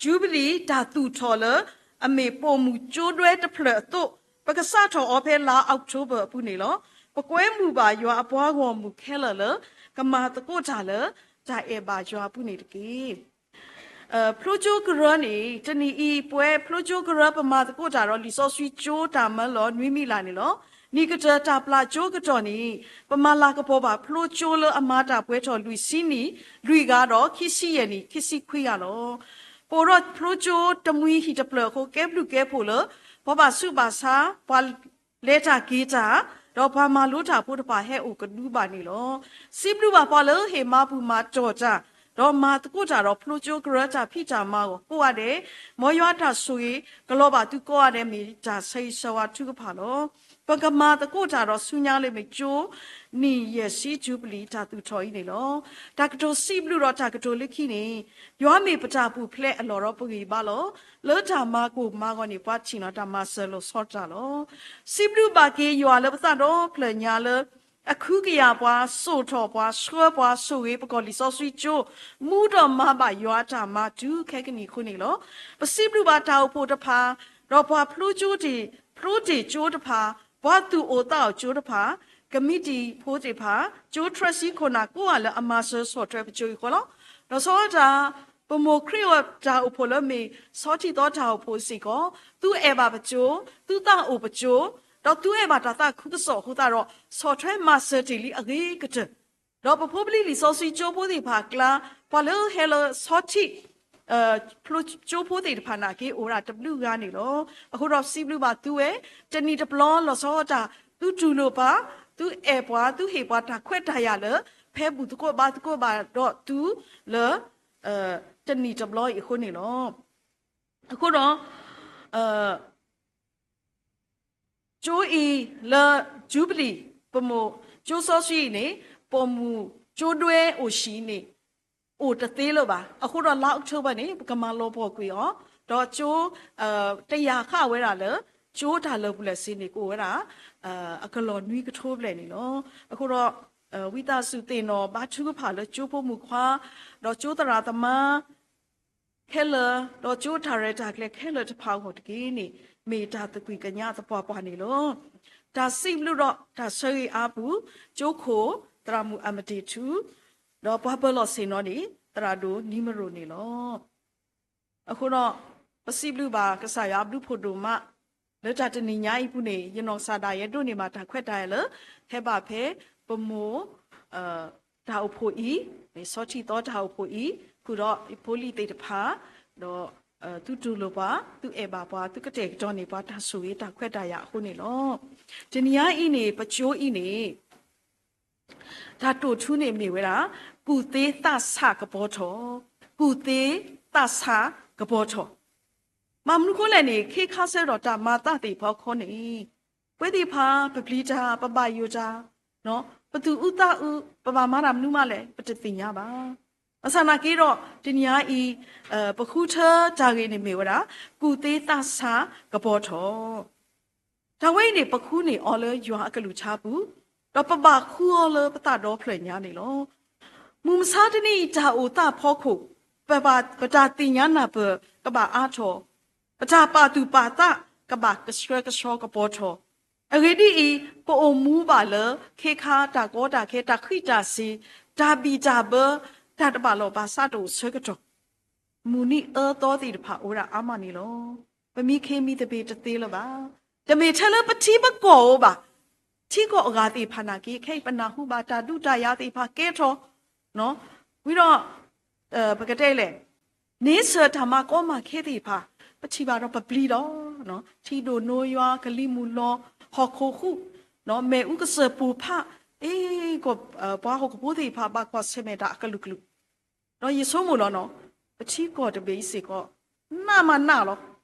ယူဘလံၤတၢ်သူၣ်ထီၣ်လၢ အမ့ၢ်ပိာ်မုၣ်ကၠိဒွဲတဖျၢၣ်အသိး, ပကစးထီၣ်အီၤဖဲလါအီးကထိဘၢၣ်အပူၤန့ၣ်လီၤ. ပကွဲမုာ်ဘၣ်ယွၤအပှၤဂီၢ်မုၢ်ခဲလၢာ်လၢ ကမၤသကိးတၢ်လၢ တၢ်အဲၣ်ဘၣ်ယွၤအပူၤန့ၣ်တက့ၢ်. ဖျိကၠိကရၢန့ၣ် တနံၤအံၤ ပဝဲဖျိကၠိကရၢပမၤသကိးတၢ်ဒီးလံာ်စီဆှံကၠိတၢ်မၢလီၤနွံမံၤလၢ်န့ၣ်လီၤ. နံၣ်ကတၢၢ်တၢ်ပျၢ်ကၠိကတီၢ်န့ၣ် ပမၤလၤကပီၤဘၣ်ဖျိကၠိလၢအမၤတၢ်ပှဲၤထီၣ်လွံၢ်ဆံနံၣ် လွံၢ်ဂၤဒီးခံဆံယဲၢ်နံၣ် ခံဆံခွံဂၤလီၤ. ပအိၣ်ဒီးဖျိကၠိတမှံဟံၣ်တဖျၢၣ်အဃိ ကဲဘျုးကဲဖှိၣ်လၢ ပှၤဘၣ်ဆူးဘၣ်ဆါ ပှၤ လဲၤတၢ်က့ၤတၢ်, ဒီးပှၤမၤလိတၢ်ဖိတဖၣ်ဟဲအိၣ်ကဒုဘၣ်န့ၣ်လီၤ. စံးဘျုးဘၣ်ပှၤလၢဟ့ၣ်မၤဘူၣ်မၤတီၢ်တၢ်, ဒီးမၤသကိးတၢ်ဒီးဖျိကၠိကရၢတၢ်ဖံးတၢ်မၤအဂီၢ်ကိးဂၤဒဲး, မ်ယွၤအတၢ်ဆိၣ်ဂ့ၤကလီၤဘၣ်သုကိးဂၤဒဲး မ့ၢ်တၢ်ဆၢဂ့ၤဆၢဝါထုကဖၣ်လီၤ. ပကမၤသကိးတၢ်ဒီးဆူညါလၢမ့ၢ်ကၠိ နံၣ်ယဲၢ်ဆံယူဘလံၤတၢ်သူၣ်ထီၣ်အံၤန့ၣ်လီၤ. တၢ်ကတိၤစံးဘျုးဒီးတၢ်ကတိၤလၢခံန့ၣ်, ယွၤမ့ၢ်ပတၢ်ပူၤဖျဲးအလီၢ်ဒီးပဂံၢ်ဘါလီၤ. လၢတၢ်မၤကိၢ်မၤဂီၤန့ၣ် ပှၤထံၣ်နီၤတၢ်မၤစၢၤလီၤဆီတၢ်လီၤ. စံးဘျုးဘၣ်က့ၤယွၤလၢပသးဒီဖျၢၣ်ညါလၢ အခုကယာ်ပှၤ, စိာ်ထီၣ်ပှၤ, ဆှၢပှၤ, ဆိၣ်ဂ့ၤပကီၢ်လံာ်စီဆှံကၠိ, မူဒီးမၤဘၣ်ယွၤအတၢ်မၤတုၤခဲကနံၣ်အဃိန့ၣ်လီၤ. ပစံးဘျုးဘၣ်တၢ်အိၣ်ဖှိၣ်တဖၣ်, ဒီးပှၤဖျိကၠိတ့ၢ်, ဖျိတ့ၢ်ကၠိတဖၣ်, ပှၤသူၣ်အိၣ်သးအိၣ်ကၠိတဖၣ်, ကမံးတံာ်ဖိသ့ၣ်တဖၣ်, ကၠိထြၢဆံခိၣ်နၢ်ကိးဂၤလၢအမၤစၢၤဆီၣ်ထွဲပကၠိအံၤအဃိလီၤ. ဒီးဆီတၢ် ပမိၢ်ခရံာ်အတၢ်အိၣ်ဖှိၣ်လၢမ့ၢ်ဆီထံသီတၢ်အိၣ်ဖှိၣ်စ့ၢ်ကီး, သုအဲၣ်ဘၣ်ပကၠိ, သုသးအိၣ်ပကၠိ, ဒီးသုအဲၣ်ဘၣ်တၢ်သးခုကစီၣ်အဃိသတးဒီး ဆီၣ်ထွဲမၤစၢၤတ့ၢ်လံအဂ့ၤကတၢၢ်, ဒီးပဖိပလံၤလံာ်စီဆှံကၠိဖိသ့ၣ်တဖၣ်အကျါ, ပှၤလၢဟဲလၢဆီထံ ဖျိကၠိဖိသ့ၣ်တဖၣ်နာ်က့ အိၣ်ဝဲဒၣ်တဘျုးဂၤန့ၣ်လီၤ. အဃိဒီးစံးဘျုးဘၣ်သုဝဲ, တနံၣ်တဘျီလီၤဆီဒၣ်တၢ်, သုတူၢ်လိာ်ပှၤ, သုအဲၣ်ပှၤ, သုဟ့ၣ်ပှၤတၢ်ခွဲးတၢ်ယာ်လၢ ဖဲဘူၣ်သကိးဘါသကိးဘၣ်ဒီးသုလၢ တနံၣ်တဘျီအံၤအဃိန့ၣ်လီၤ. အဃိဒီး ကၠိအံၤလၢ Jubilee ပမိၢ်ကၠိစီဆှံအံၤန့ၣ် ပိာ်မုၣ်ကၠိဒွဲအိၣ်ဆံးန့ၣ် အိၣ်တသ့လၢၤဘၣ်. အဃိဒီးလါ October န့ၣ် ပကမၤလီၤပှီၢ်ကွံာ်အီၤ, ဒီးကၠိ တယာ်ဃာ်ဝဲဒၣ်လၢ ကၠိတၢ်လၢာ်ဘူၣ်လၢာ်စ့ၤန့ၣ် ကအိၣ်ဝဲဒၣ် အကလီၢ်နွံကထိဘျဲၣ်န့ၣ်လီၤ. အဃိဒီး ဝံသးစူၤသ့ၣ်နီၣ်ဘါထုကဖၣ်လၢကၠိဖိမုၣ်ခွါ, ဒီးကၠိသရၣ်သမါ ခဲလၢာ်, ဒီးကၠိတၢ်ရဲၣ်တၢ်ကျဲၤခဲလၢာ်တဖၣ်အဂီၢ်တက့ၢ်န့ၣ် မ့ၢ်တၢ်သကွံာ်ကညးသပှၢ်ပှၢ်န့ၣ်လီၤ. တၢ်စံးဘျုးဒီးတၢ်ဆၢဂ့ၤအါပူၤ ကၠိခိၣ်သရၣ်မုၣ်အမတ့ၢ်ထူ, ဒီးပှၤပၢၤလီၢ်ဆ့ၣ်နီၤန့ၣ် သရၣ်ဒိၣ်နံမရိၣ်န့ၣ်လီၤ. အဃိဒီး ပစံးဘျုးဘၣ်ကစၢ်ယွၤအဘျုးဖးဒိၣ်မး လၢတၢ်တနံၤညါအံၤပူၤန့ၣ် ယနီၢ်ကစၢ်ဒၣ်ယဲဒိးန့ၢ်ဘၣ်တၢ်ခွဲးတၢ်ယာ်လၢ ဟဲဘၣ်ဖဲပမိၢ် တၢ်အိၣ်ဖှိၣ်အံၤ, မ့ၢ်ဆီထံသီတၢ်အိၣ်ဖှိၣ်အံၤ, ဃုာ်ဒီးဖိလံၤသ့ၣ်တဖၣ်, ဒီးသုတူၢ်လိာ်ပှၤ, သုအဲၣ်ဘၣ်ပှၤ, သုကတဲာ်ကတီၤန့ၢ်ပှၤတၢ်ဆိၣ်ဂ့ၤတၢ်ခွဲးတၢ်ယာ်အဃိန့ၣ်လီၤ. တနံၤညါအံၤန့ၣ် ပကၠိအံၤန့ၣ် တၢ်တိာ်ထူန့ၣ်မ့ၢ်ဝဲဒၣ် ကူၣ်သ့သးဆးကပီၤထီၣ်, ကူၣ်သ့သးဆးကပီၤထီၣ်. ဘၣ်မနုၤဃိလဲၣ်န့ၣ် ခ့ခါဆၢဒီးတၢ်မၤသးသ့ၣ်တဖၣ်အဃိန့ၣ် ပဝဲသ့ၣ်တဖၣ် ပပျံၤတၢ်, ပဘၣ်ယိၣ်တၢ်, ပသူၣ်အုးသးအုး, ပဘၣ်မၤတၢ်မနုၤမးလဲၣ် ပတသ့ၣ်ညါဘၣ်. ဘၣ်ဆၣ်နာ်က့ဒီး တနံၤညါအံၤ ပဃုထၢတၢ်ဂ့ၢ်န့ၣ်မ့ၢ်ဝဲဒၣ် ကူၣ်သ့သးဆးကပီၤထီၣ်. တၢ်ဝဲအံၤန့ၣ် ပဃုန့ၢ်အီၤလၢယွၤအကလုၢ်ကထါပူၤ, ဒီးပဘၣ်ဃုအီၤလၢပသးဒီဖျၢၣ်ညါန့ၣ်လီၤ. မုၢ်မဆါတနံၤအံၤတၢ်အိၣ်သးအဖီခိၣ်, ပတၢ်သ့ၣ်ညါနၢ်ပၢၢ်ကဘၣ်အါထီၣ်, ပတၢ်ပာ်သူၣ်ပာ်သးကဘၣ်ကဆှဲကဆှီကပီၤထီၣ်. အဂ့ၢ်ဒ်အံၤ, ပအိၣ်မူဘၣ်လၢခ့ခါတၢ်ကီတၢ်ခဲ တၢ်ဃံးတၢ်စ့ၤ, တၢ်ဘံၣ်တၢ်ဘၢ, တၢ်တဘၣ်လိာ်ဘၣ်စးတအိၣ်ဆၢကတီၢ် မုၢ်နံၤအၢသီသ့ၣ်တဖၣ်အိၣ်ဝဲဒၣ်အါမးန့ၣ်လီၤ. ပမံခ့မံသပ့ၤတသ့လၢၤဘၣ်. တမ့ၢ်ထဲလၢပထံပကီၢ်ဧိၤဘၣ်. ထံကီၢ်အဂၤသ့ၣ်တဖၣ်နာ်က့ ခဲအံၤပနၢ်ဟူဘၣ်တၢ်ဒုးတၢ်ယၤသ့ၣ်တဖၣ်ကဲထီၣ်, ဝံၤဒီး ပကတဲလဲၣ်, န့ဆၢၣ်တၢ်မၤကီမၤခဲသ့ၣ်တဖၣ် ပထံၣ်ဘၣ်ဒီးပပျံၤလီၤ. ထံဒိၣ်နိယွၤ ကလံၤမုၢ်လီၤ ဟီၣ်ခိၣ်ဃုာ်, မ့ၣ်အူကစၢၢ်ပိၢ်ဖး, အ့ ပှၤဟီၣ်ခိၣ်ဖိသ့ၣ်တဖၣ်ဘၣ်ကွၢ်ဆၢၣ်မဲာ်တၢ်အကလုာ်ကလုာ်, ဒီးယဆိကမိၣ်လီၤနီၤ, ပထံကီၢ်တဘ့ၣ်အံၤစ့ၢ်ကီး နးမးနးလီၤ,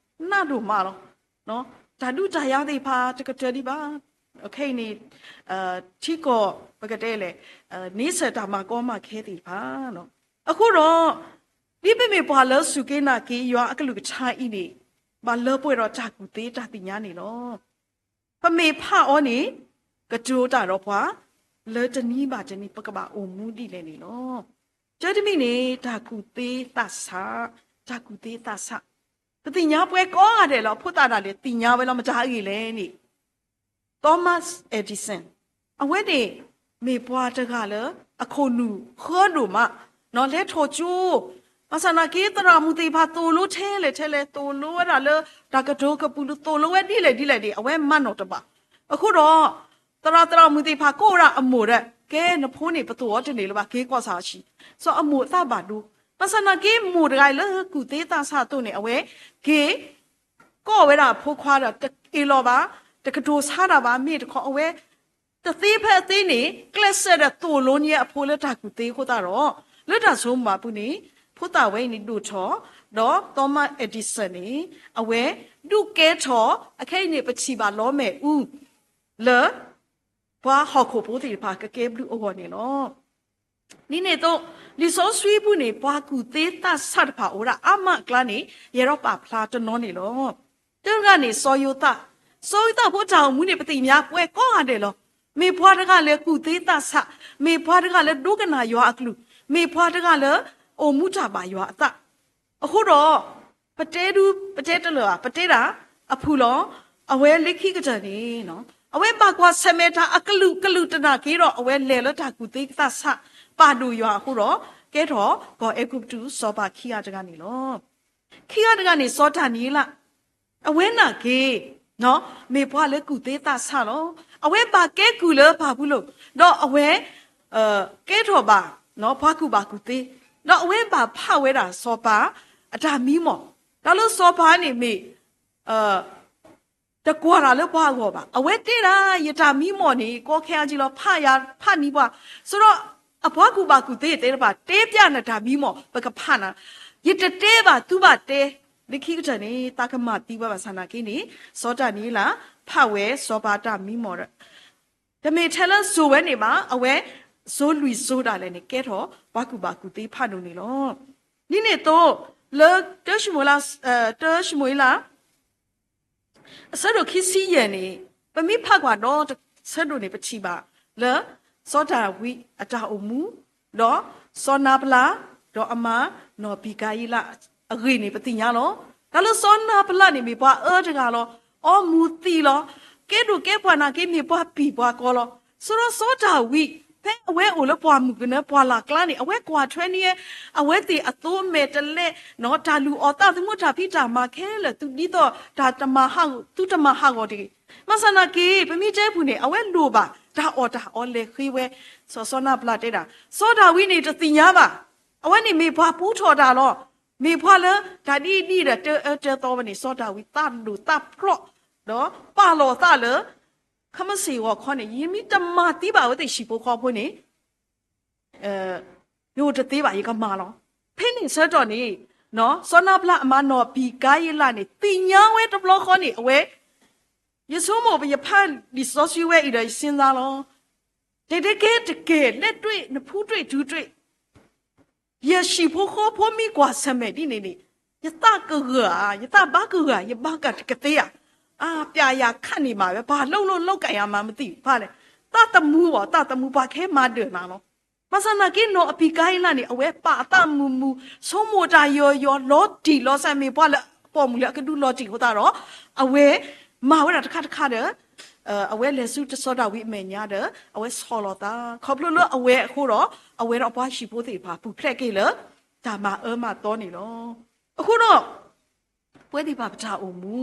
နးဒိၣ်မးလီၤ. တၢ်ဒုးတၢ်ယၤသ့ၣ်တဖၣ်တကတၢၢ်ဒံးဘၣ်. ခဲအံၤန့ၣ် ထံကီၢ်ပကတဲလဲၣ်, န့ဆၢၣ်တၢ်မၤကီမၤခဲသ့ၣ်တဖၣ်. အဃိဒီး ဒ်ပမ့ၢ်ပှၤလၢစူၢ်က့ၤနာ်က့ၤယွၤအကလုၢ်ကထါအံၤန့ၣ် ဘၣ်လၢပှဲၤဒီးတၢ်ကူၣ်သ့တၢ်သ့ၣ်ညါန့ၣ်လီၤ. ပမ့ၢ်ဖးအီၤန့ၣ် ကတိၤတၢ်ဒီးပှၤ လၢတနံၤဘၣ်တနံၤ ပကဘၣ်အိၣ်မူဒ်လဲၣ်န့ၣ်လီၤ. တၢ်တမံၤန့ၣ် တၢ်ကူၣ်သ့သးဆး, တၢ်ကူၣ်သ့သးဆး, ပသ့ၣ်ညါပှၤကိးဂၤဒဲးလီၤ. ဖိသၣ်ဒၣ်လဲာ်သ့ၣ်ညါဝဲလီၤ မတၤအဂ့ၢ်လဲၣ်န့ၣ် Thomas Edison အဝဲန့ၣ် မ့ၢ်ပှၤတဂၤလၢ အခိၣ်နူာ်ဃၢဒိၣ်မး, လဲၤထီၣ်ကၠိ, ဘၣ်ဆၣ်နာ်က့ သရၣ်မုၣ်သ့ၣ်တဖၣ်သိၣ်လိထဲလဲၣ်ထဲလဲၣ် သိၣ်လိဝဲဒၣ်လၢ တၢ်ကတိၤကပူၤ သိၣ်လိဝဲဒ်လဲၣ်ဒ်လဲၣ်န့ၣ် အဝဲမၤနီၣ်တဘၣ်. အဃိဒီး သရၣ်သရၣ်မုၣ်သ့ၣ်တဖၣ်ကိးဝဲဒၣ်အမိၢ်ဒီး ကဲနဖိန့ၣ် ပသိၣ်အီၤတန့ၢ်လၢၤဘၣ် က့ၤကွၢ်ဆၣ်အီၤဆံး, စီၤအမိၢ်အသးဘၣ်ဒိ, ဘၣ်ဆၣ်နာ်က့ မိၢ်တဂၤအံၤလၢကူၣ်သ့သးဆးအသိးန့ၣ် အဝဲက့ၤ ကိးဝဲဒၣ်အဖိခွါဒီး တအ့ၣ်လိာ်ဘၣ်, တကတိၤဆါတၢ်ဘၣ် မ့ၢ်တခီအဝဲ တသ့ဖဲအသ့န့ၣ် ကျဲးစၢးဒီးသိၣ်လိန့ၢ်အဖိလၢတၢ်ကူၣ်သ့အဃိသတးဒီး လၢတၢ်ဆိကမိၣ်ဘၣ်ပူၤန့ၣ် ဖိသၣ်ဝဲအံၤန့ၣ်ဒိၣ်ထီၣ်, ဒီး Thomas Edison န့ၣ် အဝဲဒုးကဲထီၣ် အခဲအံၤန့ၣ် ပထံၣ်ဘၣ်လီမ့ၣ်အူ လၢ ပှၤဟီၣ်ခိၣ်ဖိသ့ၣ်တဖၣ်ကကဲဘျုးအဂီၢ်န့ၣ်လီၤ. ဒ်န့ၣ်အသိး လံာ်စီဆှံပူၤန့ၣ် ပှၤကူၣ်သ့သးဆးတဖၣ်အိၣ်ဝဲဒၣ်အါမးအကျါန့ၣ် ယအဲၣ်ဒိးပာ်ဖျါတနီၤန့ၣ်လီၤ. တဂၤန့ၣ် စီၤယိၤသး, စီၤယိၤသးဖိတၢ်အိၣ်မူန့ၣ် ပသ့ၣ်ညါပှၤကိးဂၤဒဲးလီၤ. မ့ၢ်ပှၤတဂၤလၢကူၣ်သ့သးဆး, မ့ၢ်ပှၤတဂၤလၢဒိကနၣ်ယွၤအကလုၢ်, မ့ၢ်ပှၤတဂၤလၢအိၣ်မူတၢ်ဘၣ်ယွၤအသး အဃိဒီး ပတဲဒု ပတဲတလၢာ်ဘၣ် ပတဲဒၣ်အဖုၣ်လီၤ. အဝဲလၢခံကတၢၢ်န့ၣ် အဝဲဘၣ်ကွၢ်ဆၢၣ်မဲာ်တၢ်အကလုာ်ကလုာ်တနာ်က့ဒီး အဝဲလဲၤလၢတၢ်ကူၣ်သ့သးဆး ပာ်ဒိၣ်ယွၤအဃိဒီး ကဲထီၣ်ကီၢ်အဲၤကူပတူးစီၤပၤခံဂၤတဂၤန့ၣ်လီၤ. ခံဂၤတဂၤန့ၣ် စီၤဒၤနံးယ့လး အဝဲနာ်က့ၤ မ့ၢ်ပှၤလၢကူၣ်သ့သးဆးလီၤ. အဝဲဘၣ်ကဲကုၢ်လၢပၢ်ပူၤလိာ်, ဒီးအဝဲ ကဲထီၣ်ဘၣ် ပှၤကူၣ်ဘၣ်ကူၣ်သ့, ဒီးအဝဲဘၣ်ဖးဝဲဒၣ်စီၤပၤအတၢ်မံမီၢ်, တၢ်လၢစီၤပၤန့ၣ်မ့ၢ် တကွၢ်တၢ်လၢပှၤအဂီၢ်ဘၣ်. အဝဲတဲဒၣ် ယတၢ်မံမီၢ်န့ၣ် ကီခဲအါက့လီၤ, ဖးယၤဖးနံၤပှၤ, ဆိဒီးအပှၤကူၣ်ဘၣ်ကူၣ်သ့သ့ၣ်တဖၣ် တဲပျးနတၢ်မံမီၢ် ပကဖးနၤ, ယတတဲဘၣ်သုဘၣ်တဲ, လၢခံကတၢၢ်န့ၣ် သးကမၤသံဝဲဘၣ်ဆၣ်နာ်က့န့ၣ် စီၤဒၤနံးယ့လး ဖးဝဲစီၤပၤအတၢ်မံမီၢ် တမ့ၢ်ထဲလၢစိၤဝဲန့ၣ်ဘၣ်, အဝဲစိၤလွံၢ်စိၤဒၣ်လဲာ်န့ၣ် ကဲထီၣ်ပှၤကူၣ်ဘၣ်ကူၣ်သ့ဖးဒိၣ်န့ၣ်လီၤ. ဒ်န့ၣ်အသိး လၢတၢၡမူၤအ့လး တၢၡမူၤအ့လး အဆၢဒိၣ်ခံဆံယဲၢ်န့ၣ် ပမ့ၢ်ဖးကွၢ်ဒီးဆၢဒိၣ်န့ၣ် ပထံၣ်ဘၣ်လၢ စီၤဒၤဝံးအတၢ်အိၣ်မူ, ဒီးစီၤနၤဘလး, ဒီးအမါနီၢ်ဘံကၤယံလးအဂ့ၢ်န့ၣ် ပသ့ၣ်ညါလီၤ. တၢ်လၢစီၤနၤဘလးန့ၣ် မ့ၢ်ပှၤအၢတဂၤလီၤ. အီမူၤသံလီၤ. ကဲဒိၣ်ကဲပှၢ်နာ်က့ မ့ၢ်ပှၤပံာ်ပှၤကီလီၤ. စီၤဒီးစီၤဒၤဝံး ဖဲအဝဲအိၣ်လၢပှၢ်မုၢ်ကနၢပှၢ်လၢ်ကျါန့ၣ် အဝဲကွၢ်ထွဲန့ၢ် အဝဲသ့ၣ်အသိမဲာ်တဲးလဲး တၢ်လုၢ်အီၣ်သးသမူတၢ်ဖံးတၢ်မၤခဲလၢာ် သုဒ်သိးတၢ်တမၤဟးဂီၤ, သုတမၤဟးဂီၤတဂ့ၤ. ဘၣ်ဆၣ်နာ်က့ ပမ့ၢ်တဲပူၤန့ၣ် အဝဲလိၣ်ဘၣ်တၢ်အီၣ်တၢ်အီလဲၤဃ့ဝဲ, စီၤစီၤနၤဘလးတဲဒၣ် စီၤဒၤဝံးန့ၣ်တသ့ၣ်ညါဘၣ်. အဝဲန့ၣ်မ့ၢ်ပှၤပူထီၣ်တၢ်လီၤ. မ့ၢ်ပှၤလၢတၢ်ဒ်အံၤဒ်ဒီး တအၢတသီဝဲန့ၣ် စီၤဒၤဝံးသးဒိၣ်သးဖျိး ဒီးပာ်လီၤသးလၢ ခဲမုၢ်ဆ့ၣ်ဂီၤခီန့ၣ် ယမ့ၢ်တမၤသံဘၣ်အဝဲသ့ၣ်ဟံၣ်ဖိဃီဖိန့ၣ် ယအိၣ်တသ့ဘၣ် ယကမၤလီၤ. ဖဲန့ၣ်ဆၢကတီၢ်န့ၣ် စီၤနၤဘလးအမါနီၢ်ဘံကၤယံလးန့ၣ် သ့ၣ်ညါဝဲတဘျီဃီန့ၣ် အဝဲ ယဆိကမိၣ် ယဖးလံာ်စီဆှံဝဲအံၤဒီး ယစ့ၢ်သးလီၤ. တဲတဲကဲတကဲ လက်တွေ့ နဖူးတွေ့ ဒုးတွေ့ ယဟံၣ်ဖိဃီဖိမ့ၢ်ကွၢ်ဆၢၣ်မဲာ်ဒ်န့ၣ်န့ၣ် ယသးကဂၢၢ်ဧါ, ယသးဘၣ်ကဂၢၢ်ဧါ, ယဘၣ်ကတကသ့ဧါ. အါ ပျးယၤခးန့ၢ်မးဝဲ ပှၤလိၣ်လိၣ်လိၣ်ကယၤမၤမသံၣ်ဖးလဲၣ်. သးသမူဘၣ် သးသမူပှၤကဟဲမၤဒၢၣ်နၤလီၤ. ဘၣ်ဆၣ်နာ်က့နီၢ်အဘံကၤယံလးန့ၣ် အဝဲပာ်အသးမုာ်မုာ် ဆိကမိၣ်တၢ်ယီၤယီၤ လီၤတံၢ်လီၤဆဲး မ့ၢ်ပှၤလၢအပိာ်မုၣ်လၢအကဒုလီၤတံၢ်အဃိသတးဒီး အဝဲမၤဝဲဒၣ်တခါတခါဒီး အဝဲလဲၤဆူစီၤဒၤဝံးအမဲာ်ညါဒီး အဝဲဆီၣ်လီၤသး ခီဖျိလၢအဝဲအဃိဒီး အဝဲဒီးအပှၤဟံၣ်ဖိသ့ၣ်တဖၣ် ပူၤဖျဲးက့ၤလၢ တၢ်မၤအၢမၤသီန့ၣ်လီၤ. အဃိဒီး ပဝဲသ့ၣ်တဖၣ်ပတၢ်အိၣ်မူ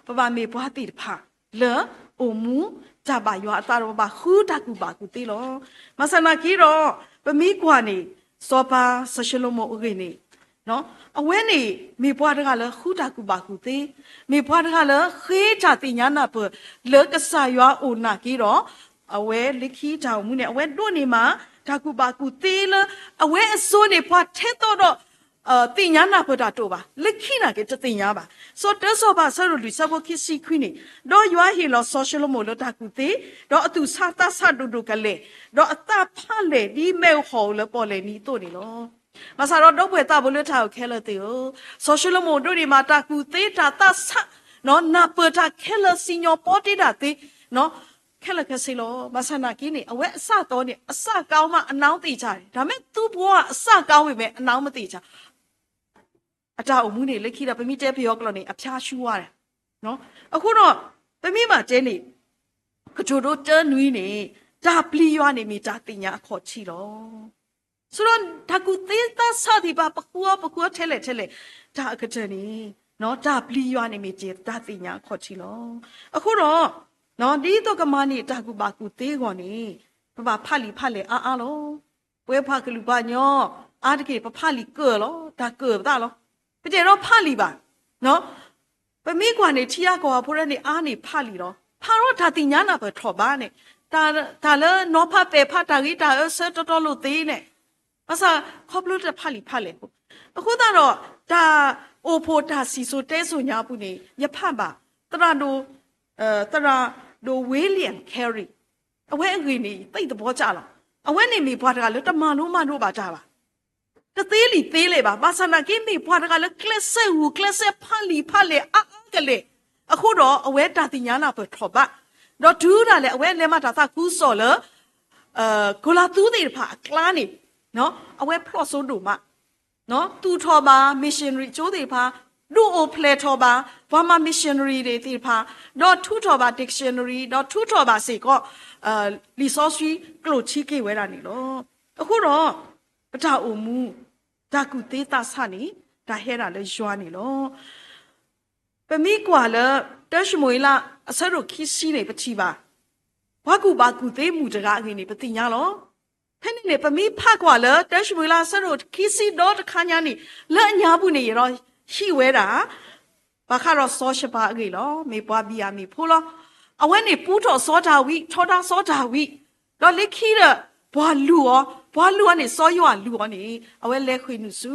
ပဘၣ်မ့ၢ်ပှၤသ့ၣ်တဖၣ်လၢ အိၣ်မူတၢ်ဘၣ်ယွၤအသးဒီး ပဘၣ်ဃုတၢ်ကူၣ်ဘၣ်ကူၣ်သ့လီၤ. ဘၣ်ဆၣ်နာ်က့ဒီး ပမ့ၢ်ကွၢ်န့ၣ် စီၤပၤစီၤၡလိၤမိၣ်အဂ့ၢ်န့ၣ် အဝဲန့ၣ်မ့ၢ်ပှၤတဂၤလၢဃုတၢ်ကူၣ်ဘၣ်ကူၣ်သ့, မ့ၢ်ပှၤတဂၤလၢဃ့တၢ်သ့ၣ်ညါနၢ်ပၢၢ်လၢကစၢ်ယွၤအအိၣ်နာ်က့ဒီး အဝဲလၢခံတၢ်အိၣ်မူန့ၣ် အဝဲဒိးန့ၢ်မး တၢ်ကူၣ်ဘၣ်ကူၣ်သ့လၢ အဝဲအစိၤန့ၣ် ပှၤထဲသိးဒီး သ့ၣ်ညါနၢ်ပၢၢ်တၢ်တိာ်ဘၣ်, လၢခံနာ်က့တသ့ၣ်ညါဘၣ်. စီၤတၢစီၤပၤအဆၢဒိၣ်လွံၢ်ဆၢဖိခံဆံခွံန့ၣ်, ဒီးယွၤဟ့ၣ်လီၤစီၤၡလိၤမိၣ်လၢတၢ်ကူၣ်သ့, ဒီးအသူၣ်ဆးသးဆးဒိၣ်ဒိၣ်ကလဲာ်, ဒီးအသးဖးလဲၢ်ဒ်မ့ၣ်အူဟီၣ်ဧိၤလၢပီၣ်လဲၣ်နံၤအသိးန့ၣ်လီၤ. ဘၣ်ဆၣ်ဒီးဒီပုၢ်ဝဲၢ်သးဘိလၢတၢ်အုၣ်ခဲလၢာ်သ့ၣ်ဧၢ, စီၤၡလိၤမိၣ်ဒိးန့ၢ်မးတၢ်ကူၣ်သ့တၢ်သးဆး, နၢ်ပၢၢ်တၢ်ခဲလၢာ်စံၣ်ညီၣ်ပီတ့တၢ်သ့ ခဲလၢာ်ခဲဆ့လီၤ. ဘၣ်ဆၣ်နာ်က့န့ၣ် အဝဲအစၢ်သီန့ၣ် အစၢ်ကါမး အနၢ်သ့ၣ်ဆါ, ဒါမ့ၢ်သူပှၤအစၢ်ကါဝဲမ့ၢ် အနၢ်မ့ၢ်သ့ၣ်ဆါ အတၢ်အိၣ်မူန့ၣ် လၢခံဒီး ပမ့ၢ်တဲပယီၤကျိာ်န့ၣ် အဖျါရှူဝါဒၣ်. အဃိဒီး ပမ့ၢ်ဘၣ်တဲန့ၣ် ကတိၤဒိတၢနွံန့ၣ် တၢ်ပျံၤယွၤန့ၣ်မ့ၢ်တၢ်သ့ၣ်ညါအခီၣ်ထံးလီၤ. ဆိဒီးတၢ်ကူၣ်သ့သးဆးသ့ၣ်တဖၣ် ပဃုအီၤပဃုအီၤထဲလဲၣ်ထဲလဲၣ် တၢ်အကတၢၢ်န့ၣ် တၢ်ပျံၤယွၤန့ၣ်မ့ၢ်တၢ်သ့ၣ်ညါအခီၣ်ထံးလီၤ. အဃိဒီး ဒ်သိးကမၤန့ၢ်တၢ်ကူၣ်ဘၣ်ကူၣ်သ့အဂီၢ်န့ၣ် ပဘၣ်ဖးလံာ်ဖးလဲၢ်အါအါလီၤ. ပဝဲပှၤကလုာ်ပှၤကညီ အါတက့ၢ် ပဖးလံာ်ကၢၢ်လီၤ, တၢ်ကၢၢ်ပသးလီၤ. ပတအဲၣ်ဒိးဖးလံာ်ဘၣ်. ပမ့ၢ်ကွၢ်န့ၣ် ထံဂၤကီၢ်ဂၤဖိတဖၣ်န့ၣ် အါန့ၢ်ဖးလံာ်လီၤ. ဖးထီၣ်တၢ်သ့ၣ်ညါနၢ်ပၢၢ်ထီၣ်ဘးန့ၣ်, တၢ်လၢနီၤဖးပဲာ်ဖးတၢ်ဂ့ၤတၢ်အၢဆၢတီတီလိၤသ့န့ၣ်, ဘၣ်ဆၣ်ခီဖျိတၢ်ဖးလံာ်ဖးလဲၢ်အဃိ, အဃိသတးဒီး တၢ်အိၣ်ဖှိၣ်တၢ်စံၣ်စိၤတဲစိၤညါအပူၤန့ၣ် ယဖးဘၣ် သရၣ်ဒိၣ် သရၣ်ဒိၣ် William Carey အဝဲအဂ့ၢ်န့ၣ် ယသ့ၣ်သဘီကၢ်လီၤ. အဝဲန့ၣ်မ့ၢ်ပှၤတဂၤလၢတမၤလိမၤဒိးဘၣ်တၢ်ဘၣ်. တသ့လံာ်သ့လဲၢ်ဘၣ်. ဘၣ်ဆၣ်နာ်က့မ့ၢ်ပှၤတဂၤလၢကျဲးစၢးဂုာ်ကျဲးစၢးဖးလံာ်ဖးလဲၢ်အါအါကလဲာ်, အဃိဒီးအဝဲတၢ်သ့ၣ်ညါနၢ်ပၢၢ်ထီၣ်ဘး, ဒီးတုၤဒၣ်လဲာ်အဝဲလဲၤမၤတၢ်သးခုကစီၣ်လၢ ကီၤလၤသူသ့ၣ်တဖၣ်အကျါန့ၣ်, အဝဲဖျိးစိဒိၣ်မး, သူၣ်ထီၣ်ဘၣ် missionary ကၠိသ့ၣ်တဖၣ်, ဒုးအိၣ်ဖျဲၣ်ထီၣ်ဘၣ် ပှၤမၤ missionary သ့ၣ်တဖၣ်, ဒီးထုးထီၣ်ဘၣ် dictionary ဒီးထုးထီၣ်ဘၣ်စ့ၢ်ကီး လံာ်စီဆှံကျိၣ်ထံက့ၤဝဲဒၣ်န့ၣ်လီၤ. အဃိဒီး ပတၢ်အိၣ်မူ တၢ်ကူၣ်သ့သးဆးန့ၣ် တၢ်ဟဲဒၣ်လၢယွၤန့ၣ်လီၤ. ပမ့ၢ်ကွၢ်လၢ တၢၡမူၤအ့လး အဆၢဒိၣ်ခံဆံန့ၣ် ပထံၣ်ဘၣ် ပှၤကူၣ်ဘၣ်ကူၣ်သ့မုၣ်တဂၤအဂ့ၢ်န့ၣ် ပသ့ၣ်ညါလီၤ. ဖဲန့ၣ်န့ၣ် ပမ့ၢ်ဖးကွၢ်လၢ တၢၡမူၤအ့လး အဆၢဒိၣ်ခံဆံဒီတခါညါန့ၣ် လၢအညါပူၤန့ၣ် ယဒီးဟံးဝဲဒၣ် ဘၣ်ဃးဒီးစီၤၡပၤအဂ့ၢ်လီၤ. မ့ၢ်ပှၤဘံၣ်ယၤမံၣ်ဖိလီၤ. အဝဲန့ၣ်ပူထီၣ်စီၤဒၤဝံး ထီဒါစီၤဒၤဝံး, ဒီးလၢခံဒီး ပှၤလုၢ်အီၤ, ပှၤလုၢ်အီၤန့ၣ် စီၤယိၤအၣ်လုၢ်အီၤန့ၣ် အဝဲလဲၤဃ့ၢ်နုာ်ဆူ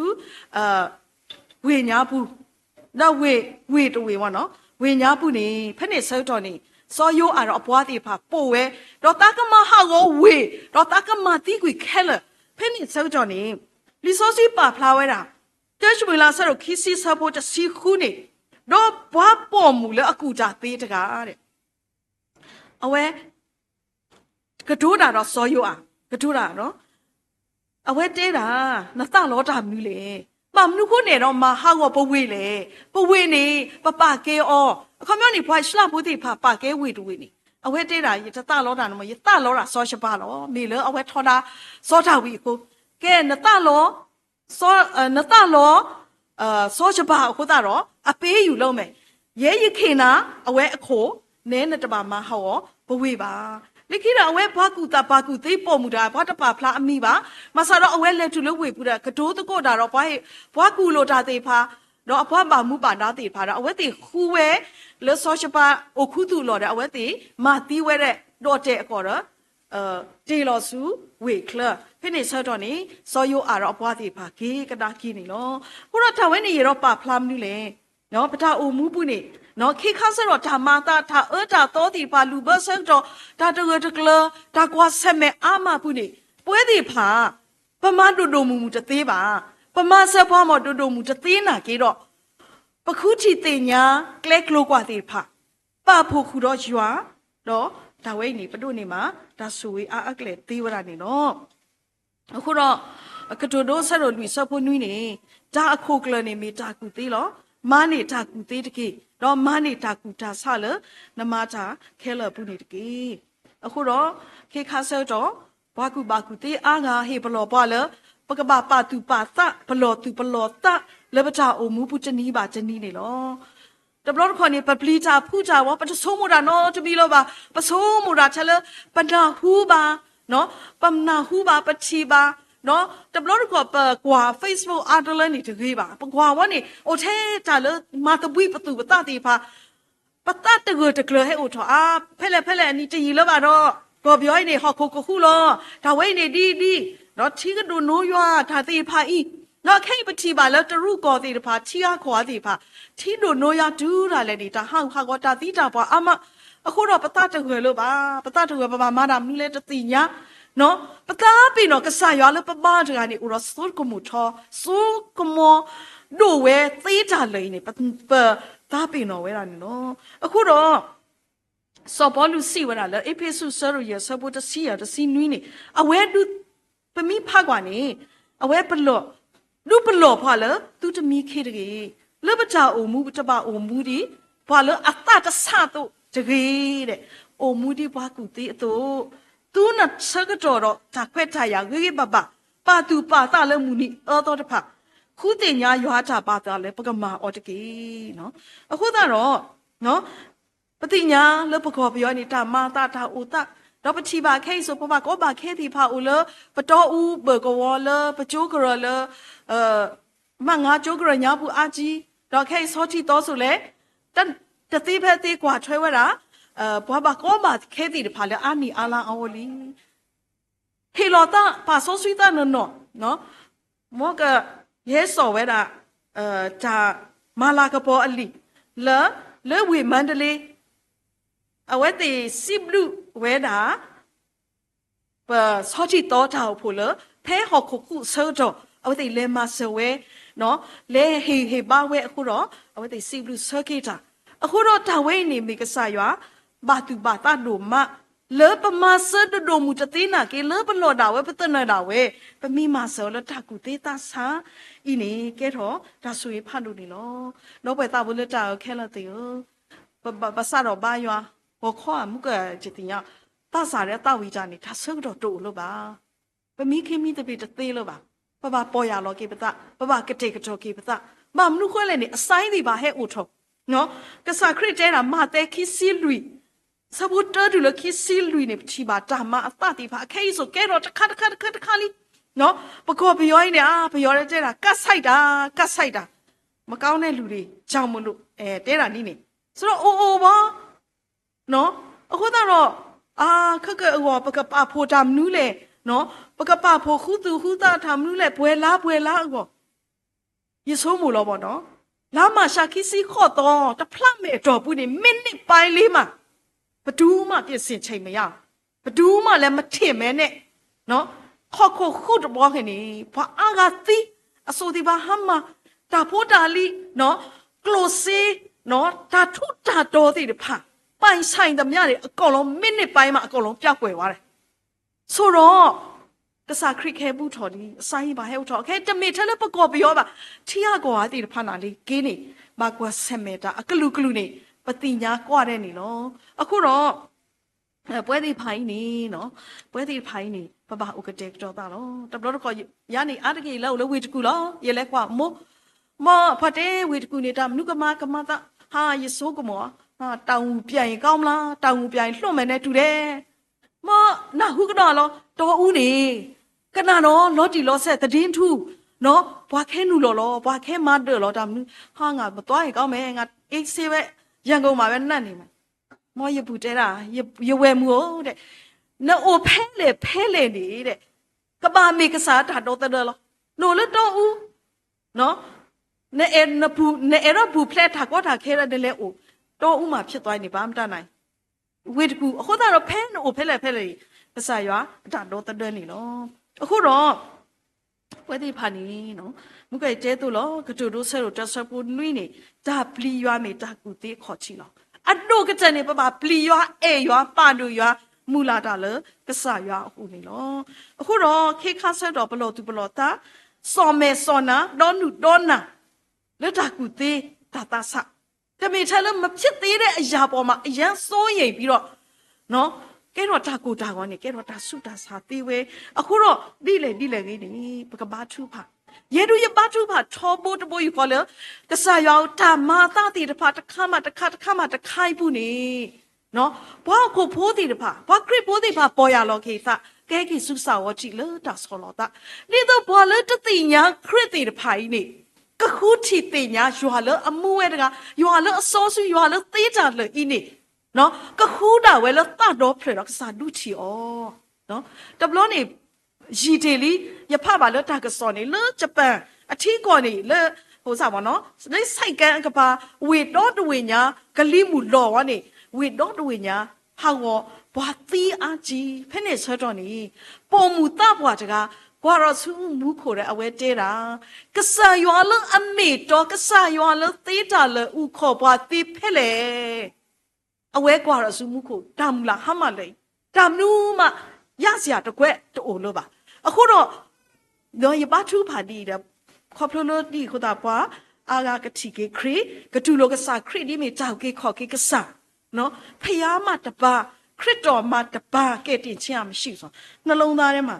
ဝ့ၢ်ညါပူၤ, ဒီးဝ့ၢ် ဝ့ၢ်တဝ့ၢ်ဝဲနီၤ ဝ့ၢ်ညါပူၤန့ၣ် ဖဲန့ၣ်ဆၢကတီၢ်န့ၣ် စီၤယိၤအၤဒီးအပှၤသ့ၣ်တဖၣ်ပိာ်ဝဲ, ဒီးသးကမၤဟးဂီၤဝ့ၢ်, ဒီးသးကမၤသံကွံာ်ခဲလၢာ်. ဖဲန့ၣ်ဆၢကတီၢ်န့ၣ် လံာ်စီဆှံပာ်ဖျါဝဲဒၣ် တၢၡမူၤအ့လး အဆၢဒိၣ်ခံဆံ အဆၢဖိတဆံဃုန့ၣ်, ဒီးပှၤပိာ်မုၣ်လၢအကူၣ်တၢ်သ့တဂၤ အဝဲ ကတိၤတၢ်ဒီးစီၤယိၤအၤ, ကတိၤတၢ်ဒီး အဝဲတဲဒၣ်, နသးလီတၢ်မနုၤလဲၣ်. ဘၣ်မနုၤဃိန့ၣ်ဒီးမၤဟးဂီၤပဝ့ၢ်လဲၣ်. ပဝ့ၢ်န့ၣ် ပပာ်ကဲအီၤ. အခီပညီန့ၣ် ပှၤအံၣ်စရ့လးဖိသ့ၣ်တဖၣ်ပာ်ကဲဝ့ၢ်တဝ့ၢ်န့ၣ်, အဝဲတဲဒၣ် ယတသးလီတၢ်န့ၣ်မ့ၢ် ယသးလီဒၣ်စီၤၡဘၤလီၤ. မ့ၢ်လၢအဝဲထီဒါစီၤဒၤဝံးအဃိ, ကဲ နသးလီ နသးလီ စီၤၡဘၤအဃိသတးဒီး အပ့ၤယူၢ်လၢမဲာ်, ယဲယခ့ၣ်နၤ အဝဲအခိၣ်, နဲနတဘၣ်မၤဟးဂီၤပဝ့ၢ်ဘၣ်. လၢခံဒီးအဝဲပှၤကူၣ်သၣ်ပှၤကူၣ်သ့ပိာ်မုၣ်တဂၤ ပှၤတပာ်ဖျါအမံၤဘၣ်. ဘၣ်ဆၣ်ဒီးအဝဲလဲၤတုၤလၢဝ့ၢ်ပူၤဒီး ကတိၤသကိးတၢ်ဒီး ပှၤကူၣ်လိာ်တၢ်သ့ၣ်တဖၣ်, ဒီးအပှၤဘၣ်မူဘၣ်ဒါသ့ၣ်တဖၣ်ဒီး အဝဲသ့ၣ်ဃုဝဲလၢစီၤၡဘၤအိၣ်ခူသူၣ်အလီၢ်ဒီး အဝဲသ့ၣ်မၤသံဝဲဒၣ်ဒီးတဲာ်အကီၢ်ဒီး တ့ၢ်လီၤဆူဝ့ၢ်ချၢ. ဖဲန့ၣ်ဆၢကတီၢ်န့ၣ် စီၤယိၤအၤဒီးအပှၤသ့ၣ်တဖၣ်က့ၤကဒါက့ၤန့ၣ်လီၤ. အဃိဒီးတၢ်ဝဲန့ၣ်ယအဲၣ်ဒိးပာ်ဖျါမနုၤလဲၣ်. ပတၢ်အိၣ်မူပူၤန့ၣ် ခ့ခါဆၢဒီးတၢ်မၤအသး တၢ်အၢတၢ်သီသ့ၣ်တဖၣ် လူၤဘၢဆၢကတီၢ် တၢ်တဂၢၢ်တကျၢၤ တၢ်ကွၢ်ဆၢၣ်မဲာ်အါမးပူၤန့ၣ် ပဝဲသ့ၣ်တဖၣ် ပမၤဒိၣ်ဒိၣ်မုၢ်မုၢ်တသ့ဘၣ်. ပမၤစၢၤပှၤမီၢ်ဒိၣ်ဒိၣ်မုၢ်တသ့နာ်က့ဒီး ပခူထံၣ်သ့ၣ်ညါကျဲကျိၤကွာ်သ့ၣ်တဖၣ် ပာ်ဖှိၣ်ဃုာ်ဒီးယွၤ, ဒီးတၢ်ဝဲအံၤန့ၣ် ပဒိးန့ၢ်မး တၢ်ဆိၣ်ဂ့ၤအါအါကလဲာ်သ့ဝဲဒၣ်န့ၣ်လီၤ. အဃိဒီး ကတိၤဒိအဆၢဒိၣ်လွံၢ်အဆၢဖိနွံန့ၣ်, တၢ်အခိၣ်ကျၢၢ်န့ၣ်မ့ၢ်တၢ်ကူၣ်သ့လီၤ. မၤန့ၢ်တၢ်ကူၣ်သ့တက့ၢ်, ဒီးမၤန့ၢ်တၢ်ကူၣ်တၢ်ဆးလၢနမၤတၢ်ခဲလၢာ်အပူၤန့ၣ်တက့ၢ်. အဃိဒီး ခ့ခါဆၢကတီၢ် ပှၤကူၣ်ဘၣ်ကူၣ်သ့အါဂၤဟ့ၣ်ပလီၢ်ပှၤလၢ ပကဘၣ်ပာ်သူၣ်ပာ်သး ပလီၢ်သူၣ်ပလီၢ်သးလၢပတၢ်အိၣ်မူပူၤတနံၤဘၣ်တနံၤန့ၣ်လီၤ. တဘျီတခီၣ်န့ၣ် ပပျံၤတၢ်ဖုးတၢ်ဝဲ ပတဆိကမိၣ်တၢ်နီတမံၤလၢၤဘၣ်. ပဆိကမိၣ်တၢ်ထဲလၢ ပနၢ်ဟူဘၣ်, ပနၢ်ဟူဘၣ် ပထံၣ်ဘၣ်, တဘျီတခီၣ်ပကွၢ် Facebook အါတလၢန့ၣ်တဂ့ၤဘၣ်. ပကွၢ်ဝဲန့ၣ် အိၣ်ထဲတၢ်လၢမၤသဘှံးပသူၣ်ပသးသ့ၣ်တဖၣ် ပသးတဂၢၢ်တကျၢၤဟဲအိၣ်ထီၣ်အါ, ဖဲလဲၣ်ဖဲလဲၣ်အနံၤတယံာ်လၢၤဘၣ်ဒီး ကီၢ်ပယီၤအံၤန့ၣ် ဟီၣ်ခိၣ်ကဃူလီၤ, တၢ်ဝဲအံၤန့ၣ်ဒ်ဒ်, ဒီးထံကဒိၣ်နိယွၤတၢ်သ့ၣ်တဖၣ်အံၤ, ဒီးခဲအံၤပထံၣ်ဘၣ်လၢတရူးကီၢ်သ့ၣ်တဖၣ် ထံအါကီၢ်အါသ့ၣ်တဖၣ် ထံဒိၣ်နိယွၤတုၤဒၣ်လဲာ်န့ၣ် တၢ်ဟးဂူာ်ဟးဂီၤတၢ်သံတၢ်ပှၢ်အါမး, အဃိဒီးပသးတဂၢၢ်လၢၤဘၣ်. ပသးတဂၢၢ် ပဘၣ်မၤတၢ်မနုၤလဲၣ်တသ့ၣ်ညါ ပသးပ့ၤနီၣ်ကစၢ်ယွၤလၢပဘါတဂၤန့ၣ် အိၣ်ဒီးစိကမီၤထီ, စိကမီၤဒိၣ်ဝဲသ့တၢ်လၢာ်အံၤန့ၣ် ပသးပ့ၤနီၣ်ဝဲဒၣ်န့ၣ်လီၤ. အဃိဒီး စီၤပီလူးစံးဝဲဒၣ်လၢ အ့းဖ့းစူးအဆၢဒိၣ်ယဲၢ်အဆၢဖိတဆံယဲၢ်တဆံနွံန့ၣ် အဝဲဒုး ပမ့ၢ်ဖးကွၢ်န့ၣ် အဝဲပလီၢ် ဒုးပလီၢ်ပှၤလၢသုတမံခ့တဂ့ၤ, လၢပတၢ်အိၣ်မူပတဘၣ်အိၣ်မူဒံး ပှၤလၢအသးတဆးအသိးတဂ့ၤ, အိၣ်မူဒ်ပှၤကူၣ်သ့အသိး, သုနဆၢကတီၢ်ဒီးတၢ်ခွဲးတၢ်ယာ်ဂ့ၤဂ့ၤဘၣ်ဘၣ်, ပာ်သူၣ်ပာ်သးလၢမုၢ်နံၤအၢသီတဖၣ်, ဃုသ့ၣ်ညါယွၤအတၢ်ပာ်သးလၢပကမၤအီၤတက့ၢ်. အဃိသတးဒီး ပသ့ၣ်ညါလၢပကီၢ်ပယီၤန့ၣ် တၢ်မၤအသးတၢ်အိၣ်သး, ဒီးပထံၣ်ဘၣ်ခဲအံၤစိၤ ပှၤဘၣ်ကီဘၣ်ခဲသ့ၣ်တဖၣ်အိၣ်လၢ ပတီၢ်အူဘၢၣ်ကဝီၤလၢပကၠိကရၢၢ်လၢ မးငါကၠိကရၢၢ်ညါပူၤအါကံ, ဒီးခဲအံၤဆီထံသီစိၤလဲၣ်, တသ့ဖဲသ့ကွၢ်ထွဲဝဲဒၣ် ပှၤဘၣ်ကီဘၣ်ခဲသ့ၣ်တဖၣ်လၢအါနံၣ်အါလါအါဂီၢ်လံ ဟ့ၣ်လီၤသး ပာ်စီဆှံသးနီၢ်နီၢ်, မ်ကဟဲစိာ်ဝဲဒၣ် တၢ်မၤလၤကပီၤအလံာ် လၢ လၢဝ့ၢ်မါဒလ့, အဝဲသ့ၣ်စံးဘျုးဝဲဒၣ် ပဆီထံသီတၢ်အိၣ်ဖှိၣ်လၢ ဖဲဟီၣ်ခိၣ်ကူၣ်အဆၢကတီၢ် အဝဲသ့ၣ်လဲၤမၤစၢၤဝဲ, လဲၤဟ့ၣ်ဂံၢ်ဟ့ၣ်ဘါဝဲအဃိဒီး အဝဲသ့ၣ်စံးဘျုးဆၢက့ၤတၢ်, အဃိဒီးတၢ်ဝဲအံၤန့ၣ်မ့ၢ်ကစၢ်ယွၤ ဘၣ်သူၣ်ဘၣ်သးဒိၣ်မး, လၢပမၤစၢၤဒိၣ်ဒိၣ်မုၢ်တသ့နာ်က့ လၢပလီၢ်ဒၣ်ဝဲ ပသနၢၣ်ဒၣ်ဝဲ, ပမ့ၢ်မၤစၢၤလၢတၢ်ကူၣ်သ့သးဆးအံၤန့ၣ် ကဲထီၣ်တၢ်ဆိၣ်ဂ့ၤဖးဒိၣ်န့ၣ်လီၤ. ဒီပုၢ်ဝဲၢ်သးဘိလၢတၢ်အၢခဲလၢာ်သ့ၣ်ဧၢ, ပဘၣ်ပစးထီၣ်ဘါယွၤ ဂီၤခီအမူကတသ့ၣ်ညါ, သးစၢ်ဒီးသးဝံၣ်တၢ်န့ၣ် တၢ်ဆၢကတီၢ်တအိၣ်လၢၤဘၣ်. ပမံခ့မံသပ့ၤတသ့လၢၤဘၣ်. ပဘၣ်ပီၢ်ယၢ်လီၤက့ၤပသး, ပဘၣ်ကတဲာ်ကတီၤက့ၤပသး, ဘၣ်မနုၤဃိလဲၣ်န့ၣ် အစါသ့ၣ်ဘၣ်ဟဲအိၣ်ထီၣ်, ကစၢ်ခရံာ်တဲဒၣ် မးသဲခံဆံလွံၢ် ဆၢဖိတၢတုၤလၢခံဆံလွံၢ်န့ၣ် ပထံၣ်ဘၣ်တၢ်မၤအသးသ့ၣ်တဖၣ် အခဲအံၤစိၤကဲထီၣ်တခါတခါတခါတခါလံ. ပကီၢ်ပယီၤအံၤန့ၣ် အါ ပယီၤတဲဒၣ် ကးဆဲးတၢ် ကးဆဲးတၢ်, မကောင်းတဲ့လူတွေကြောင့်မို့လို့ တဲဒၣ်ဒ်န့ၣ်, ဆိုတော့ အိၣ်အိၣ်ဘၣ် အဃိသတးဒီး အါ ခဲကၢအဂီၢ် ပကပာ်ဖှိၣ်တၢ်မနုၤလဲၣ်, ပကပာ်ဖှိၣ်ဃုသူၣ်ဃုသးတၢ်မနုၤလဲၣ် ပှဲၤလါပှဲၤလါအဂီၢ်, ယဆိကမိၣ်လီၤဘၣ်နီၤ. လါမၢ်ၡးခံဆံဃိးသီ တဖျၢၣ်မဲာ်အတီၢ်ပူၤန့ၣ် မိနစ်ပိုင်းလေးမှာ ဘယ်သူမှ ပြင်ဆင်ချိန်မရဘူး, ဘယ်သူမှလည်း မထင်ဘဲနဲ့ ဟီၣ်ခိၣ်ဟူးတဘျီဃီန့ၣ် ပှၤအါဂၤသံ, အစိၤသ့ၣ်တဖၣ်ဟါမၢ်, တၢ်ဖိတၢ်လံၤ, ကျိၣ်စ့, တၢ်ထူးတၢ်တီၤသ့ၣ်တဖၣ်, ပိုင်ဆိုင်သမျှတွေ အကုန်လုံး မိနစ်ပိုင်းမှာ အကုန်လုံး ပျောက်ကွယ်သွားတယ်. ဆိဒီး ကစၢ်ခရံာ်ကဟဲဘူၣ်ထီၣ်လံ, ကစၢ်ယွၤဟဲအိၣ်ထီၣ်, ခဲတမ့ၢ်ထဲလၢပကီၢ်ပယီၤဘၣ်, ထံဂၤကီၢ်ဂၤသ့ၣ်တဖၣ်န့ၣ်လံက့န့ၣ် ဘၣ်ကွၢ်ဆၢၣ်မဲာ်တၢ်အကလုာ်ကလုာ်န့ၣ် ပသ့ၣ်ညါကွၢ်ဒဲးန့ၣ်လီၤ. အဃိဒီး ပဝဲသ့ၣ်တဖၣ်အံၤန့ၣ်, ပဝဲသ့ၣ်တဖၣ်အံၤန့ၣ် ပဘၣ်အိၣ်ကတဲာ်ကတီၤသးလီၤ. တဘျီတခီၣ် ယၤန့ၣ် အါတက့ၢ်လၢအိၣ်လၢဝ့ၢ်တကူၣ်လီၤ, ယလဲၤကွၢ်မိၢ်, မိၢ်ဖါတဲဝ့ၢ်တကူၣ်န့ၣ် တၢ်မနုၤကမၤကမၤသး, ဟါ ယဆိကမိၣ်, တၢ်အူၣ်ပျဲၢ်အံၤကီမလါ, တၢ်အူၣ်ပျဲၢ်အံၤ လိၣ်မဲာ်နဲတူၢ်ဒဲး မ့ၢ်နၢ်ဟူကဒီးလီၤ, တီအူန့ၣ် ကနၣ်ဒီးလီၤတံၢ်လီၤဆဲး သဒ့ထူၣ်, ပှၤကဟဲနုာ်လီၤလီၤ, ပှၤကဟဲမၤဒၢၣ်လီၤ တၢ်မနုၤ, ဟါ ငါမသွါအံၤကီမ့ၢ်, ငါက့စ့ဝဲ ရန်ကုန်မှာပဲ နၢ်န့ၣ်မး, မ့ၢ်ယပုၢ်တဲဒၣ်, ယဝဲၢ်မုၣ်ဧၢ, နအိၣ်ဖဲလဲၣ်ဖဲလဲၣ်န့ၣ်, ကဘၣ်မ့ၢ်ကစၢ်တၢ်ဒီသဒၢလီၤ, နအိၣ်လၢတီအူ နအဲၣ်ဒိးပူၤဖျဲးတၢ်ကီတၢ်ခဲဒီး နလဲၤအိၣ်တီအူမး ဖြစ်သွားန့ၣ် ဘၣ်မတၤနၤအံၤ, ဝ့ၢ်တကူၣ်, အဃိသတးဒီး ဖဲနအိၣ်ဖဲလဲၣ်ဖဲလဲၣ်န့ၣ် ကစၢ်ယွၤအတၢ်ဒီသဒၢန့ၣ်လီၤ. အဃိဒီး ပဝဲသ့ၣ်တဖၣ်န့ၣ်, မူကီၢ်အံၤတဲသိးလီၤ, ကတိၤဒိဆၢဒိၣ်တၢဆၢဖိနွံန့ၣ်, တၢ်ပျံၤယွၤမ့ၢ်တၢ်ကူၣ်သ့အခီၣ်ထံးလီၤ. အဒိၣ်ကတၢၢ်န့ၣ် ပဘၣ်ပျံၤယွၤ, အဲၣ်ယွၤ, ပာ်ဒိၣ်ယွၤ, မုၢ်လၢ်တၢ်လၢကစၢ်ယွၤအအိၣ်န့ၣ်လီၤ. အဃိဒီး ခ့ခါဆၢကတီၢ် ပလီၢ်သူၣ်ပလီၢ်သး, စီၣ်မဲာ်စီၣ်နါ, ဒီနုၢ်ဒီနၢ် လၢတၢ်ကူၣ်သ့တၢ်သးဆး, တမ့ၢ်ထဲလၢ မဖြစ်သေးတဲ့အရာပေါ်မှာ အရမ်းစိုးရိမ်ပြီးတော့, ကဲထီၣ်တၢ်ကိၢ်တၢ်ဂီၤန့ၣ် ကဲထီၣ်တၢ်ဆူးတၢ်ဆါသ့ဝဲ. အဃိဒီး ဒ်လဲၣ်ဒ်လဲၣ်ဂ့ၤန့ၣ် ပကဘါထုကဖၣ်, ယဲဒုးယဘါထုကဖၣ်ထီဘိတဘိယူၢ်ဃီလၢ ကစၢ်ယွၤဧၢ, တၢ်မၤအသးသ့ၣ်တဖၣ် တခါမးတခါ တခါမးတခါအံၤပူၤန့ၣ် ပှၤဟီၣ်ခိၣ်ဖိသ့ၣ်တဖၣ်, ပှၤခရံာ်ဖိသ့ၣ်တဖၣ် ပီၢ်ယၢ်လီၤက့ၤသး, ကဟဲက့ၤဆူကစၢ်အဂီၢ်ထံးလၢတၢ်ဆီၣ်လီၤသး, ဒ်သိးပှၤလၢတသ့ၣ်ညါခရံာ်သ့ၣ်တဖၣ်အံၤန့ၣ် ကဃုထံၣ်သ့ၣ်ညါ ယွၤလၢအမူဝဲတဂၤ, ယွၤလၢအစီဆှံ, ယွၤလၢသ့တၢ်လၢာ်အံၤန့ၣ်, ကဃုဒၣ်ဝဲလၢသးဒီဖျၢၣ်ဒီး ကစၢ်ဒုးထံၣ်အီၤ. တဘျီန့ၣ် ယံာ်တ့ၢ်လံ, ယဖးဘၣ်လၢတၢ်ကစီၣ်န့ၣ် လၢ Japan အထံကီၢ်န့ၣ် လၢ လၢ စဲးကဲ အကပၤ ဝ့ၢ်ဒီတဝ့ၢ်ညါ ကလံၤမုၢ်လီၤဝဲန့ၣ် ဝ့ၢ်ဒီတဝ့ၢ်ညါ ဟးဂီၤ ပှၤသံအါကံ, ဖဲန့ၣ်ဆၢကတီၢ်န့ၣ် ပိာ်မုၣ်သးပှၢ်တဂၤ ကွၢ်ထီၣ်ဆူမူခိၣ်ဒီး အဝဲတဲဒၣ်, ကစၢ်ယွၤလၢအမ့ၢ်တီ, ကစၢ်ယွၤလၢသ့တၢ်လၢာ် အုၣ်ခီၣ်ပှၤသ့ဖဲလဲၣ်. အဝဲကွၢ်ထီၣ်ဆူမူခိၣ် တၢ်မုၢ်လၢ်ဟါမၢ်လၢာ်အံၤ တၢ်မနုၤမး ရစရာတကွဲးတအိၣ်လၢၤဘၣ်. အဃိဒီး ဒီးယဘါထုကဖၣ်ဒ်အံၤဒီး ခီဖျိလၢဒ်အံၤအဃိသတး ပှၤအါဂၤကထံၣ်က့ၤခရံာ်, ကတူၢ်လိာ်ကစၢ်ခရံာ်ဒ်မ့ၢ်တၢ်အုၣ်က့ၤခီၣ်က့ၤကစၢ်, ဘုရားမှတပါး, ခရစ်တော်မှတပါး ကယ်တင်ခြင်းမရှိဘူးဆို, နှလုံးသားထဲမှာ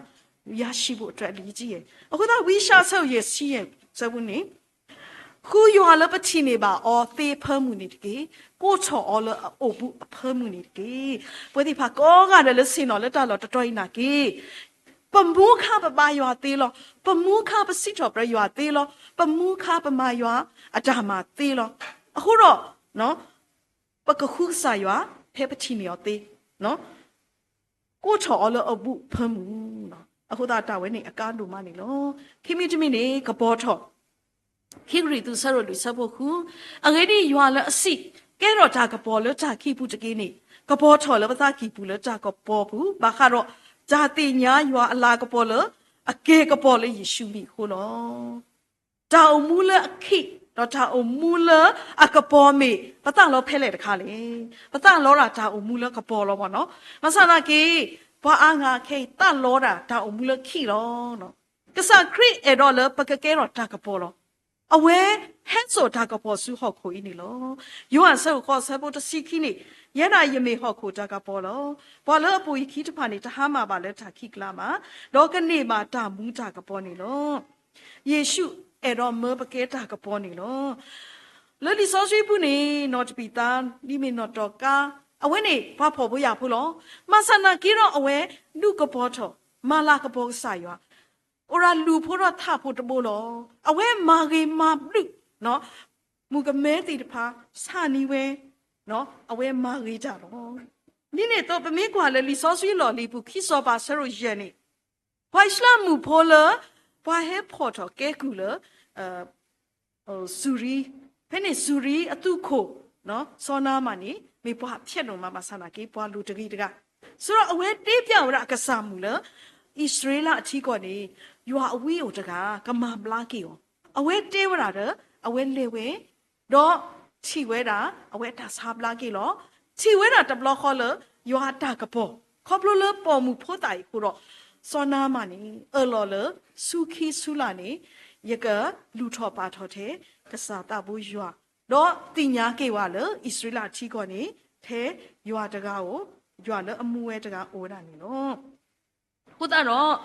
ရရှိဖို့အတွက် အရေးကြီးတယ်. အဃိသတး ဝံယၡါယၤ အဆၢယဲၢ်ဆံယဲၢ် ဆၢဖိန့ၣ် ဃုယွၤလၢပထံၣ်န့ၢ်ဘၣ်အီၤသ့အဖၢမုၢ်န့ၣ်တက့ၢ်. ကိးထီၣ်အီၤလၢအအိၣ်ဘူးအဖၢမုၢ်န့ၣ်တက့ၢ်. ပဝဲသ့ၣ်တဖၣ်ကိးဂၤဒဲးလၢဆ့ၣ်နီၤလၢတၢ်လီၢ်တတီၤအံၤနာ်က့ ပမူခါပဘါယွၤသ့လီၤ. ပမူခါပစံးထီၣ်ပတြၢၤယွၤသ့လီၤ. ပမူခါပမၤယွၤအတၢ်မၤသ့လီၤ. အဃိဒီး ပကဃုကစၢ်ယွၤ ဖဲပထံၣ်န့ၢ်အီၤသ့ ကိးထီၣ်အီၤလၢအဘူးအဖၢမုၢ်လီၤ. အဃိသတးတၢ်ဝဲန့ၣ်အကါဒိၣ်မးန့ၣ်လီၤ. ခံမံၤတမံၤန့ၣ် ကပီၤထီၣ် ခံကရံၣ်သူး ဆၢဒိၣ်လွံၢ် ဆၢဖိဃု, အဂ့ၢ်ဒ်အံၤ, ယွၤလၢအစံး, ကဲထီၣ်တၢ်ကပီၤလၢတၢ်ခံးပူၤတက့ၢ်န့ၣ်, ကပီၤထီၣ်လၢပသးကံၢ်ပူၤလၢတၢ်ကပီၤပူၤ, ဘၣ်ဃးဒီးတၢ်သ့ၣ်ညါယွၤအလၤကပီၤလၢအက့ၤကပီၤလၢယ့ၣ်ၡူးမံၤအဃိလီၤ. တၢ်အိၣ်မူလၢအခံး, ဒီးတၢ်အိၣ်မူလၢအကပီၤမ့ၢ် ပသးလီဖဲလဲၣ်တခါလဲၣ်. ပသးလီဒၣ်တၢ်အိၣ်မူလၢကပီၤလီၤမ့ၢ်နီၤ. ဘၣ်ဆၣ်သနာ်က့ ပှၤအါဂၤခဲအံၤသးလီဒၣ်တၢ်အိၣ်မူလၢခံးလီၤ. ကစၢ်ခရံာ်အဲၣ်ဒိးလၢပကကဲထီၣ်တၢ်ကပီၤလီၤ. အဝဲဟဲစိာ်တၢ်ကပီၤဆူဟီၣ်ခိၣ်အံၤန့ၣ်လီၤ. ယိၤဟၣ်အဆၢဒိၣ်ဃိး အဆၢဖိတဆံခံန့ၣ်, ယဲဒၣ်ယမ့ၢ်ဟီၣ်ခိၣ်တၢ်ကပီၤလီၤ. ပှၤလၢအပိာ်ယခံတဖၣ်န့ၣ် တဟါမၢ်ဘၣ်လၢတၢ်ခံးကျါဘၣ်, ဒီးကန့ၢ်ဘၣ်တၢ်မူတၢ်ကပီၤန့ၣ်လီၤ. ယ့ၣ်ၡူးအဲၣ်ဒိးမၢပကဲတၢ်ကပီၤန့ၣ်လီၤ. လၢလံာ်စီဆှံပူၤန့ၣ် နီၢ်တပံာ်သါ ဒ်မ့ၢ်နီၢ်တီၢ်ကါ, အဝဲန့ၣ်ပှၤဖှီၣ်ဖိယာ်ဖိလီၤ. ဘၣ်ဆၣ်သနာ်က့ဒီးအဝဲဒုးကပီၤထီၣ် မၤလၤကပီၤကစၢ်ယွၤ, အိၣ်ဒၣ်လူၤဖိဒီးထးဖိတဘိလီၤ. အဝဲမၤဂ့ၤမၤဘျုး မုၣ်ကမဲသ့ၣ်တဖၣ် ဆၣ်နံၤဝဲ, အဝဲမၤဂ့ၤတၢ်လီၤ. ဒ်န့ၣ်အသိး ပမ့ၢ်ကွၢ်လၢလံာ်စီဆှံလီၢ်လံၤပူၤ ခံစီၤပၤဆၢဒိၣ်ယဲၢ်န့ၣ်, ပှၤအံၣ်စရ့လးမုၣ်ဖိလၢ ပှၤဟဲဖီၣ်ထီၣ်ကဲကုၢ်လၢ စူၤရံ ဖဲန့ၣ်စူၤရံအသုးခိၣ် စီၤနၤမၣ်န့ၣ် မ့ၢ်ပှၤဖျဲးဒိၣ်မးဘၣ်ဆၣ်သနာ်က့ ပှၤလိၤတဂ့ၤတဂၤ, ဆိဒီးအဝဲတဲပျဲဝဲဒၣ်အကစၢ်မုၣ်လၢ အံၣ်စရ့လးအထံကီၢ်န့ၣ် ယွၤအဝံအိၣ်တဂၤ ကမၤဘျါက့ၤအီၤ, အဝဲတဲဝဲဒၣ်ဒီး အဝဲလဲၤဝဲ ဒီးထံၣ်ဝဲဒၣ် အဝဲတၢ်ဆါဘျါက့ၤလီၤ. ထံၣ်ဝဲဒၣ်တဘျီဃီလၢ ယွၤအတၢ်ကပီၤ ခီဖျိလၢပိာ်မုၣ်ဖိသၣ်အံၤအဃိဒီး စီၤနၤမၣ်န့ၣ် အၢၣ်လီၤလၢ ဆူခံဆူလၢ်န့ၣ် ယကလူၤထီၣ်ပာ်ထီၣ်ထဲ ကစၢ်သးဘိယွၤ, ဒီးသ့ၣ်ညါက့ၤဝဲလၢ အံၣ်စရ့လးထံကီၢ်န့ၣ် ထဲယွၤတဂၤဧိၤ, ယွၤလၢအမူဝဲတဂၤအိၣ်ဝဲဒၣ်န့ၣ်လီၤ. အဃိသတးဒီး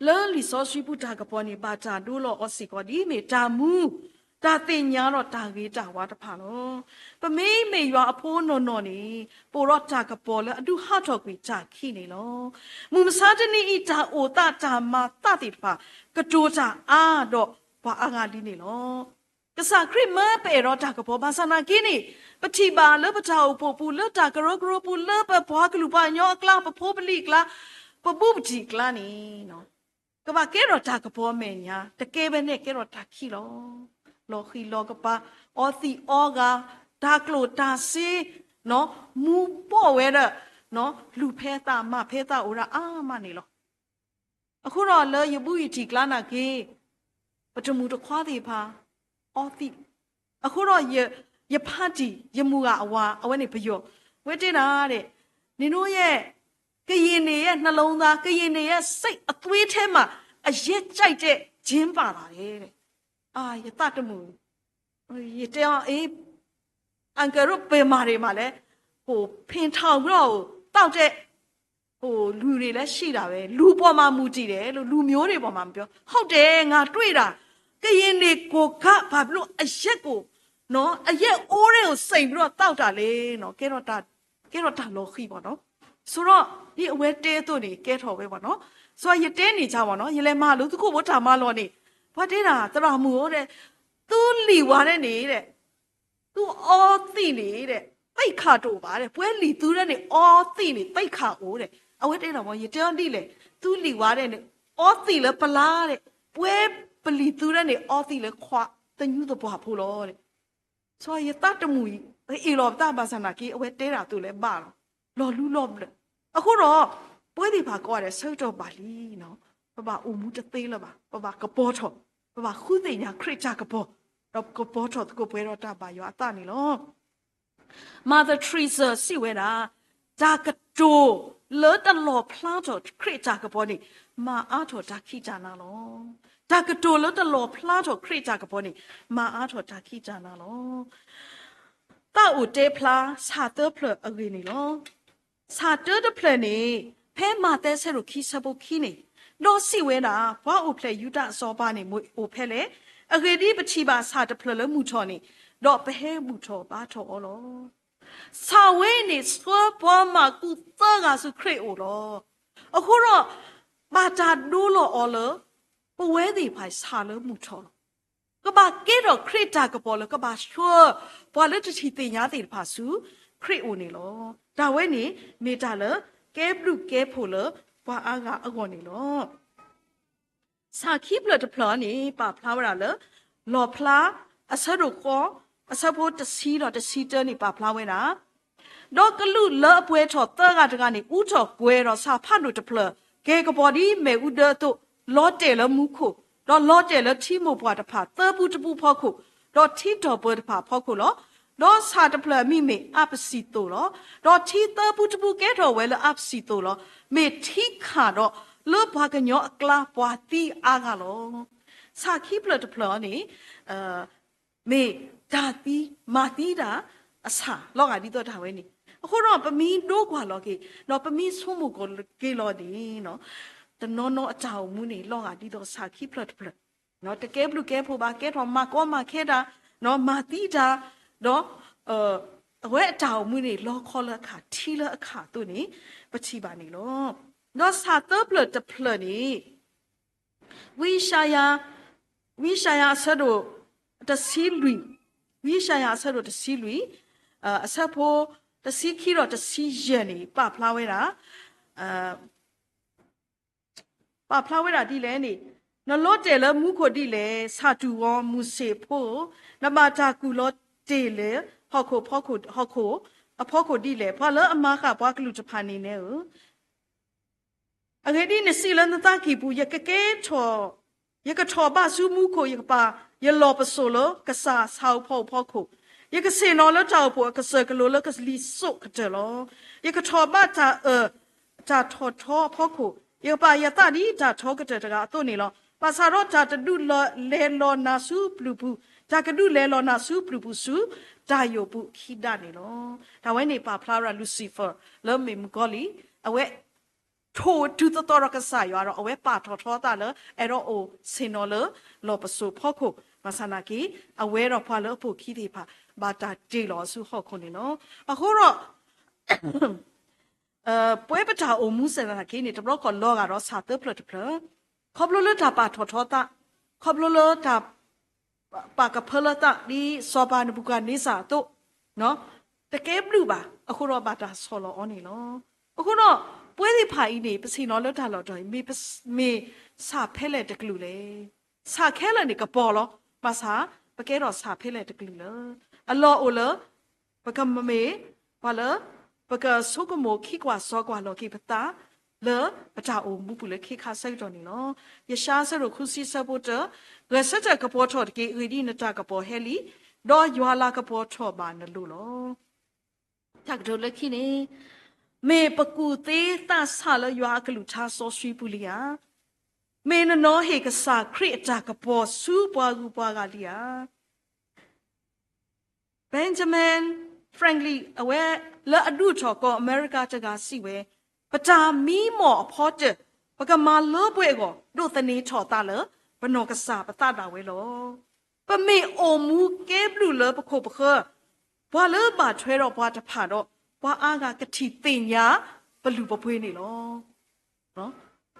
လၢလံာ်စီဆှံပူၤတၢ်ကပီၤန့ၣ် ဘၣ်တၢ်ဒိလီၤအီၤစ့ၢ်ကီး ဒ်အမ့ၢ်တၢ်မူ, တၢ်သ့ၣ်ညါဒီးတၢ်ဂ့ၤတၢ်ဝါတဖၣ်လီၤ. ပမ့မ့ၢ်ယွၤအဖိနီၢ်နီၢ်န့ၣ် ပအိၣ်ဒီးတၢ်ကပီၤလၢအဒုးဟးထီၣ်ကွံာ်တၢ်ခံးန့ၣ်လီၤ. မုၢ်မဆါတနံၤအံၤ တၢ်အိၣ်သးတၢ်မၤသးသ့ၣ်တဖၣ် ကတိၤတၢ်အါဒီးပှၤအါဂၤလံန့ၣ်လီၤ. ကစၢ်ခရံာ်မၢပအဲၣ်ဒီးတၢ်ကပီၤဘၣ်ဆၣ်သနာ်က့န့ၣ် ပထံၣ်ဘၣ်လၢပတၢ်အိၣ်ဖှိၣ်ပူၤ လၢတၢ်ကရၢကရိပူၤ လၢပပှၤကလုာ်ပှၤကညီအကျါ ပဖိပလံၤအကျါ ပဘူးပတံၢ်အကျါန့ၣ် ကဘၣ်ကဲထီၣ်တၢ်ကပီၤအမဲာ်ညါ တကဲဘဲန့ၣ်ကဲထီၣ်တၢ်ခံးလီၤ. လီၤဃံၤလီၤကပၤ, အီသံးအီဂၤ, တၢ်ကျိၣ်တၢ်စ့, မူၤဘှီၣ်ဝဲဒီး လူၤဖဲသးမၤဖဲသးအိၣ်ဒၣ်အါမးန့ၣ်လီၤ. အဃိဒီးလၢယဘူးယတံၢ်ကျါနာ်က့ ပတမုၣ်တခွါသ့ၣ်တဖၣ် အီသံး, အဃိဒီးယဖါတံၢ် ယမုၢ်ဂၤအဝၤ အဝဲန့ၣ်ပယီၤ ဝဲတဲဒၣ်ဒဲး နင်တို့ရဲ့ ကရင်တွေရဲ့နှလုံးသား ကရင်တွေရဲ့စိတ်အသွေးထဲမှာ အရက်ကြိုက်တဲ့ gin ပါလာတယ်တဲ့. ယသးတမုာ် ယတဲအီၤ အ့ အန်ကယ်တို့ ဘယ်မှာတွေမှာလဲ ဟို ဖင်ထောင်ပြီးတော့ ဟို တောက်တဲ့ ဟို လူတွေလည်းရှိတာပဲ လူပေါ်မှာမူတည်တယ်လို့ လူမျိုးတွေပေါ်မှာမပြော ဟုတ်တယ် ငါတွေ့တာ ကရင်တွေကိုက ဘာဖြစ်လို့ အရက်ကို နော် အရက်အိုးတွေကိုစိမ်ပြီးတော့ တောက်တာလဲနော် ကဲတော့တၢ် ကဲတော့တၢ်လီၤဃံၤပေါ့နော်. ဆိုတော့ ဒ်အဝဲတဲအသိးန့ၣ် ကဲထီၣ်ဝဲပေါ့နော်. ဆိုတော့ ယတဲန့ၣ် ကြပေါ့နော် ယလဲၤမၤလိသကိးဖိတၢ်မၤလီၢ်န့ၣ် ပှၤတဲဒၣ် သရၣ်မုၣ်ဧၢ တဲ သုလံာ်ဝါဒဲးန့ၣ် တဲ သုအီသံးန့ၣ် တဲ သိက္ခာတော် ဘၣ် တဲ ပှဲၤလံာ်သုဒဲးန့ၣ် အီသံးန့ၣ် သိက္ခာတော် တဲ အဝဲတဲဒၣ်မ့ၢ် ယတဲအီၤဒ်လဲၣ် သုလံာ်ဝါဒဲးန့ၣ် အီသံးလၢပလါ တဲ ပှဲၤပလံာ်သုဒဲးန့ၣ် အီသံးလၢခွါသညူသပှၢ်ဖိလီၤ တဲ စီၤယသးတမုာ်အံၤ အ့ၣ်လိာ်ပသးဘၣ်ဆၣ်နာ်က့ အဝဲတဲဒၣ်အသိးလၢဘၣ်လီၤ. လီၤလူလီၤဘျၢၣ်. အဃိဒီး ပဝဲသ့ၣ်တဖၣ်ကိးဂၤဒဲး ဆၢကတီၢ်ဘၣ်လံနီၤ, ပဘၣ်အိၣ်မူတသ့လၢၤဘၣ်. ပဘၣ်ကပီၤထီၣ်, ပဘၣ်ဃုသ့ၣ်ညါခရံာ်တၢ်ကပီၤ, ဒီးကပီၤထီၣ်သကိးပှဲၤဒီးတၢ်ဘၣ်ယွၤအသးန့ၣ်လီၤ. Mother Teresa စံးဝဲဒၣ်, တၢ်ကတိၤလၢတလီၣ်ဖျါထီၣ်ခရံာ်တၢ်ကပီၤန့ၣ် မၤအါထီၣ်တၢ်ခံးတၢ်နၤလီၤ. တၢ်ကတိၤလၢတလီၣ်ဖျါထီၣ်ခရံာ်တၢ်ကပီၤန့ၣ် မၤအါထီၣ်တၢ်ခံးတၢ်နၤလီၤ. သးအိၣ်တဲဖျါဆၣ်သၢဖျၢၣ်အဂ့ၢ်န့ၣ်လီၤ. ဆၣ်တၢတဖျၢၣ်န့ၣ် ဖဲမးသဲဆၢဒိၣ်ခံဆၢဖိခံန့ၣ်, ဒီးစံးဝဲဒၣ်, ပှၤအိၣ်ဖျဲၣ်ယူဒၤအစီၤပၤန့ၣ် မ့ၢ်အိၣ်ဖဲလဲၣ်. အဂ့ၢ်ဒ်အံၤ, ပထံၣ်ဘၣ်ဆၣ်တဖျၢၣ်လၢမုၢ်ထီၣ်န့ၣ်, ဒီးပဟဲဘူၣ်ထီၣ်ဘါထီၣ်အီၤလီၤ. ဆၣ်ဝဲန့ၣ် ဆှၢပှၤမၢကူးသၢဂၤဆူခရံာ်အအိၣ်လီၤ. အဃိဒီး ဘၣ်တၢ်ဒိလီၤအီၤလၢ ပဝဲသ့ၣ်တဖၣ်ဆၣ်လၢမုၢ်ထီၣ်လီၤ. ကဘၣ်ကဲထီၣ်ခရံာ်တၢ်ကပီၤလၢ ကဘၣ်ဆှၢပှၤလၢတထံၣ်သ့ၣ်ညါသ့ၣ်တဖၣ်ဆူခရံာ်အအိၣ်န့ၣ်လီၤ. တၢ်ဝဲန့ၣ် မ့ၢ်တၢ်လၢကဲဘျုးကဲဖှိၣ်လၢပှၤအါဂၤအဂီၢ်န့ၣ်လီၤ. ဆၣ်ခံဖျၢၣ်တဖျၢၣ်န့ၣ် ပာ်ဖျါဝဲဒၣ်လၢ လီၣ်ဖျါအဆၢဒိၣ်ဃီ အဆၢဖိတဆံဒီးတဆံတၢန့ၣ် ပာ်ဖျါဝဲဒၣ်, ဒီးကလူးလၢအပှဲၤထီၣ်သၢဂၤတဂၤန့ၣ် အူထီၣ်ကွဲၤဒီးဆၣ်ဖးဒိၣ်တဖျၢၣ် ကဲၤကပီၤဒ်မ့ၣ်အူဒၢအသိး, လီၤတဲာ်လၢမူခိၣ်, ဒီးလီၤတဲာ်လၢထံမိၢ်ပှၢ်တဖၣ်သၢပူတပူဖီခိၣ်, ဒီးထံတီၢ်ပၢတဖၣ်အဖီခိၣ်လီၤ. ဒီးဆၣ်တဖျၢၣ်အမံၤမ့ၢ်အးပစံၣ်သိၣ်လီၤ. ဒီးထံသၢပူတပူကဲထီၣ်ဝဲလၢအးပစံၣ်သိၣ်လီၤ. မ့ၢ်ထံခၣ်ဒီးလၢပှၤကညီအကျါပှၤသံအါဂၤလီၤ. ဆၣ်ခံဖျၢၣ်တဖျၢၣ်န့ၣ် မ့ၢ်တၢ်သံမၤသံတၢ်အဆၣ်လီၤဂာ်ဒ်သိးတၢ်ဝဲန့ၣ်. အဃိဒီး ပမ့ၢ်ဒိကွၢ်လီၤက့ၤ ဒီးပမ့ၢ်ဆိကမိၣ်က့ၤလီၤန့ၣ်, တနီၤနီၤအတၢ်အိၣ်မူန့ၣ် လီၤဂာ်ဒ်သိးဆၣ်ခံဖျၢၣ်တဖျၢၣ်, တကဲဘျုးကဲဖှိၣ်ဘၣ်, ကဲထီၣ်မၤကီမၤခဲတၢ်, မၤသံတၢ်, ဒီး အဝဲအတၢ်အိၣ်မူန့ၣ် လီခီလၢအခၣ် ထံလၢအခၣ်အသိးန့ၣ် ပထံၣ်ဘၣ်န့ၣ်လီၤ. ဒီးဆၣ်သၢဖျၢၣ်တဖျၢၣ်န့ၣ် ဝံယၡါယၤ, ဝံယၡါယၤအဆၢဒိၣ်တဆံလွံၢ်, ဝံယၡါယၤအဆၢဒိၣ်တဆံလွံၢ်, အဆၢဖိတဆံခံဒီးတဆံယဲၢ်န့ၣ် ပာ်ဖျါဝဲဒၣ်, ပာ်ဖျါဝဲဒၣ်ဒ်လဲၣ်န့ၣ်, နလီၤတဲာ်လၢမူခိၣ်ဒ်လဲၣ်, ဆၣ်တူာ်ဂီၤ မုၢ်ဆ့ၣ်ဖိဧၢ, နဘၣ်တၢ်ကူၣ်လီၤ ပှၤလၢအတၢ်တ့ၢ်လၢဟီၣ်ခိၣ်ဖီခိၣ်, ဟီၣ်ခိၣ်အဖီခိၣ်ဒ်လဲၣ်, ပှၤလၢအမၤဃာ်ပှၤကလုာ်တဖၣ်န့ၣ်နဲဧၢ, အဂ့ၢ်ဒ်အံၤ, နစံးလၢနသးကံၢ်ပူၤ, ယကကဲထီၣ်, ယကထီၣ်ဘၣ်ဆူမူခိၣ်, ယကပာ်ယလီၢ်ပစိာ်လၢကစၢ်ဆၣ်ဧိၤဖီဧိၤဖီခိၣ်, ယကဆ့ၣ်နီၤလၢတၢ်အိၣ်ဖှိၣ်အကစၢၢ်ကလိလၢကလံၤစိးကတၢၢ်လီၤ. ယကထီၣ်ဘၣ်တၢ်အၢၣ်, တၢ်ထီၣ်ထီအဖီခိၣ်, ယကပာ်ယသးဒ်တၢ်ထီကတၢၢ်တဂၤအသိးန့ၣ်လီၤ. ဘၣ်ဆၣ်ဒီးတၢ်တဒုးလဲၤလီၤနၤဆူပျုၤပူၤ, တၢ်ကဒုးလဲၤလီၤနၤဆူပျုၤပူၤဆူတၢ်ယိာ်ပူၤခံဒၣ်န့ၣ်လီၤ. တၢ်ဝဲန့ၣ်ပာ်ဖျါဝဲဒၣ် Lucifer လၢမ့ၢ်မုၣ်ကီၤလံၢ်, အဝဲ ထိၣ်တုၤသသီဒီးကစၢ်ယွၤဒီး အဝဲပာ်ထီၣ်ထီအသးလၢ အဲၣ်ဒိးအိၣ်ဆ့ၣ်နီၤလၢလီၢ်ပစိာ်ဖီခိၣ်, ဘၣ်ဆၣ်နာ်က့ အဝဲဒီးပှၤလၢအပိာ်ခံသ့ၣ်တဖၣ် ဘၣ်တၢ်တ့ၢ်လီၤဆူဟီၣ်ခိၣ်န့ၣ်လီၤ. အဃိဒီး ပဝဲပတၢ်အိၣ်မူစ့ၢ်နာ်က့န့ၣ် တဘျီခီၣ်လီၤဂာ်ဒီးဆၣ်သၢဖျၢၣ်တဖျၢၣ်, ခီဖျိလၢတၢ်ပာ်ထီၣ်ထီသး, ခီဖျိလၢတၢ် ပာ်ကဖၢလၢသး ဒ်စီၤပၤနဘူၤခၣ်နံစၢ်အသိး, တကဲဘျုးဘၣ်, အဃိဒီးဘၣ်တၢ်ဆီၣ်လီၤအီၤန့ၣ်လီၤ. အဃိဒီး ပဝဲသ့ၣ်တဖၣ်အံၤန့ၣ် ပဆ့ၣ်နီၤလၢတၢ်လီၢ်တတီၤအံၤ မ့ၢ်ဆၣ်ဖဲလဲၣ်တကလုာ်လဲၣ်. ဆၣ်ခဲလၢာ်န့ၣ်ကပီၤလီၤ. ဘၣ်ဆၣ် ပကဲထီၣ်ဆၣ်ဖဲလဲၣ်တကလုာ်လၢ အလီၢ်အိၣ်လၢ ပကမ့ၢ်ပှၤလၢ ပကဆိကမိၣ်ခံကွၢ်စီကွၢ်လီၤက့ၤပသး လၢပတၢ်အိၣ်မူပူၤလၢခ့ခါဆၢကတီၢ်န့ၣ်လီၤ. ယၡါယၤအဆၢဒိၣ်ဃုဆံအဆၢဖိတၢ, ဂဲၤဆၢထၢၣ်ကပီၤထီၣ်တက့ၢ်. အဂ့ၢ်ဒ်အံၤ, နတၢ်ကပီၤဟဲလံ, ဒီးယွၤလၤကပီၤထီၣ်ဘၣ်နလိၤလီၤ. တၢ်ကတိၤလၢခံန့ၣ်, မ့ၢ်ပကူၣ်သ့သးဆးလၢယွၤအကလုၢ်ကထါစီဆှံပူၤလံဧါ. မ့ၢ်နနီၤဟ့ၣ်ကစၢ်ခရံာ်အတၢ်ကပီၤဆူပှၤဂုၤပှၤဂၤလံဧါ. Benjamin Franklin အဝဲလၢအဒုးထီၣ်ကီၢ်အမဲရကၤတဂၤစံးဝဲ, ပတၢ်မံမီၢ်အဖီတၢၢ် ပကမၤလၢပှဲၤအဂီၢ် ဒိးသန့ၤထီၣ်သးလၢ ပနီၢ်ကစၢ်ပသးဒၣ်ဝဲလီၤ. ပမ့ၢ်အိၣ်မူကဲဘျုးလၢပခိၣ်ပဃၢၤ, ပှၤလၢဘၣ်ထွဲဒီးပှၤတဖၣ်ဒီး ပှၤအါဂၤကထံၣ်သ့ၣ်ညါပလုၢ်ပပှ့ၤန့ၣ်လီၤ.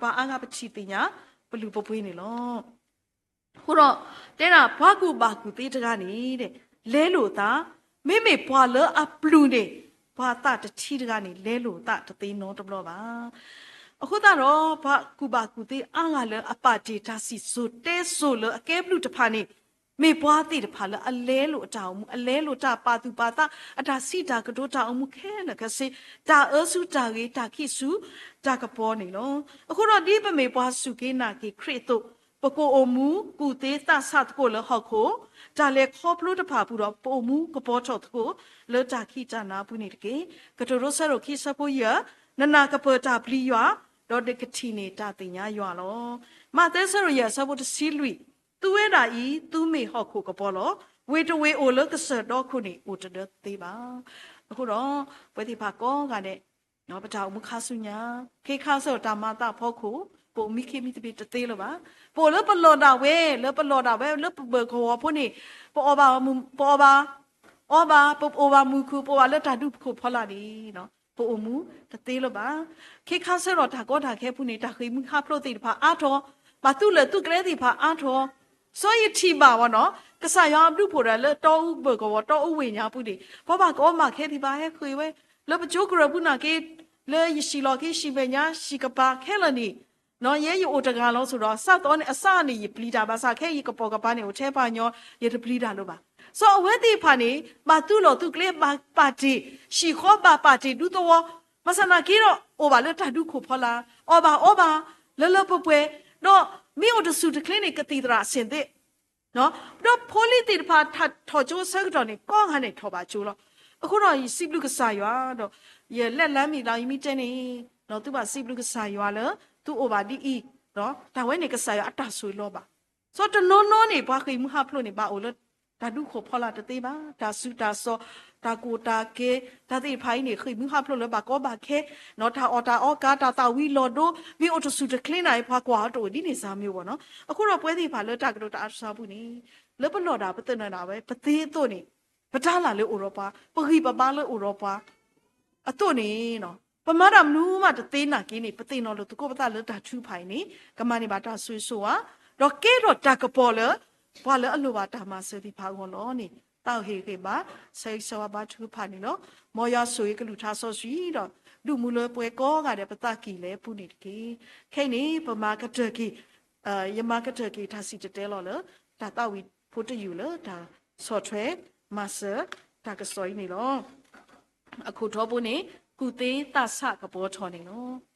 ပှၤအါဂၤပထံၣ်သ့ၣ်ညါပလုၢ်ပပှ့ၤန့ၣ်လီၤ. အဃိဒီး တဲဒၣ်ပှၤကူၣ်ဘၣ်ကူၣ်သ့တဂၤန့ၣ် လဲလိာ်အသး, မ့မ့ၢ်ပှၤလၢအပျုၢ်န့ၣ် ပှၤသးတထံတဂၤန့ၣ် လဲလိာ်အသးတသ့နီတဘျီဘၣ်. အဃိသတးဒီး ပှၤကူၣ်ဘၣ်ကူၣ်သ့အါဂၤလၢအပာ်တ့ၢ်တၢ်စံၣ်စိၤတဲစိၤလၢအကဲဘျုးတဖၣ်န့ၣ် မ့ၢ်ပှၤသ့ၣ်တဖၣ်လၢအလဲလိာ်အတၢ်အိၣ်မူ, အလဲလိာ်တၢ်ပာ်သူၣ်ပာ်သး, အတၢ်စံးတၢ်ကတိၤတၢ်အိၣ်မူခဲလၢာ်ခဲဆ့, တၢ်အၢဆူတၢ်ဂ့ၤ, တၢ်ခံးဆူတၢ်ကပီၤန့ၣ်လီၤ. အဃိဒီး ဒ်ပမ့ၢ်ပှၤစူၢ်က့ၤနာ်က့ၤခရံာ်အသိး, ပကအိၣ်မူကူၣ်သ့သးဆးသကိးလၢဟီၣ်ခိၣ်, တၢ်လဲၤခီဖျိတဖၣ်အပူၤဒီး ပအိၣ်မူကပီၤထီၣ်သကိးလၢတၢ်ခံးတၢ်နၤအပူၤန့ၣ်တက့ၢ်. ကတိၤဒိဆၢဒိၣ်ခံဆၢဖိယဲၢ်, နနၢ်ကပၢၢ်တၢ်ပျံၤယွၤ, ဒီးနကထံၣ်န့ၢ်တၢ်သ့ၣ်ညါယွၤလီၤ. မးသဲဆၢဒိၣ်ယဲၢ်အဆၢဖိတဆံလွံၢ်, သုဝဲဒၣ်အံၤ သုမ့ၢ်ဟီၣ်ခိၣ်ကပီၤလီၤ. ဝ့ၢ်တဝ့ၢ်အိၣ်လၢကစၢၢ်ဒီခိၣ်န့ၣ် အိၣ်တဒၢသ့ဘၣ်. အဃိဒီး ပဝဲသ့ၣ်တဖၣ်ကိးဂၤဒဲး ပတၢ်အိၣ်မူခါဆူညါ, ခ့ခါဆၢအတၢ်မၤသးအဖီခိၣ်, ပအိၣ်မံခ့မံသပ့ၤတသ့လၢၤဘၣ်. ပအိၣ်လၢပလီၢ်ဒၣ်ဝဲ, လၢပလီၢ်ဒၣ်ဝဲ, လၢပဘၢၣ်ကဝီၤဖိန့ၣ်, ပအီၣ်ဘၣ်, ပအီၣ်ဘၣ်, အီဘၣ်, ပအိၣ်ဘၣ်မုာ်ခုၣ်, ပအိၣ်ဘၣ်လၢတၢ်ဒူခိၣ်ဖီလာ်န့ၣ်, ပအိၣ်မူတသ့လၢၤဘၣ်. ခ့ခါဆၢဒီးတၢ်ကီတၢ်ခဲအပူၤန့ၣ် တၢ်ဃ့ၢ်မှံဟးဖျိးသ့ၣ်တဖၣ်အါထီၣ်, ဘၣ်သူၣ်လၢာ်သူၣ်ကျဲသ့ၣ်တဖၣ်အါထီၣ်, စီၤယံးထံးဘၣ်ဝဲနီၤ, ကစၢ်ယွၤအဘျုးဖှိၣ်ဒီးလၢတီအူဘၢၣ်ကဝီၤ, တီအူဝ့ၢ်ညါပူၤန့ၣ်, ပှၤဘၣ်ကီဘၣ်ခဲသ့ၣ်တဖၣ်ဟဲဃ့ၢ်ဝဲ, လၢပကၠိကရၢၢ်ပူၤနာ်က့, လၢယဟံၣ်လီၢ်ခံ ဟံၣ်မဲာ်ညါ ဟံၣ်ကပၤခဲလၢာ်န့ၣ်, ယဲယအိၣ်တဂၤလီၤစိၤဒီး စးသီန့ၣ် အစးန့ၣ် ယပျံၤတၢ်, ဘၣ်ဆၣ်ခဲအံၤယကပိာ်ကပၤန့ၣ် အိၣ်ထဲပှၤကညီ, ယတပျံၤတၢ်လၢၤဘၣ်. စီၤအဝဲသ့ၣ်တဖၣ်န့ၣ် ဘၣ်သူၣ်လီၤသူၣ်ကျဲ, ဘၣ်ပာ်တ့ၢ်, ဟံၣ်ဃီဘၣ်ပာ်တ့ၢ်ဒူသဝီ, ဘၣ်ဆၣ်နာ်က့ဒီး အိၣ်ဘၣ်လၢတၢ်ဒူခိၣ်ဖီလာ်, အီၣ်ဘၣ်အီဘၣ်, လၢလၢပှဲၤပှဲၤ, ဒီးမ့ၢ်အိၣ်တဆူၣ်တချ့န့ၣ် ကသံၣ်သရၣ်အဆ့ၣ်သ့ၣ် ဒီးဖိလံၤသ့ၣ်တဖၣ်ထီၣ်ကၠိဆၢကတီၢ်န့ၣ် ကိးဂၤန့ၣ်ထီၣ်ဘၣ်ကၠိလီၤ. အဃိဒီးယစံးဘျုးကစၢ်ယွၤဒီး ယလဲၤလၢမံၤလီၤ ယမ့ၢ်တဲန့ၣ်, သုဘၣ်စံးဘျုးကစၢ်ယွၤလၢ သုအိၣ်ဘၣ်ဒ်အံၤ, တၢ်ဝဲန့ၣ်ကစၢ်ယွၤအတၢ်ဆိၣ်ဂ့ၤလီၤဘၣ်. စီၤတနီၤနီၤန့ၣ် ပှၤဃ့ၢ်မှံဟးဖျိးန့ၣ် ဘၣ်အိၣ်လၢတၢ်ဒူခိၣ်ဖီလာ်တသ့ဘၣ်, တၢ်စူးတၢ်စီၤ, တၢ်ကူၣ်တၢ်ကဲ, တၢ်သ့ၣ်တဖၣ်အံၤန့ၣ် ဃ့ၢ်မှံဟးဖျိးလၢဘၣ်ကီဘၣ်ခဲ, တၢ်အီၣ်တၢ်အီကၤ, တၢ်သၣ်ဝံၤလီၤဒိ, မ့ၢ်အိၣ်တဆူၣ်တချ့န့ၣ် ပှၤကွၢ်အီၤတအိၣ်ဒ်န့ၣ်စၢ်မ့ၢ်အိၣ်ဘၣ်နီၤ. အဃိဒီးပဝဲသ့ၣ်တဖၣ်လၢတၢ်ကတိၤတၢ်အါတစှၤပူၤန့ၣ်, လၢပလီၢ်ဒၣ်ပသနၢၣ်ဒၣ်ဝဲ ပသ့အသိးန့ၣ်, ပတၤလၢ်လၢအိၣ်ဒီးပှၤ, ပဂံၢ်ပဘါလၢအိၣ်ဒီးပှၤ အသိးန့ၣ်, ပမၤတၢ်မနုၤမးတသ့နာ်က့န့ၣ် ပသ့ၣ်နီၣ်လိာ်သကိးပသးလၢတၢ်ထုကဖၣ်အံၤန့ၣ် ကမၤန့ၢ်ဘၣ်တၢ်ဆိၣ်ဂ့ၤဆိၣ်ဝါ, ဒီးကဲထီၣ်တၢ်ကပီၤလၢ ပှၤလၢအလိၣ်ဘၣ်တၢ်မၤစၢၤသ့ၣ်တဖၣ်အဂီၢ်လီၤန့ၣ် သးဟ့ၣ်ဂံၢ်ဘါ ဆၢဂ့ၤဆၢဝါဘါထုကဖၣ်န့ၣ်လီၤ. မ်ယွၤဆိၣ်ဂ့ၤကလုၢ်ကထါစီဆှံဒီး ဒုးမူလၢပှဲၤကိးဂၤဒဲးပသးကံၢ်လဲၤအပူၤန့ၣ်တက့ၢ်. ခဲအံၤန့ၣ် ပမၤကတၢၢ်က့ၤ ယမၤကတၢၢ်က့ၤတၢ်စံၣ်တဲၤတဲလီၤလၢ တၢ်သးဝံၣ်ဖိတယုၢ်လၢတၢ်ဆီၣ်ထွဲ မၤစၢၤတၢ်ကစီၣ်အံၤန့ၣ်လီၤ. အခိၣ်ထီဘိန့ၣ် ကူၣ်သ့သးဆးကပီၤထီၣ်န့ၣ်လီၤ.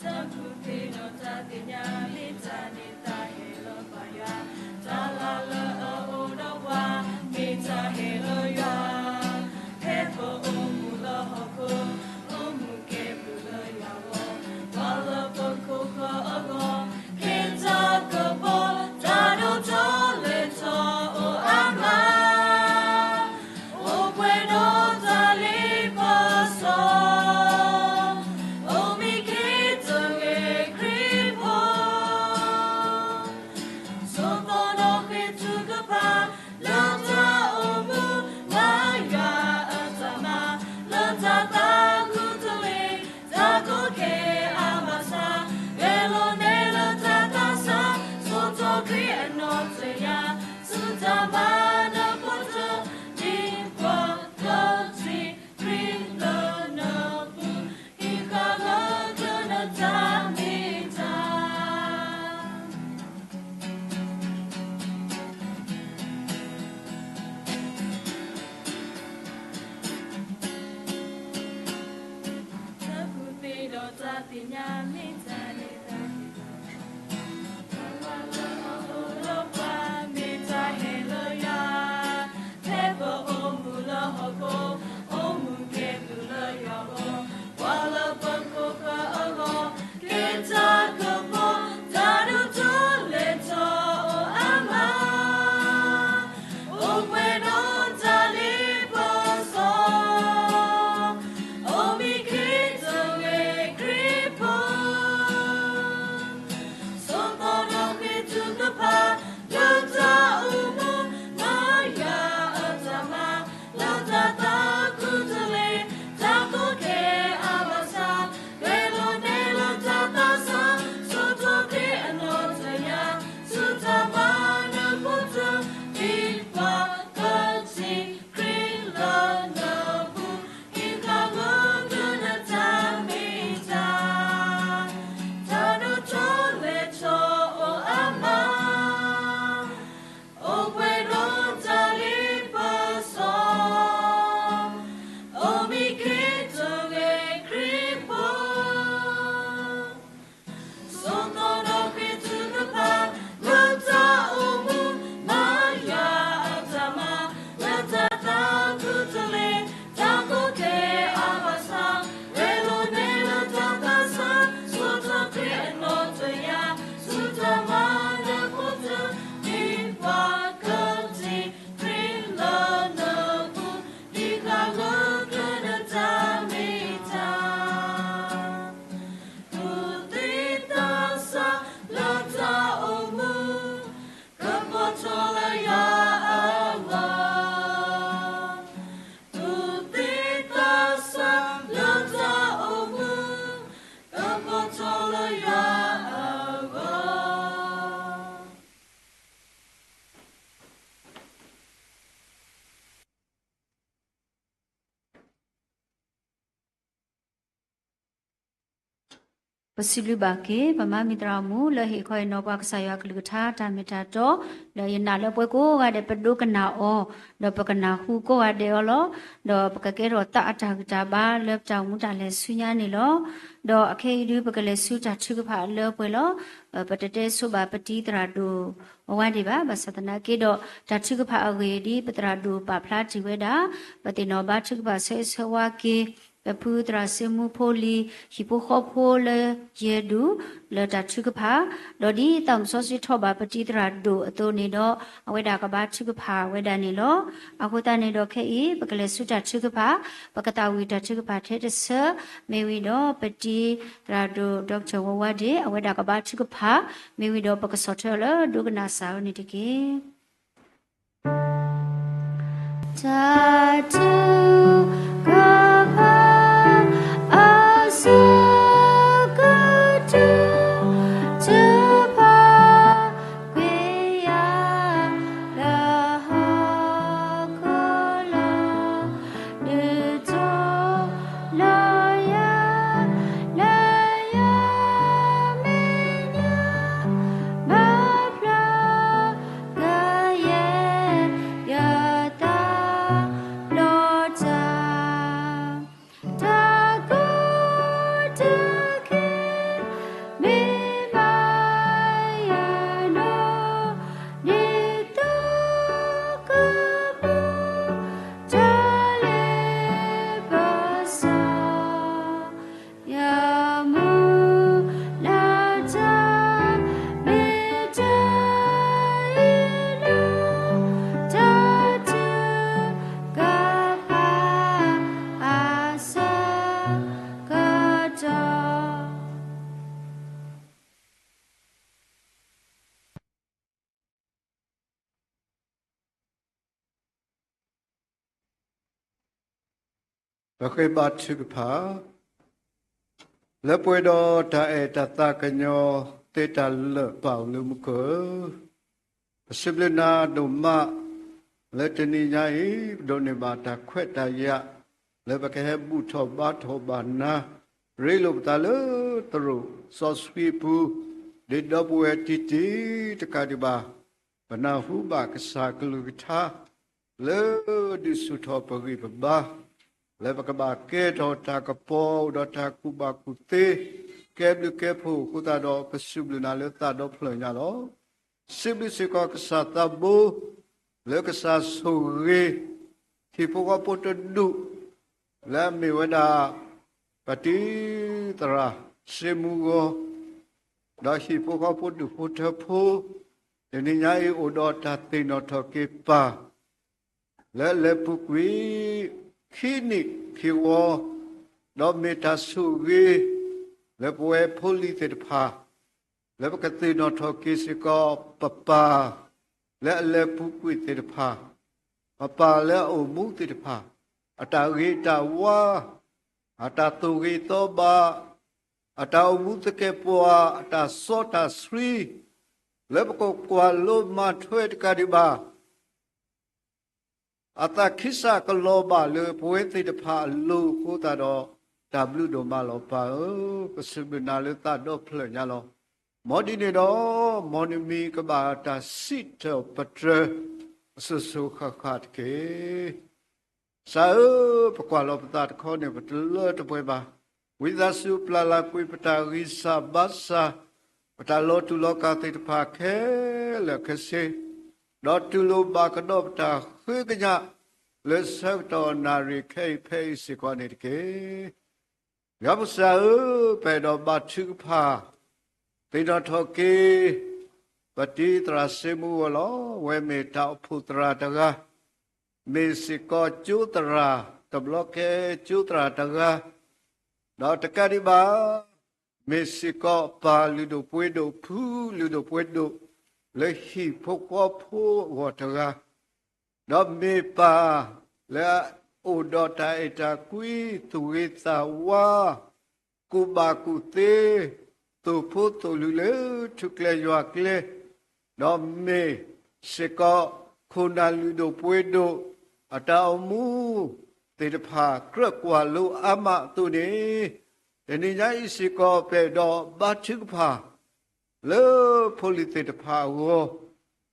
တၢ်ကူၣ်သ့ဒီးတၢ်သ့ၣ်ညါ မ့ၢ်တၢ်န့ၢ်သါဟ့ၣ်လီၤပှၤယွၤ, တၢ်လၢအအိၣ်ဒီးပှၤ မ့ၢ်တၢ်ဟ့ၣ်လီၤယွၤ, ဖဲပအိၣ်မူလၢဟီၣ်ခိၣ် အိၣ်မူကဲဘျုးလၢယွၤအဂီၢ်, ပှၤလၢပခိၣ်ဃၢၤအဂီၢ်, ခ့တၢ်ကပီၤ တၢ်ဒိၣ်ထီၣ်လဲၤထီၣ်အိၣ်အါမး အိၣ်ပှဲၤဒီးတၢ်လ့ပစီ, အိၣ်မံခ့တဂ့ၤခရံာ်ဖိ, ဆိးသီဒီးဃ့ထုကဖၣ် လၢတၢ်အိၣ်မူ မၤယွၤအတၢ်မၤ လၢတၢ်သးခူတလ့ၢ် တၢ်ကီခဲအါဘၣ်ဆၣ်, ဂဲၤလိာ်နဲၣ်လၢတၢ်သးစၢ် ဆိးထီၣ်ခရံာ်အနီၣ်တယၢ် ဆူတၢ်မၤနၢၤဖိတၢၢ် ဒ်ပှၤကထံၣ်ခရံာ်လၢနပူၤ ဟံးဃာ်ဂၢၢ်ကျၢၤနတၢ်မ့ၢ်တၢ် တၢ်ကူၣ်သ့ဒီးတၢ်သ့ၣ်ညါ မ့ၢ်တၢ်န့ၢ်သါ ပှၤလၢအအိၣ်ဒီးပှၤ မ့ၢ်တၢ်ဟ့ၣ်လီၤယွၤ, ဖဲပအိၣ်မူလၢဟီၣ်ခိၣ် အိၣ်မူကဲဘျုးလၢယွၤအဂီၢ်, ပှၤလၢပခိၣ်ဃၢၤအဂီၢ်, ခ့တၢ်ကပီၤ တၢ်ဒိၣ်ထီၣ်လဲၤထီၣ်အိၣ်အါမး အိၣ်ပှဲၤဒီးတၢ်လ့ပစီ, အိၣ်မံခ့တဂ့ၤခရံာ်ဖိ, ဆိးသီဒီးဃ့ထုကဖၣ် လၢတၢ်အိၣ်မူ မၤယွၤအတၢ်မၤ လၢတၢ်သးခူတလ့ၢ် တၢ်ကီခဲအါဘၣ်ဆၣ်, ဂဲၤလိာ်နဲၣ်လၢတၢ်သးစၢ် ဆိးထီၣ်ခရံာ်အနီၣ်တယၢ် ဆူတၢ်မၤနၢၤဖိတၢၢ် ဒ်ပှၤကထံၣ်ခရံာ်လၢနပူၤ ဟံးဃာ်ဂၢၢ်ကျၢၤနတၢ်မ့ၢ်တၢ် တၢ်ဒိၣ်ထီၣ်လဲၤထီၣ်အိၣ်အါမး အိၣ်ပှဲၤဒီးတၢ်လ့ပစီ, အိၣ်မံခ့တဂ့ၤခရံာ်ဖိ, ဆိးသီဒီးဃ့ထုကဖၣ် လၢတၢ်အိၣ်မူ မၤယွၤအတၢ်မၤ လၢတၢ်သးခူတလ့ၢ် တၢ်ကီခဲအါဘၣ်ဆၣ်, ဂဲၤလိာ်နဲၣ်လၢတၢ်သးစၢ် ဆိးထီၣ်ခရံာ်အနီၣ်တယၢ် ဆူတၢ်မၤနၢၤဖိတၢၢ် ဒ်ပှၤကထံၣ်ခရံာ်လၢနပူၤ ဟံးဃာ်ဂၢၢ်ကျၢၤနတၢ်မ့ၢ်တၢ် ကူၣ်သ့သးဆးလၢတၢ်အိၣ်မူ ကပီၤထီၣ်လၢယွၤအဂီၢ်, ကူၣ်သ့သးဆးလၢတၢ်အိၣ်မူ ကပီၤထီၣ်လၢယွၤအဂီၢ်. ပစံးဘျုးဘၣ်က့ၤ ပမၤမံၤသရၣ်မုၣ် လၢဟ့ၣ်ခီဟ့ၣ်နီၤပှၤကစၢ်ယွၤကလုၢ်ကထါတၢ်မ့ၢ်တၢ်တီ, ဒီးယနာ်လၢပဝဲကိးဂၤဒဲး ပဒိကနၣ်အီၤ, ဒီးပကနၢ်ဟူကိးဂၤဒဲးအီၤလီၤ. ဒီးပကကဲထီၣ်သးအတၢ်ဂံၢ်တၢ်ဘါလၢပတၢ်အိၣ်မူတၢ်လဲၤဆူညါန့ၣ်လီၤ. ဒီးအခဲအံၤဒုး ပကလဲၤဆူတၢ်ထုကဖၣ်အလၢပှဲၤလီၤ. ပတတဲဆိဘၣ်ပတံၤသရၣ်ဒိၣ်အဝါဒံးဘၣ်, ဘၣ်ဆၣ်သနာ်က့ဒီး တၢ်ထုကဖၣ်အဂ့ၢ်ဒ်ပသရၣ်ဒိၣ်ပာ်ဖျါတ့ၢ်ဝဲဒၣ်, ပသ့ၣ်နီၣ်ဘါထုကဖၣ်ဆၢဂ့ၤဆၢဝါက့ၤ ပဖုသရၣ်စ့မူဖိလံၤ ဟံၣ်ဖိဃီဖိလၢယဲၢ်ဒူၣ် လၢတၢ်ထုကဖၣ်, ဒီးဒ်သးမုၣ်စီဆှံထီၣ်ဘၣ်ပတံၤသရၣ်ဒိၣ်အသိးန့ၣ်ဒီး အဝဲဒၣ်ကဘါထုကဖၣ်ဝဲဒၣ်န့ၣ်လီၤ. အဃိသတးန့ၣ်ဒီးခဲအံၤ ပကလဲၤဆူတၢ်ထုကဖၣ်, ပကသးဝံၣ်တၢ်ထုကဖၣ်ထဲတဆၢ, မ့ၢ်ဝံၤဒီးပတံၤသရၣ်ဒိၣ် Doctor ဝါဝါဒ့ၣ် အဝဲဒၣ်ကဘါထုကဖၣ်, မ့ၢ်ဝံၤဒီးပကဆီၣ်ထွဲအီၤလၢဒိကနၣ်စၢ်အီၤန့ၣ်တက့ၢ်. တၢ်ထုကဖၣ် အဆၢကတီၢ် ထုကဖၣ်ကွံာ်ယၤ လၢဟီၣ်ခိၣ်လီၤ. ဒုးထီၣ်လီၤယၤ လၢယမဲာ်ညါ ဘၣ်ဖျါ ကယဲၢ်ယသးလီၤတၢ်, တၢ်ကူၣ်တၢ်ခဲ မ့ၢ်ဘၣ်ယၤနီၢ် ဒ်သိးကမူ တၢ်လ့ပစီ ယမူလၢတၢ် မ့ၢ်တၢ်အံၤလၢ တၢ်ထုကဖၣ်အဆၢကတီၢ်. ပဃ့ဘါထုကဖၣ်, လၢပှဲၤဒီးတၢ်အဲၣ်တၢ်သးကညီၤသ့တၢ်လၢာ် ပၢ်အိၣ်လၢမူခိၣ်ဧၢ, ပစံးဘျုးနၤဒိၣ်မး လၢတနံၤညါအံၤ ပဒိးန့ၢ်ဘၣ်တၢ်ခွဲးတၢ်ယာ် လၢပကဟဲဘူၣ်ထီၣ်ဘါထီၣ်ဘၣ်နၤ, ရ့လိာ်ပသးလၢသရိာ်စီဆှံအပူၤ, ဒ်ဒီပုၢ်ဝဲၢ်တံၢ်တံၢ်တကးဒံးဘၣ် ပနၢ်ဟူဘၣ်ကစၢ်ကလုၢ်ကထါ လၢဒုးဆူၣ်ထီၣ်ပဂံၢ်ပဘါ, လၢပကဘၣ်ကဲထီၣ်တၢ်ကပီၤ အိၣ်ဒီးတၢ်ကူၣ်ဘၣ်ကူၣ်သ့ ကဲဘျုးကဲဖှိၣ်အဃိသတးဒီး ပစံးဘျုးနၤလၢသးဒီဖျၢၣ်ညါလီၤ. စံးဘျုးစ့ၢ်ကီးကစၢ်သးဘိ လၢကစၢ်ဆိၣ်ဂ့ၤ ဟံၣ်ဖိဃီဖိတဒူၣ် လၢအမ့ၢ်ဝဲဒၣ် ပတံၤသရၣ်စ့မူဂီၤ ဒီးဟံၣ်ဖိဃီဖိဒူၣ်ဖိထၢဖိ တနံၤညါအံၤအိၣ်ဒီးတၢ်သ့ၣ်နီၣ်ထီၣ်က့ၤပၢ် လၢအလဲၤပူၤကွံာ် ခံနံၣ်ခံဝီ, ဒီးမ့ၢ်တၢ်ဆိၣ်ဂ့ၤ လၢပဝဲဖိလံၤသ့ၣ်တဖၣ် လၢပကသ့ၣ်နီၣ်ထီၣ်က့ၤစ့ၢ်ကီး ပပၢ် လၢအလဲၤပူၤကွံာ်သ့ၣ်တဖၣ်, ပပၢ်လၢအအိၣ်မူသ့ၣ်တဖၣ်, အတၢ်ဂ့ၤတၢ်ဝါ, အတၢ်သူၣ်ဂ့ၤသီဘၣ်, အတၢ်အိၣ်မူသကဲးပဝး, အတၢ်စီတၢ်ဆှံ လၢပကကွၢ်လိမၤထွဲတကးဒံးဘၣ် အသးခံစးကလီၤဘၣ်လၢပဝဲသ့ၣ်တဖၣ်အလိၤအဃိသတးဒီး တၢ်ဘျုးဒိၣ်မးလီၤပၢ်ဧၢ, ပစံးဘျုးနၤလၢသးဒီဖျၢၣ်ညါလီၤ. မ်ဒ်န့ၣ်ဒီး မ်နမံၤကဘၣ်တၢ်စံးထီၣ်ပတြၢၤ အစိၤစိၤဃၣ်ဃၣ်တက့ၢ်. ကစၢ်ဧၢ, ပကွၢ်လီၤပသးတခီန့ၣ် ပတလၢတပှဲၤဘၣ်. ဝံသးစူၤပျၢ်လၢကွံာ်ပတၢ်ဂံၢ်စၢ်ဘါစၢ်, ပတၢ်လီၤတူာ်လီၤကာ်သ့ၣ်တဖၣ်ခဲလၢာ်ခဲဆ့, ဒီးတူၢ်လိာ်ဘၣ်ကဒီးပတၢ်ဃ့ကညး လၢဆၢကတီၢ်နၣ်ရံၣ်ခဲအံၤဖဲအံၤစ့ၢ်ကီးန့ၣ်တက့ၢ်. ယွၤပကစၢ်ဧၢ, ပအဲၣ်ဒိးဘါထုကဖၣ် သ့ၣ်နီၣ်ထီၣ်က့ၤ ပတံၤသရၣ်စ့မူဂီၤလီၤ. အဝဲမ့ၢ်တၢ်အိၣ်ဖှိၣ်သရၣ်တဂၤ, မ့ၢ်စ့ၢ်ကီးကၠိသရၣ်, တဘျီကဲကၠိသရၣ်တဂၤ, ဒီးတကးဒံးဘၣ် မ့ၢ်စ့ၢ်ကီးပၢ်လုၢ်ဒိၣ်ပှ့ၤဒိၣ်, ဖုလုၢ်ဒိၣ်ပှ့ၤဒိၣ် လၢဟံၣ်ဖိဃီဖိအဂီၢ်တဂၤ, ဒီးမ့ၢ်ပၢ်လၢအအိၣ်ဒီးတၢ်အဲၣ်တၢ်ကွံ, သူၣ်ဂ့ၤသးဝါ, ကူၣ်ဘၣ်ကူၣ်သ့, သိၣ်ဖိသိၣ်လုၢ်လၢထူၣ်ကျဲယွၤကျဲ, ဒီးမ့ၢ်စ့ၢ်ကီး ခိၣ်နၢ်လုၢ်ဒိၣ်ပှ့ၤဒိၣ် အတၢ်အိၣ်မူသ့ၣ်တဖၣ် ကြၢးကွၢ်လိအါမးအသိးန့ၣ်, တနံၤညါအံၤစ့ၢ်ကီး ပအဲၣ်ဒိးဘါထုကဖၣ် လၢဖိလံၤသ့ၣ်တဖၣ်အဂီၢ်,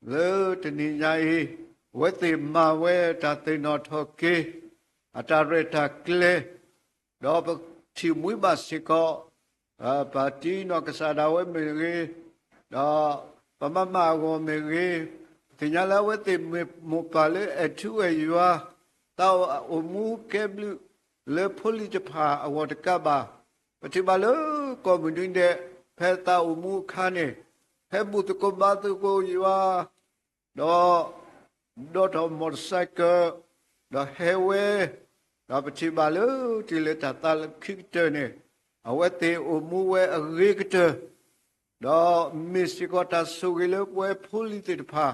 လၢတနံၤညါအံၤ အဝဲသ့ၣ်မၤဝဲတၢ်သ့ၣ်နီၣ်ထီၣ်က့ၤ အတၢ်ရဲၣ်တၢ်ကျဲၤ, ဒီးပထံၣ်မှံဘၣ်စ့ၢ်ကီး ပတံၤနီၢ်ကစၢ်ဒၣ်ဝဲမ့ၢ်ဂ့ၤ, ဒီးပမၤမၤအဂီၢ်မ့ၢ်ဂ့ၤ, ပသ့ၣ်ညါလၢအဝဲသ့ၣ်မ့ၢ်မိၢ်ပၢ်လၢအဲၣ်ထူအဲၣ်ယွၤ, သးအိၣ်မူကဲဘျုးလၢဖိလံၤတဖၣ်အဂီၢ်တကးဘၣ်, ပထံၣ်ဘၣ်လၢကီၢ်မုၢ်နွံဒဲး ဖဲသးအိၣ်မူအခါန့ၣ်, ဖဲဘူၣ်သကိးဘါသကိးယွၤ ဒီး ဒီးထီၣ် motorcycle ဒီးဟဲဝဲ, ဒီးပထံၣ်ဘၣ်လၢတုၤလၢတၢ်သးလၢခံကတၢၢ်န့ၣ်, အဝဲသ့ၣ်အိၣ်မူဝဲအဂ့ၤကတၢၢ်, ဒီးမ့ၢ်စ့ၢ်ကီးတၢ်ဆိၣ်ဂ့ၤလၢပဝဲဖိလံၤသ့ၣ်တဖၣ်,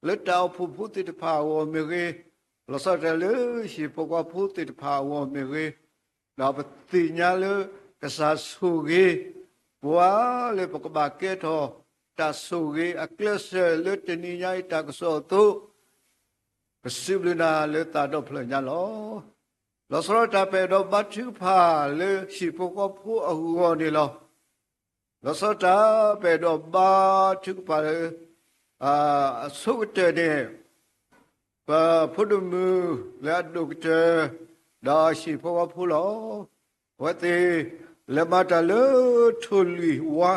လၢတၢ်အိၣ်ဖှိၣ်ဖိသ့ၣ်တဖၣ်အဂီၢ်မ့ၢ်ဂ့ၤ, လီၤဆီဒၣ်တၢ်လၢဟံၣ်ဖိဃီဖိသ့ၣ်တဖၣ်အဂီၢ်မ့ၢ်ဂ့ၤ, ဒီးပသ့ၣ်ညါလၢကစၢ်ဆိၣ်ဂ့ၤ ပှၤလၢပကဘၣ်ကဲထီၣ်တၢ်ဆိၣ်ဂ့ၤအကျဲးစၢးလၢတနံၤညါအံၤတၢ်ကစီၣ်အသိး, ပစံးဘျုးနၤလၢသးဒီဖျၢၣ်ညါလီၤ. လီၤဆီဒၣ်တၢ်ပအဲၣ်ဒိးဘါထုကဖၣ်လၢဟံၣ်ဖိဃီဖိအဂီၢ်န့ၣ်လီၤ. လီၤဆီဒၣ်တၢ်ပအဲၣ်ဒိးဘါထုကဖၣ်လၢ အဆိကတၢၢ်န့ၣ်, ပဖိဒိၣ်မုၣ်လၢအဒိၣ်ကတၢၢ် ဒီးဟံၣ်ဖိဃီဖိလီၤ. အဝဲသ့ၣ်လဲၤမၤတၢ်လၢထိၣ်လွံၢ်ဝါ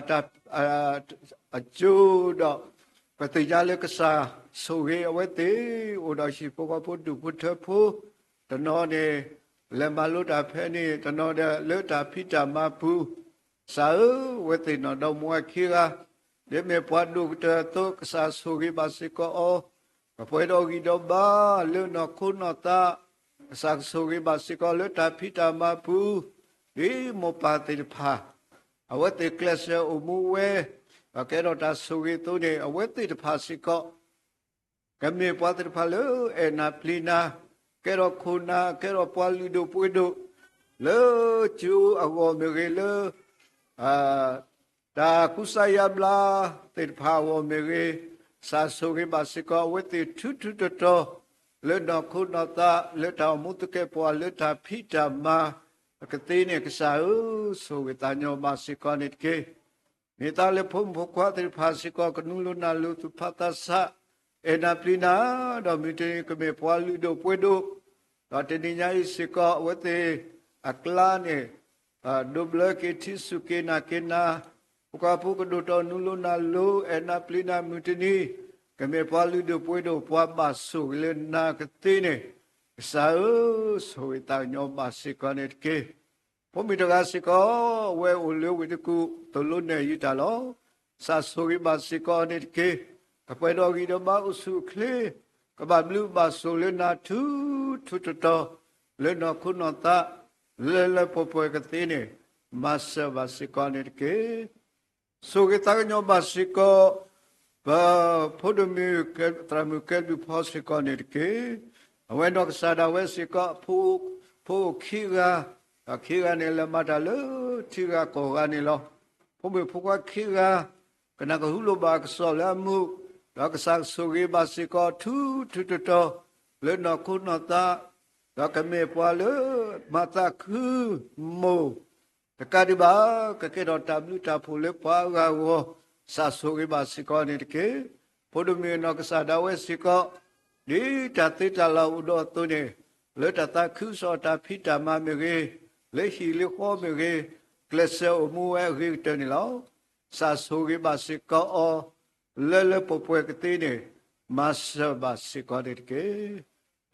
တၢ် အကၠိဒီး ပသ့ၣ်ညါလၢကစၢ်ဆိၣ်ဂ့ၤအဝဲသ့ၣ် အိၣ်ဒီးဟံၣ်ဖိဃီဖိဒူၣ်ဖိထၢဖိ, တနီၤန့ၣ် လဲၤမၤလိတၢ်ဖဲန့ၣ်, တနီၤဒီးလၢတၢ်ဖံးတၢ်မၤပူၤ, ကစၢ်ဧၢ, အဝဲသ့ၣ်နီၢ်ဒီမါဝၤခံဂၤ, ဒ်မ့ၢ်ပှၤဒိၣ်ကတၢၢ်အသိး ကစၢ်ဆိၣ်ဂ့ၤဘၣ်စ့ၢ်ကီးအီၤ, ကပှဲၤဒီးဂံၢ်ဒီးဘါလၢနီၢ်ခိနီၢ်သး, ကစၢ်ကဆိၣ်ဂ့ၤဘၣ်စ့ၢ်ကီးလၢတၢ်ဖံးတၢ်မၤပူၤ, ဒ်မိၢ်ပၢ်သ့ၣ်တဖၣ် အဝဲသ့ၣ်ကျဲးစၢးအိၣ်မူဝဲ, ဒီးကဲထီၣ်တၢ်ဆိၣ်ဂ့ၤအသိးန့ၣ် အဝဲသ့ၣ်တဖၣ်စ့ၢ်ကီး ကမ့ၢ်ပှၤသ့ၣ်တဖၣ်လၢအဲၣ်နၤပျံၤနၤ, ကဲထီၣ်ခိၣ်နၢ်, ကဲထီၣ်ပှၤလုၢ်ဒိၣ်ပှ့ၤဒိၣ်, လၢကၠိအဂီၢ်မ့ၢ်ဂ့ၤ, လၢ တၢ်ကူစါယါဘျါသ့ၣ်တဖၣ်အဂီၢ်မ့ၢ်ဂ့ၤ, ကစၢ်ဆိၣ်ဂ့ၤဘၣ်စ့ၢ်ကီးအဝဲသ့ၣ်ထူထူတီတီ, လၢနီၢ်ခိနီၢ်သး, လၢတၢ်အိၣ်မူသကဲာ်ပဝး, လၢတၢ်ဖံးတၢ်မၤ အကသ့န့ၣ် ကစၢ်ဧၢ, ဆိၣ်ဂ့ၤသးကညီၤဘၣ်စ့ၢ်ကီးန့ၣ်တက့ၢ်. မ့ၢ်သးလၢဖိမုၣ်ဖိခွါသ့ၣ်တဖၣ်စ့ၢ်ကီး ကနူၤလိနၤလိ သူၣ်ဖးသးဆး, အဲၣ်နၤပျံၤနၤ, ဒီးမုၢ်တနံၤကမ့ၢ်ပှၤလုၢ်ဒိၣ်ပှ့ၤဒိၣ်, ဒီးတနံၤညါအံၤစ့ၢ်ကီး အဝဲသ့ၣ်အကျါန့ၣ် ဒိးဘျၢက့ၤထံ စူၢ်က့ၤနာ်က့ၤနၤ, ဖိခွါဖိကဒိၣ်ထီၣ်နူၤလိနၤလိ အဲၣ်နၤပျံၤနၤ မုၢ်တနံၤ ကမ့ၢ်ပှၤလုၢ်ဒိၣ်ပှ့ၤဒိၣ် ပှၤဘၣ်ဆိၣ်ဂ့ၤလၢနၤကသ့န့ၣ်, ကစၢ်ဧၢ, ဆိၣ်ဂ့ၤသးကညီၤဘၣ်စ့ၢ်ကီးန့ၣ်တက့ၢ်. ဖိမုၣ်တဂၤစ့ၢ်ကီး အဝဲအိၣ်လၢဝ့ၢ်တကူၣ် သိၣ်လိနဲၣ်ယုာ်တၢ်လီၤ. ကစၢ်ဆိၣ်ဂ့ၤဘၣ်စ့ၢ်ကီးန့ၣ်တက့ၢ်. ကပှဲၤဒီးဂံၢ်ဒီးဘါအိၣ်ဆူၣ်အိၣ်ချ့, ကဘၣ်ဘျုးဘၣ်ဆိၣ်လၢနၤထူထူတီတီ, လၢနီၢ်ခိနီၢ်သး လၢလၢပှဲၤပှဲၤကသ့န့ၣ်, မၤစၢၤဘၣ်စ့ၢ်ကီးန့ၣ်တက့ၢ်. ဆိၣ်ဂ့ၤသးကညီၤဘၣ်စ့ၢ်ကီး ပဖိဒိၣ်မုၣ် သရၣ်မုၣ်ကဲဘျုးဖီစ့ၢ်ကီးန့ၣ်တက့ၢ်. အဝဲနီၢ်ကစၢ်ဒၣ်ဝဲစ့ၢ်ကီး ဖိအိၣ်ခံဂၤ, ဒီးခံဂၤန့ၣ် လဲၤမၤတၢ်လၢထံဂၤကီၢ်ဂၤန့ၣ်လီၤ. ဖိမုၣ်ဖိခွါခံဂၤ ကနၣ်ကဟူလိာ်ဘၣ်ကစီၣ်လၢအမုာ်, ဒီးကစၢ်ကဆိၣ်ဂ့ၤဘၣ်စ့ၢ်ကီးထူထူတီတီ လၢနီၢ်ခိနီၢ်သး, ဒီးကမ့ၢ်ပှၤလၢမၤသးခုမိၢ် တကးဒံးဘၣ်, ကကဲထီၣ်တၢ်ဘျုးတၢ်ဖှိၣ်လၢပှၤအါဂၤအဂီၢ်, ကစၢ်ဆိၣ်ဂ့ၤဘၣ်စ့ၢ်ကီးန့ၣ်တက့ၢ်. ဖိဒိၣ်မုၣ်နီၢ်ကစၢ်ဒၣ်ဝဲစ့ၢ်ကီး, ဒ်တၢ်သ့တၢ်လၢ်အိၣ်ဒီးအသိးန့ၣ်, လၢတၢ်သးခုကစီၣ်တၢ်ဖံးတၢ်မၤမ့ၢ်ဂ့ၤ, လၢဟံၣ်လၢဃီမ့ၢ်ဂ့ၤ, ကျဲးစၢးအိၣ်မူဝဲအဂ့ၤကတၢၢ်န့ၣ်လီၤ. ကစၢ်ဆိၣ်ဂ့ၤဘၣ်စ့ၢ်ကီးအီၤ, လၢလၢပှဲၤပှဲၤကသ့န့ၣ်, မၤစၢၤဘၣ်စ့ၢ်ကီးန့ၣ်တက့ၢ်.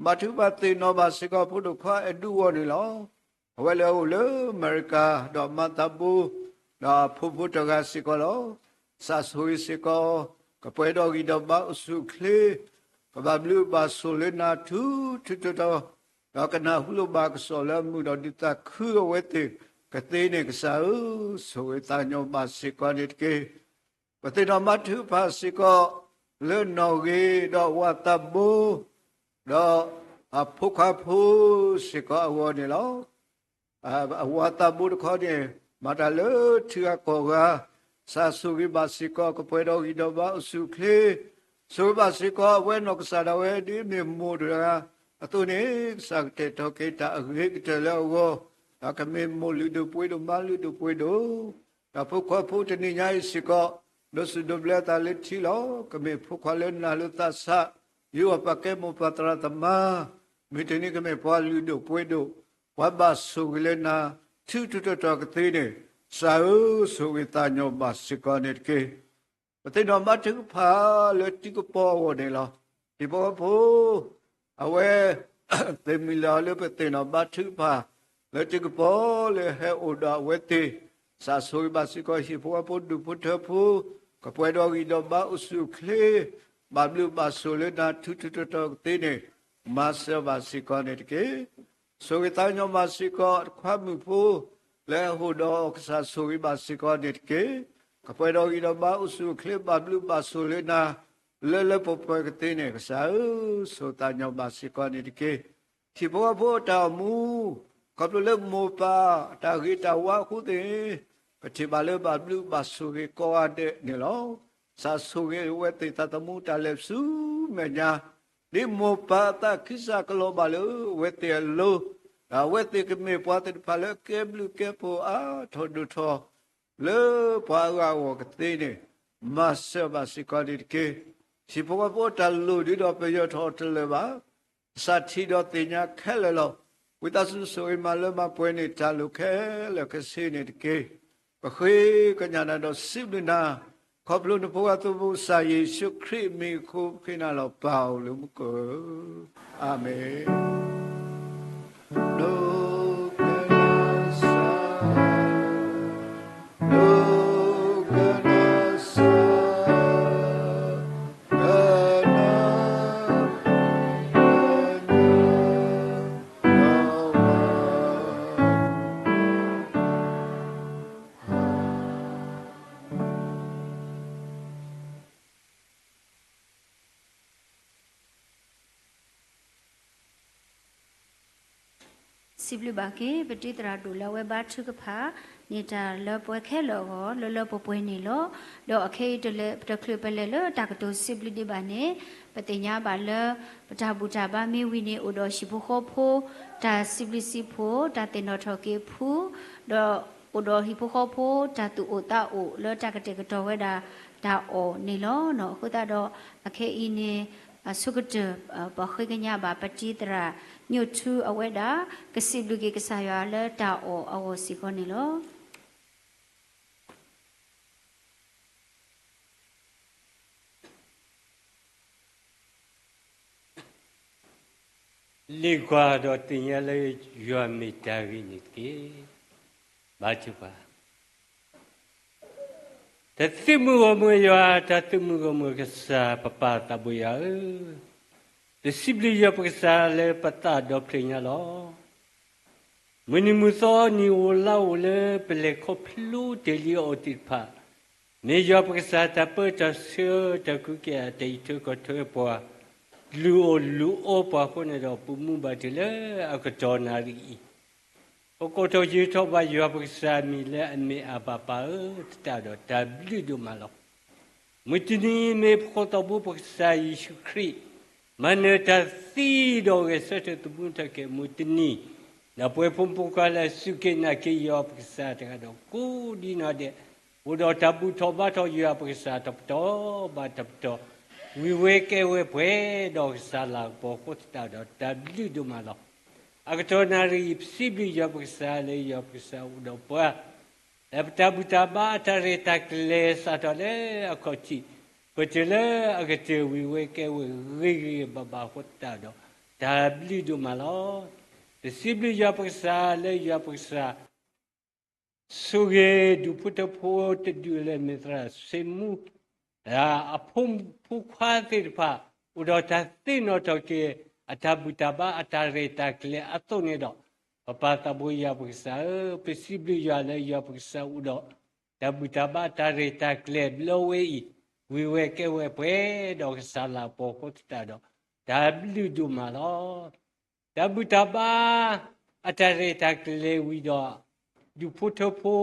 ဘါထုကဖၣ်သ့ၣ်နီၣ်ဘၣ်စ့ၢ်ကီးဖိဒိၣ်ခွါအဲၣ်ဒူအီၤန့ၣ်လီၤ. အဝဲလၢအအိၣ်လၢအမဲရကၤ ဒီးမါသးဘိ, ဒီးအဖိဖိတဂၤစ့ၢ်ကီးလီၤ. ကစၢ်ဆိၣ်ဂ့ၤစ့ၢ်ကီး, ကပှဲၤဒီးဂံၢ်ဒီးဘါအိၣ်ဆူၣ်အိၣ်ချ့, ကဘၣ်ဘျုးဘၣ်ဆိၣ်လၢနၤထူထူတီတီ, ဒီးကနၢ်ဟူလိာ်ဘၣ်ကစီၣ်လၢအမုာ်ဒီးဒုးသးခုအဝဲသ့ၣ်ကသ့န့ၣ် ကစၢ်ဧၢ, ဆိၣ်ဂ့ၤသးကညီၤဘၣ်စ့ၢ်ကီးန့ၣ်တက့ၢ်. ပသ့ၣ်နီၣ်ဘါထုကဖၣ်စ့ၢ်ကီး လၢနီၢ်ဂ့ၤဒီးအဝၤသးဘိ, ဒီးအဖိခွါဖိစ့ၢ်ကီးအဂီၢ်န့ၣ်လီၤ. အဝၤသးဘိတခီန့ၣ် မၤတၢ်လၢထံဂၤကီၢ်ဂၤ, ကစၢ်ဆိၣ်ဂ့ၤဘၣ်စ့ၢ်ကီး ကပှဲၤဒီးဂံၢ်ဒီးဘါအိၣ်ဆူၣ်အိၣ်ချ့, ဆိၣ်ဂ့ၤဘၣ်စ့ၢ်ကီး အဝဲနီၢ်ကစၢ်ဒၣ်ဝဲဒ်မ့ၢ်မိၢ်တဂၤအသိးန့ၣ်, ကစၢ်ကတဲာ်ကတီၤက့ၤတၢ်အဂ့ၤကတၢၢ်လၢအဂီၢ်, ဒီးကမ့ၢ်မိၢ်လုၢ်ဒိၣ်ပှ့ၤဒိၣ် မါလုၢ်ဒိၣ်ပှ့ၤဒိၣ်, ဒီးဖိခွါဖိတနံၤညါအံၤစ့ၢ်ကီး ဒိးစူၣ်ဒိးဘျၢသးလၢထံလီၤ. ကမ့ၢ်ဖိခွါလၢနၢ်လၢသးဆး, ယူးယီၣ်ပာ်ကဲမိၢ်ပၢ်သရၣ်သမါ, မုၢ်တနံၤကမ့ၢ်ပှၤလုၢ်ဒိၣ်ပှ့ၤဒိၣ်, ပှၤဘၣ်ဆိၣ်ဂ့ၤလၢနၤ ထူးထူးတီၤတီၤကသ့န့ၣ်, ကစၢ်ဧၢ, ဆိၣ်ဂ့ၤသးညီဘၣ်စ့ၢ်ကီးန့ၣ်တက့ၢ်. ပသ့ၣ်နီၣ်ဘါထုကဖၣ်လၢထံကပီၤအဂီၢ်န့ၣ်လီၤ. ဟံၣ်ဖိဃီဖိ အဝဲ သ့ၣ်မုၢ်လၢ်လၢပသ့ၣ်နီၣ်ဘါထုကဖၣ် လၢထံကပီၤလၢဟဲအိၣ်ဒီးအဝဲသ့ၣ်, ကစၢ်ဆိၣ်ဂ့ၤဘၣ်စ့ၢ်ကီးဟံၣ်ဖိဃီဖိဒူၣ်ဖိထၢဖိ, ကပှဲၤဒီးဂံၢ်ဒီးဘါအိၣ်ဆူၣ်အိၣ်ချ့, ဘၣ်ဘျုးဘၣ်ဆိၣ်လၢနၤထူးထူးတီၤတီၤကသ့န့ၣ်, မၤစၢၤဘၣ်စ့ၢ်ကီးန့ၣ်တက့ၢ်. ဆိၣ်ဂ့ၤသးကညီၤဘၣ်စ့ၢ်ကီးတခွါမုၣ်ဖိ လၢဟဲအိၣ်ဒီးအီၤ ကစၢ်ဆိၣ်ဂ့ၤဘၣ်စ့ၢ်ကီးန့ၣ်တက့ၢ်. ကပှဲၤဒီးဂံၢ်ဒီးဘါအိၣ်ဆူၣ်အိၣ်ချ့ ဘၣ်ဘျုးဘၣ်ဆိၣ်လၢနၤ လၢလၢပှဲၤပှဲၤကသ့န့ၣ် ကစၢ်ဧၢ, ဆိၣ်သးကညီၤဘၣ်စ့ၢ်ကီးန့ၣ်တက့ၢ်. ဟံၣ်ဖိဃီဖိအတၢ်အိၣ်မူ, ခီဖျိလၢမိၢ်ပၢ်အတၢ်ဂ့ၤတၢ်ဝါအဃိသ့ၣ်, ပထံၣ်ဘၣ်လၢဘၣ်ဘျုးဘၣ်ဆိၣ်ဂ့ၤကိးဂၤဒဲးန့ၣ်လီၤ. ကစၢ်ဆိၣ်ဂ့ၤအဝဲသ့ၣ်သးသမူတၢ်လဲၤဆူမဲာ်ညါ, ဒ်မိၢ်ပၢ်အသးခုစၢ်ကလီၤဘၣ်လၢအဝဲသ့ၣ်အလိၤ, ဒီးအဝဲသ့ၣ်ကမ့ၢ်ပှၤသ့ၣ်တဖၣ်လၢကဲဘျုးကဲဖှိၣ်အါထီၣ်ဒိၣ်ထီၣ် လၢပှၤအဂၤအဂီၢ်ကသ့န့ၣ်, မၤစၢၤဘၣ်စ့ၢ်ကီးန့ၣ်တက့ၢ်. ဟံၣ်ဖိဃီဖိအတၢ်လိၣ်ဒ်ဒီးပယီၤထီၣ်အီၤတလၢာ်ဘၣ်. ကစၢ်ထံၣ်ဒီးသ့ၣ်ညါခဲလၢာ်လီၤ. ဝံသးစူၤဆိၣ်ဂ့ၤမၤလၢမၤပှဲၤန့ၢ်တၢ်လိၣ်ခဲလၢာ်ခဲဆ့န့ၣ်တက့ၢ်. ပဃ့ကညးနၤဒီးစံးဘျုးနၤ, ခီဖျိနဖိခွါသုဖိကစၢ်ယ့ၣ်ၡူးခရံာ်အမံၤအဃိ ပဃ့နၤလီၤပၢ်အိၣ်လၢမူခိၣ်ဧၢ, အၤမ့ၣ်. စံးဘျုးဘၣ်က့ၤ ပတံၤသရၣ်ဒိၣ်လၢအဝဲဘါထုကဖၣ်န့ၢ်တၢ်လၢပှဲၤခဲလၢာ်အဂီၢ် လၢလၢပှဲၤပှဲၤန့ၣ်လီၤ. ဒီးအခဲအံၤတချုးပလဲၤလၢတၢ်ကတိၤစံးဘျုးဒံးဘၣ်န့ၣ်, ပသ့ၣ်ညါဘၣ်လၢ ပတၢ်ဘူၣ်တၢ်ဘါမ့ၢ်ဝံၤန့ၣ် အိၣ်ဒီးဟံၣ်ဖိဃီဖိ တၢ်စံးဘျုးစံးဖှိၣ်, တၢ်သ့ၣ်နီၣ်ထီၣ်က့ၤဖု, ဒီးအိၣ်ဒီးဟံၣ်ဖိဃီဖိ တၢ်သူၣ်အိၣ်သးအိၣ်လၢတၢ်ကတဲာ်ကတီၤဝဲဒၣ်တၢ်အီၣ်န့ၣ်လီၤ. အဃိသတးဒီး အခဲအံၤန့ၣ် အဆိကတၢၢ် ပဃ့ကညးဘၣ်ပတံၤသရၣ်ညိၣ်ထူအဝဲဒၣ် ကစံးဘျုးက့ၤကစၢ်ယွၤလၢတၢ်အီၣ်အဂီၢ်စ့ၢ်ကီးန့ၣ်လီၤ. လ့ၣ်ကွၢ်ဒီးသ့ၣ်ညါလၢယွၤမ့ၢ်တၢ်ဂ့ၤန့ၣ်တက့ၢ်. ဘါထုကဖၣ်. တၢ်သုးမုၢ်ဂီၢ်မုၢ်ယွၤ, တၢ်သုးမုၢ်ဂီၢ်မုၢ်ကစၢ် ပပၢ်သးဘိယွၤဧၢ, ပစံးဘျုးယွၤပကစၢ်လၢပသးဒီဖျၢၣ်ညါလီၤ. မုၢ်နံၤမုၢ်သီနံၣ်ဧိၤလါဧိၤလၢပလဲၤခီဖျိတ့ၢ်လံအီၤသ့ၣ်တဖၣ်, မ့ၢ်ယွၤပကစၢ်တၢ်ပၢတၢ်ဆှၢ တၢ်ကူက့ၤအတၢ်အံးထွဲကွၢ်ထွဲပှၤ, လုၢ်အီၣ်လုၢ်အီပှၤအဃိန့ၣ်ဒီး ပမူဘၣ်တုၤလၢအကတီၢ်နၣ်ရံၣ်အံၤ ပကိးထီၣ်ယုၤထီၣ်ဘၣ်ယွၤပကစၢ်အမံၤလၢအမ့ၢ်အဘၣ်ပၢ်ဧၢ သတးဒီးတၢ်ဘျုးဒိၣ်မးလီၤ. မုၢ်တနံၤမ့ၢ်ပဃိးသီဘိပကစၢ်ယ့ၣ်ၡူးခရံာ် မၤနၢၤတၢ်သံဒီးဂဲၤဆၢထၢၣ်သမူထီၣ်က့ၤမုၢ်တနံၤ, ဒီးပဝဲဖိမုၣ်ဖိခွါလၢအစူၢ်က့ၤနာ်က့ၤယွၤပကစၢ်တဂၤဒီးကိးဒံနီၢ်ဒဲး, အိၣ်ဒီးတၢ်ဘူၣ်ထီၣ်ဘါထီၣ်ယွၤပကစၢ်တပတီၢ်ဘၣ်တပတီၢ်, ဝံၤဝဲကဲဝဲပှဲၤဒီးကစၢ်လၤကပီၤအဃိသတးဒီးတၢ်ဘျုးဒိၣ်မးလီၤ. အကတီၢ်နၣ်ရံၣ်အံၤ ပစံးဘျုးယွၤပကစၢ်လၢယွၤပကစၢ်အိၣ်ဒီးပှၤ လၢပတၢ်ဘူၣ်တၢ်ဘါအတၢ်ရဲၣ်တၢ်ကျဲၤစးထီၣ်လၢအခီၣ်ထံး ပတုၤလၢအကတၢၢ်ဝံၤဝဲကဲဝဲဂ့ၤဂ့ၤဘၣ်ဘၣ်အဃိသတးဒီး တၢ်ဘျုးဒိၣ်မးလီၤ. ပစံးဘျုးယွၤပကစၢ်လၢယွၤပကစၢ် ဆိၣ်ဂ့ၤဒူၣ်ဖိထၢဖိတဒူၣ်လၢမ့ၢ်သရၣ်စ့မူ အဖိမုၣ်ဖိခွါသ့ၣ်တဖၣ် အိၣ်ဒီးတၢ်သ့ၣ်နီၣ်ထီၣ်က့ၤ အတၢ်ဘူၣ်တၢ်ဘါအတၢ်ရဲၣ်တၢ်ကျဲၤအသိးန့ၣ်ဒီး ပပၢ်သးဘိယွၤပကစၢ်ဧၢ, ပစံးဘျုးယွၤလၢယွၤပကစၢ်အိၣ်ဒီး တၢ်ဘူၣ်တၢ်ဘါအတၢ်ရဲၣ်တၢ်ကျဲၤဘျီဝဲအံၤ ဝံၤဝဲကဲဝဲပှဲၤဒီးကစၢ်လၤကပီၤအဃိသတးဒီး တၢ်ဘျုးဒိၣ်မးလီၤ. တၢ်ဘူၣ်တၢ်ဘါ အတၢ်ရဲၣ်တၢ်ကျဲၤဝံၤဒီး ဒူၣ်ဖိထၢဖိ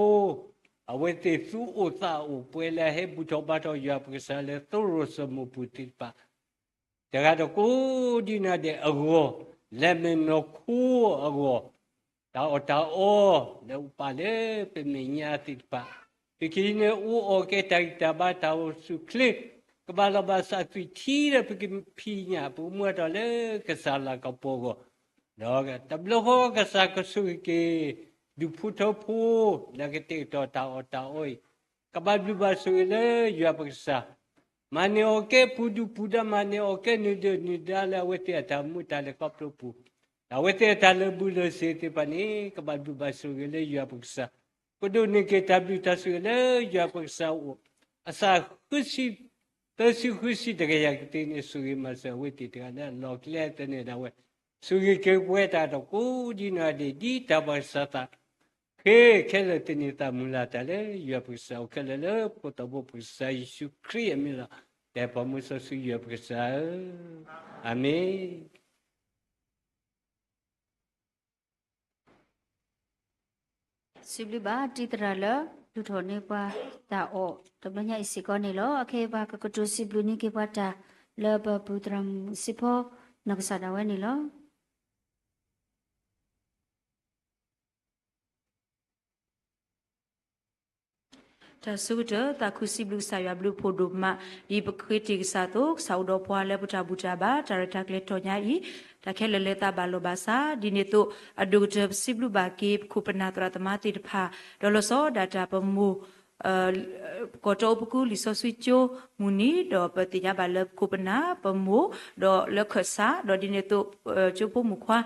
အဝဲသ့ၣ်သူၣ်အိၣ်သးအိၣ်ပှဲၤလၢအဟဲဘူၣ်ထီၣ်ဘါထီၣ်ယွၤပကစၢ်လၢသိရိၣ်စၢမိၢ်ပူၤသ့ၣ်တဖၣ် တဂၤဒီးကိးဒံနီၢ်ဒဲးအဂီၢ် လၢမဲာ်နီၢ်ခိအဂီၢ် တၢ်အီၣ်တၢ်အီလၢအအိၣ်ပာ်လၢပမဲာ်ညါသ့ၣ်တဖၣ်, သုကဟံးန့ၢ်အူအီၣ်ကဲတၢ်ဂံၢ်တၢ်ဘါတၢ်အိၣ်ဆူၣ်အိၣ်ချ့, ကဘၣ်လီၤဘၣ်စးသွံၣ်ထံဒီးပကဖံးညၣ်ပကမူအတီၢ်လၢကစၢ်လၤကပီၤအဂီၢ်, ဒီးတဘျီဃီကစၢ်ကဆိၣ်ဂ့ၤက့ၤ ဒူၣ်ဖိထၢဖိ လၢကတဲာ်ကတီၤတၢ်အီၣ်တၢ်အီအံၤ, ကဘၣ်ဘျုးဘၣ်ဆိၣ်ဂ့ၤလၢယွၤပကစၢ် မၤန့ၢ်အီၣ်ကဲပှၤဒုၣ်ပှၤဒါ မၤန့ၢ်အီၣ်ကဲနုာ်ဒၢနုာ်ဒါလၢအဝဲသ့ၣ်အတၢ်မူတၢ်လဲၤခီဖျိပူၤ, ဒီးအဝဲသ့ၣ်အတၢ်လၢာ်ဘူၣ်လၢာ်စ့ၤသ့ၣ်တဖၣ်န့ၣ် ကဘၣ်ဘျုးဘၣ်ဆိၣ်ဂ့ၤလၢယွၤပကစၢ်, ကဒိးန့ၢ်က့ၤတၢ်ဘျုးတၢ်ဆိၣ်ဂ့ၤလၢယွၤပကစၢ်အအိၣ်, အစးဃုဆံ သၢဆံဃုဆံတကယၤကသ့န့ၣ် ဆိၣ်ဂ့ၤမၤစၢၤအဝဲသ့ၣ်တဂၤလၢအလီၢ်ကျဲသနၢၣ်ဒၣ်ဝဲ, ဆိၣ်ဂ့ၤက့ၤပဝဲတၢ်ဒီးကိးဒံနီၢ်ဂၤဒဲး ဒ်တၢ်ဘၣ်ကစၢ်သး ဃ့ခဲလၢာ်သန့ၤသးမုၢ်လၢ်တၢ်လၢယွၤပကစၢ်အိၣ်ခဲလၢာ်လၢ ဖိသၣ်ဘိပကစၢ်ယ့ၣ်ၡူးခရံာ်အမံၤလီၤ. တဲပှၤမုၢ်စီဆှံယွၤပကစၢ်ဧၢ, အၤမ့ၣ်. စံးဘျုးဘၣ်တံၤသရၣ်လၢ ဒုးထီၣ်န့ၢ်ပှၤတၢ်အီၣ်တဘျီညါအံၤစ့ၢ်ကီးန့ၣ်လီၤ. အခဲအံၤပှၤကကတိၤစံးဘျုးန့ၢ်က့ၤပှၤတၢ် လၢပပူၤသရၣ်မုၣ်စ့ဖီ နီၢ်ကစၢ်ဒၣ်ဝဲန့ၣ်လီၤ. တၢ်ဆၢကတီၢ် သးခုစံးဘျုးကစၢ်ယွၤဘျုးဖှိၣ်ဒိၣ်မး, ဒ်ပဃ့တ့ၢ်ကစၢ်အသိး ကစၢ်အိၣ်ဒီးပှၤလၢပတၢ်ဘူၣ်တၢ်ဘါ တၢ်ရဲၣ်တၢ်ကျဲၤတီၢ်ညါအံၤ, တၢ်ခဲလၢာ်လၢသးဘၣ်လီၤဘၣ်စး, ဒ်န့ၣ်အသိး အဒိၣ်ကတၢၢ်ပစံးဘျုးဘၣ်က့ၤ ပခိၣ်ပနၢ်သရၣ်သမါသ့ၣ်တဖၣ်, ဒီးလီၤဆီဒၣ်တၢ်ပမိၢ် ပကီၢ်တီအိၣ်ပကူလံာ်စီဆှံကၠိမုၢ်နံၤ, ဒီးပသ့ၣ်ညါဘၣ်လၢပခိၣ်ပနၢ် ပမိၢ်, ဒီးလၢခၢၣ်စး, ဒီးဒ်န့ၣ်အသိး ကၠိဖိမုၣ်ခွါ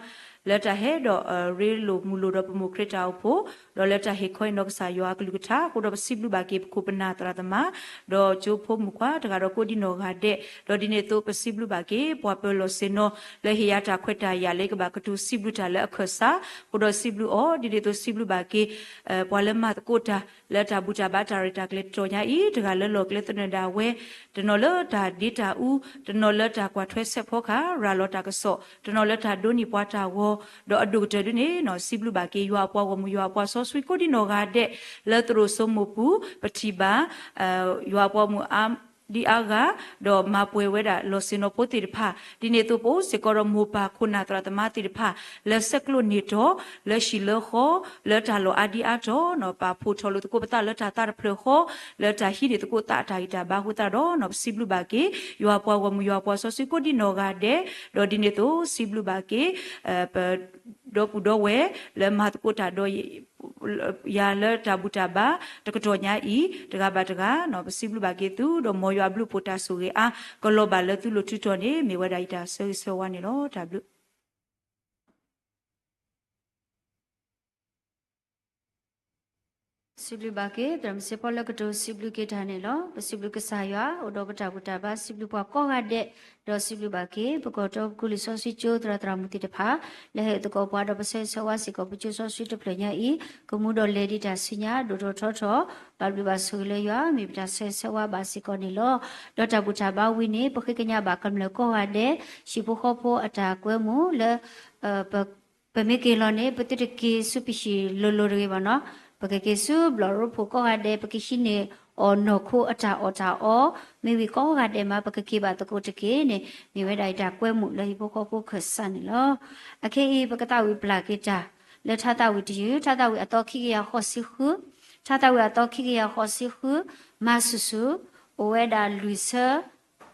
လၢတၢ်ဟဲဒီးရ့လိာ်မုာ်လိာ်ဒီးပမိၢ်ခရံာ်တၢ်အိၣ်ဖှိၣ်, ဒီးလၢတၢ်ဟ့ၣ်ခီအံၤနီၢ်ကစၢ်ယွၤအကလုၢ်ကထါ, အဃိဒီးပစံးဘျုးဘၣ်က့ၤပခိၣ်ပနၢ်သရၣ်သမါ, ဒီးကၠိဖိမုၣ်ခွါတဂၤဒီးကိးဒံနီၢ်ဂၤဒဲး, ဒီးဒ်န့ၣ်အသိးပစံးဘျုးဘၣ်က့ၤ ပှၤပၢၤလီၢ်ဆ့ၣ်နီၤ လၢဟ့ၣ်ယၤတၢ်ခွဲးတၢ်ယာ်လၢယကဘၣ်ကတိၤစံးဘျုးတၢ်လၢအခၢၣ်စး, အဃိဒီးစံးဘျုးအီၤ, ဒ်န့ၣ်အသိးစံးဘျုးဘၣ်က့ၤ ပှၤလၢမၤသကိးတၢ် လၢတၢ်ဘူၣ်တၢ်ဘါတၢ်ရဲၣ်တၢ်ကျဲၤတီၢ်ညါအံၤ, တဂၤလၢလီၢ်ကျဲသနၢၣ်ဒၣ်ဝဲ, တနီၤလၢတၢ်ဒ့တၢ်အူ, တနီၤလၢတၢ်ကွၢ်ထွဲဆဲးဖီကဟၣ် ရၤလီၤတၢ်ကစီၣ်, တနီၤလၢတၢ်ဒိးန့ၢ်ပှၤတၢ်ဂီၤ, ဒီးအဒိၣ်ကတၢၢ်ဒ်န့ၣ် စံးဘျုးဘၣ်က့ၤ ယွၤအပှၤဂီၢ်မုၢ် ယွၤအပှၤစီဆှံကိးဒံနီၢ်ဂၤဒဲး, လၢသရိာ်စိမိၢ်ပူၤ ပထံၣ်ဘၣ် ယွၤအပှၤဂီၢ်မုၢ်အါဒံအါဂၤ, ဒီးမၤပှဲၤဝဲဒၣ်လီၢ်ဆ့ၣ်နီၤဖိသ့ၣ်တဖၣ်, ဒ်န့ၣ်အသိးပအိၣ်စ့ၢ်ကီးဒီးမိၢ်ပၢ်ခိၣ်နၢ်သရၣ်သမါသ့ၣ်တဖၣ် လၢဆဲးကျိးန့ၢ်တီၢ်, လၢဟံၣ်လၢဃီ, လၢတၢ်လီၢ်အါဒံအါတီၢ်, ပာ်ဖှိၣ်ထီၣ်လိာ်သကိးပသးလၢတၢ်သးတဖျၢၣ်ဃီ, လၢတၢ်ဟံးန့ၢ်သကိးသးအတၢ်ဂံၢ်တၢ်ဘါအဃိသတးဒီး ပစံးဘျုးဘၣ်က့ၤ ယွၤအပှၤဂီၢ်မုၢ် ယွၤအပှၤစီဆှံကိးဒံနီၢ်ဂၤဒဲး, ဒီးဒ်န့ၣ်အသိးစံးဘျုးဘၣ်က့ၤ ပဒီပုၢ်ဒီဝဲၢ် လၢမၤသကိးတၢ်ဒီး ယၤလၢတၢ်ဘူၣ်တၢ်ဘါ တကတီၢ်ညါအံၤ တဂၤဘၣ်တဂၤ, ပစံးဘျုးဘၣ်က့ၤသု ဒီးမ်ယွၤအဘျုးအဖှိၣ်တၢ်ဆိၣ်ဂ့ၤအါ ကလီၤဘၣ်လၢသုလိၤထုးထီၣ်န့ၣ် မ့ၢ်ဝဲဒၣ်ယတၢ်ဆၢဂ့ၤဆၢဝါန့ၣ်လီၤ. တၢ်ဘျုး စံးဘျုးဘၣ်က့ၤ သရၣ်မုၣ်စ့ဖီလၢကတိၤစံးဘျုးက့ၤတၢ်န့ၣ်လီၤ. ပစံးဘျုးကစၢ်ယွၤ အိၣ်ဒီးပတၢ်ဘူၣ်တၢ်ဘါ စံးဘျုးပှၤကိးဂၤဒဲး, ဒီးစံးဘျုးဘၣ်က့ၤ ပကီၢ်တီပကူလံာ်စီဆှံကၠိ သရၣ်သရၣ်မုၣ်သ့ၣ်တဖၣ် လၢဟဲသကိးပှၤဒီးပဆၢဂ့ၤဆၢဝါစ့ၢ်ကီး ပကၠိစီဆှံတဖျၢၣ်ညါအံၤ ကမူဒီးလဲၤဒံးတၢ်ဆူညါ ဒိၣ်ထီၣ်ထီထီၣ် ဘၣ်ဘျုးဘၣ်ဆိၣ်ဂ့ၤလၢယွၤ မ့ၢ်ပတၢ်ဆၢဂ့ၤဆၢဝါဘၣ်စ့ၢ်ကီးန့ၣ်လီၤ. ဒီးတၢ်ဘူၣ်တၢ်ဘါဝံၤန့ၣ် ပဃ့ကညးဘၣ်ကမျၢၢ်ကိးဂၤဒဲး ဟံၣ်ဖိဃီဖိအတၢ်ကွဲမုာ်လၢ ပမ့ၢ်က့ၤလီၤန့ၣ် ပသုတက့ၤဆူပဟံၣ်လိၤလိၤတဂ့ၤဘၣ်နီၤ, ပကက့ၤဆူဘျီၣ်ရိဖှိၣ်ကိးဂၤဒဲး ပကဟံးန့ၢ်အီၣ်နီၢ်ခိအတၢ်အီၣ်တၢ်အီ, မ့ၢ်ဝံၤကိးဂၤဒဲးမး ပကက့ၤဘၣ်သကိးတက့ၢ်န့ၣ် မ့ၢ်ဝဲဒၣ်ယတၢ်ကွဲမုာ်လၢဟံၣ်ဖိဃီဖိခၢၣ်စးန့ၣ်လီၤ. အခဲအံၤ ပကသးဝံၣ်ပျၢ်က့ၤတၢ် လၢထါသးဝံၣ်တယုၢ် ထါသးဝံၣ်အသီခံကယၤဃိးဆံဃု, ထါသးဝံၣ်အသီခံကယၤဃိးဆံဃု, မၤဆူၣ်ဆူၣ်, အိၣ်ဝဲဒၣ်လွံၢ်ဆၢ,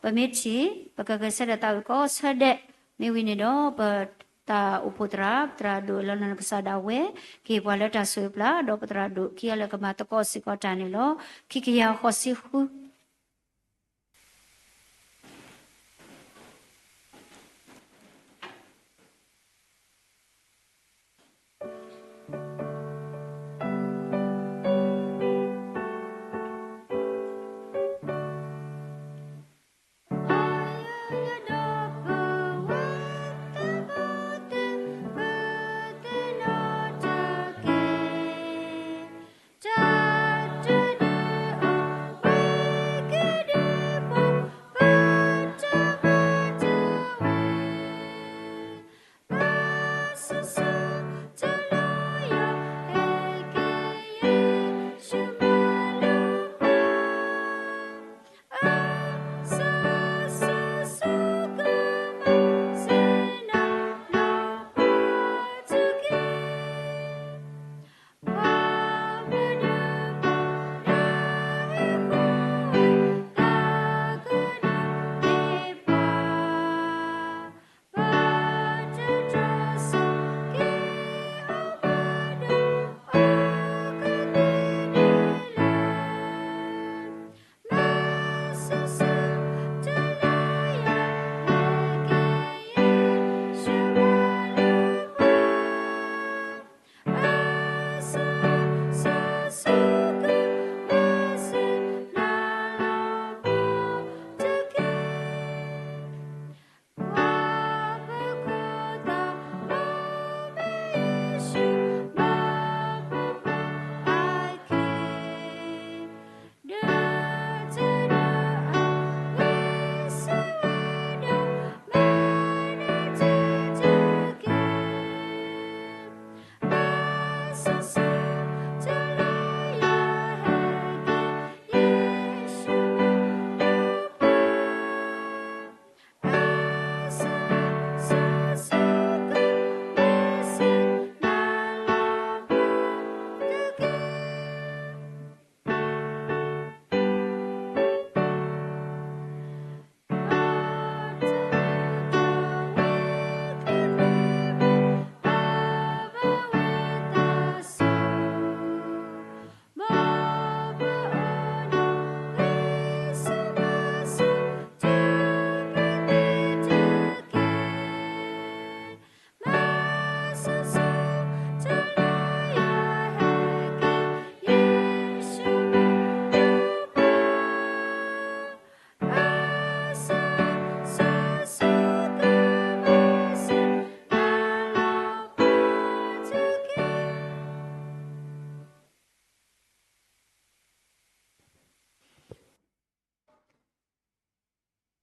ပမ့ၢ်ထံၣ် ပကဂဲၤဆၢထၢၣ်သးဝံၣ်ကိးဆၢဒဲး, မ့ၢ်ဝံၤန့ၣ်ဒီး ပတၢ်အိၣ်ဖှိၣ်သရၣ် သရၣ်ဒိၣ်လၢနီၢ်ကစၢ်ဒၣ်ဝဲ ကဟ့ၣ်ပှၤလၢတၢ်ဆိၣ်ဂ့ၤပျၢ် ဒီးပသရၣ်ဒိၣ်ခံဂၤလၢကမၤသကိးစ့ၢ်ကီးတၢ်န့ၣ်လီၤ. ခံကယၤဃိးဆံဃု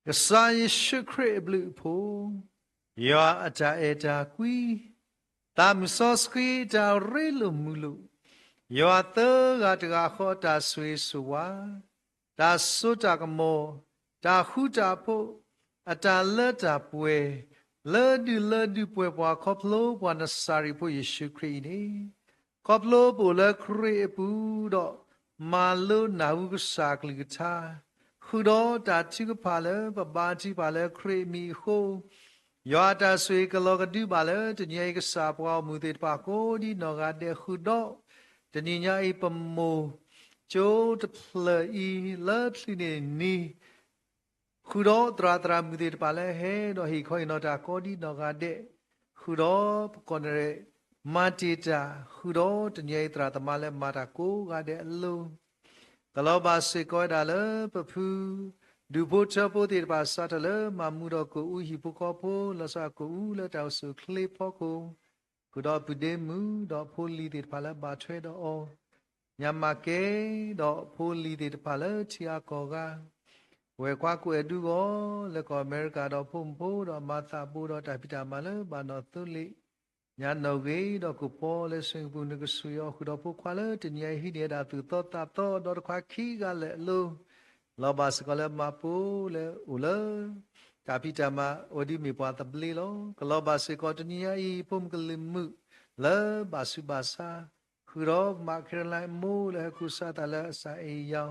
ကစၢ်ယ့ၣ်ၡူးခရံာ်အဘျုးအဖှိၣ်, ယွၤအတၢ်အဲၣ်တၢ်ကွံ, သးမုၢ်စီဆှံတၢ်ရ့လိာ်မုာ်လိာ်, ယွၤသၢဂၤတဂၤဃီအတၢ်ဆိၣ်ဂ့ၤဆိၣ်ဝါ, တၢ်စိတၢ်ကမီၤ, တၢ်ဃူတၢ်ဖိး, အတၢ်လၢတၢ်ပှဲၤ, လၢဒုၣ်လၢဒုၣ်ပှဲၤပှၤခီဖျိပှၤနစၤရ့းဖိယ့ၣ်ၡူးခရံာ်အံၤန့ၣ်, ခီဖျိပအိၣ်လၢခရံာ်အပူၤဒီး မၤလိနၢ်ဟူကစၢ်ကလုၢ်ကထါ, ဃုာ်ဒီးတၢ်ထုကဖၣ်လၢပဘါထုကဖၣ်လၢခရံာ်အမံၤအဃိ, ယွၤအတၢ်ဆိၣ်ဂ့ၤကလီၤကဒုဘၣ်လၢတနံၤအံၤ ကစၢ်ပှၤဂီၢ်မုၢ်သ့ၣ်တဖၣ်ကိးဒ်နီၢ်ဂၤဒဲး ဃုာ်ဒီးတနံၤညါအံၤပမိၢ်ကၠိတဖျၢၣ်အံၤလၢချုးန့ၢ်နံၤ ဃုာ်ဒီးသရၣ်သရၣ်မုၣ်သ့ၣ်တဖၣ်လၢဟဲဒီးဟ့ၣ်ခီဟ့ၣ်နီၤတၢ်ကိးဒ်နီၢ်ဂၤဒဲး, ဃုာ်ဒီးပကီၢ်နဲၣ်ရဲၣ် မၤတ့ၢ်တၢ်, ဃုာ်ဒီးတနံၤအံၤသရၣ်သမါလၢမၤတၢ်ကိးဂၤဒဲးအလိၤ, ကလီၤဘၣ်စ့ၢ်ကီးဝဲဒၣ်လၢပဖု ဒူၣ်ဖိထၢဖိသ့ၣ်တဖၣ် စးထီၣ်လၢမၤမူဒီးကအိၣ်ဟံၣ်ဖိဃီဖိ လီၤဆီဒၣ်တၢ်ကအိၣ်လၢတၢ်အိၣ်ဆူၣ်အိၣ်ချ့အဖီခိၣ်, ဃုာ်ဒီးပုၢ်ဒ့မုၣ်ဒီးဖိလံၤသ့ၣ်တဖၣ်လၢဘၣ်ထွဲဒီးအီၤ ညါမၤကဲ, ဒီးဖိလံၤသ့ၣ်တဖၣ်လၢထံဂၤကီၢ်ဂၤ, ဝဲၢ်ခွါကိးအဲၣ်ဒူဂီၢ် လၢကီၢ်အမဲရကၤ ဒီးဖိမုၣ်ဖိ ဒီးမၤသးဘိဒီးတၢ်ဖံးတၢ်မၤလၢဘၣ်နီၣ်သိလ့ၣ်, ညါနီၣ်ဂ့ၤဒီးကိၢ်ပီလၢ Singapore နကဆူၣ်အီၤ ဃုာ်ဒီးဖိခွါလၢတနံၤအံၤဟံးန့ၢ်ဝဲဒၣ်သူၣ်သီသးသီ ဒီးတခွါခံဂၤလၢာ်အလိၤ, လီၤဘၣ်စ့ၢ်ကီးလၢမၤပိာ်လၢအိၣ်လၢ တၢ်ဖံးတၢ်မၤအိၣ်ဒ်မ့ၢ်ပှၤသဘျ့လီၤ. ကလီၤဘၣ်စ့ၢ်ကီးတနံၤညါအံၤ ဖိမုၣ်ကလုာ်မုာ်လၢဘၣ်ဆူးဘၣ်ဆါ, ဃုာ်ဒီးမး Caroline မိၢ်လၢဟဲကူစါသးလၢအစၢ်အ့ၣ်ယီၤ,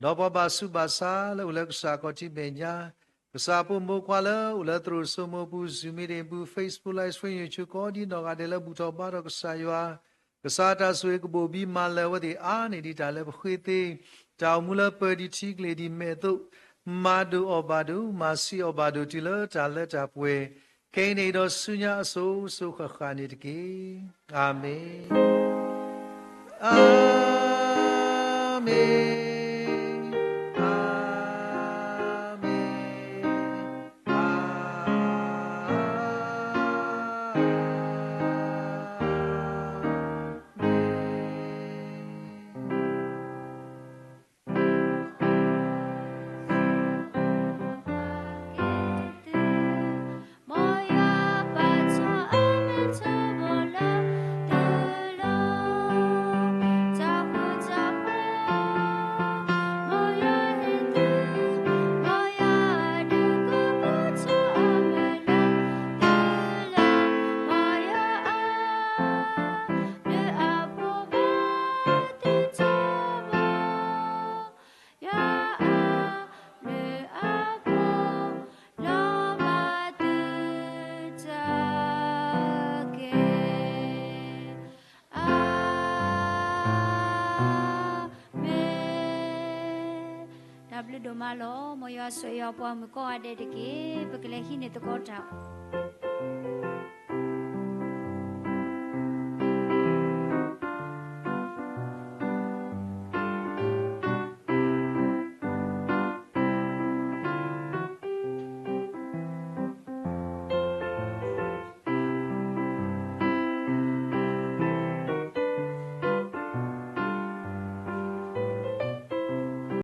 ဒီးပှၤဘၣ်ဆူးဘၣ်ဆါလၢအိၣ်လၢကစၢ်ခီၣ်ထံးမဲာ်ညါ, ကစၢ်ဖိမုၣ်ဖိခွါလၢအိၣ်လၢသရိာ်စိမိၤပူၤ Zoom meeting ပူၤ Facebook Live Stream YouTube ကိးဒ်နီၢ်ဂၤဒဲးလၢဘူၣ်ထီၣ်ဘါထီၣ်ကစၢ်ယွၤ, ကစၢ်တၢ်ဆိၣ်ဂ့ၤကဘိၣ်ဘံမၤလၢာ်အဝဲသ့ၣ်အါန့ၢ်ဒံးတၢ်လၢပဃ့သ့, တၢ်အိၣ်မူလၢပၢၤဒံးထံကျိၤဒံးမဲာ်အသိး, မၤဒိၣ်အီၣ်ဘၣ်ဒိၣ် မၤဆံးအီၣ်ဘၣ်ဒိၣ်တုၤလၢတၢ်လၢတၢ်ပှဲၤ, ခဲအံၤန့ၣ်ဒီးဆူညါအစိၤစိၤဃၣ်ဃၣ်န့ၣ်တက့ၢ်. အၤမ့ၣ်, အၤမ့ၣ်, အၤမ့ၣ်, အၤမ့ၣ်. တၢ်ဘျုးဒိၣ်မးလီၤ. မ်ယွၤဆိၣ်ဂ့ၤပှၤမုၣ်ကိးဂၤဒဲးတက့ၢ်. ပကလဲၤဟံးန့ၢ်သကိးတၢ်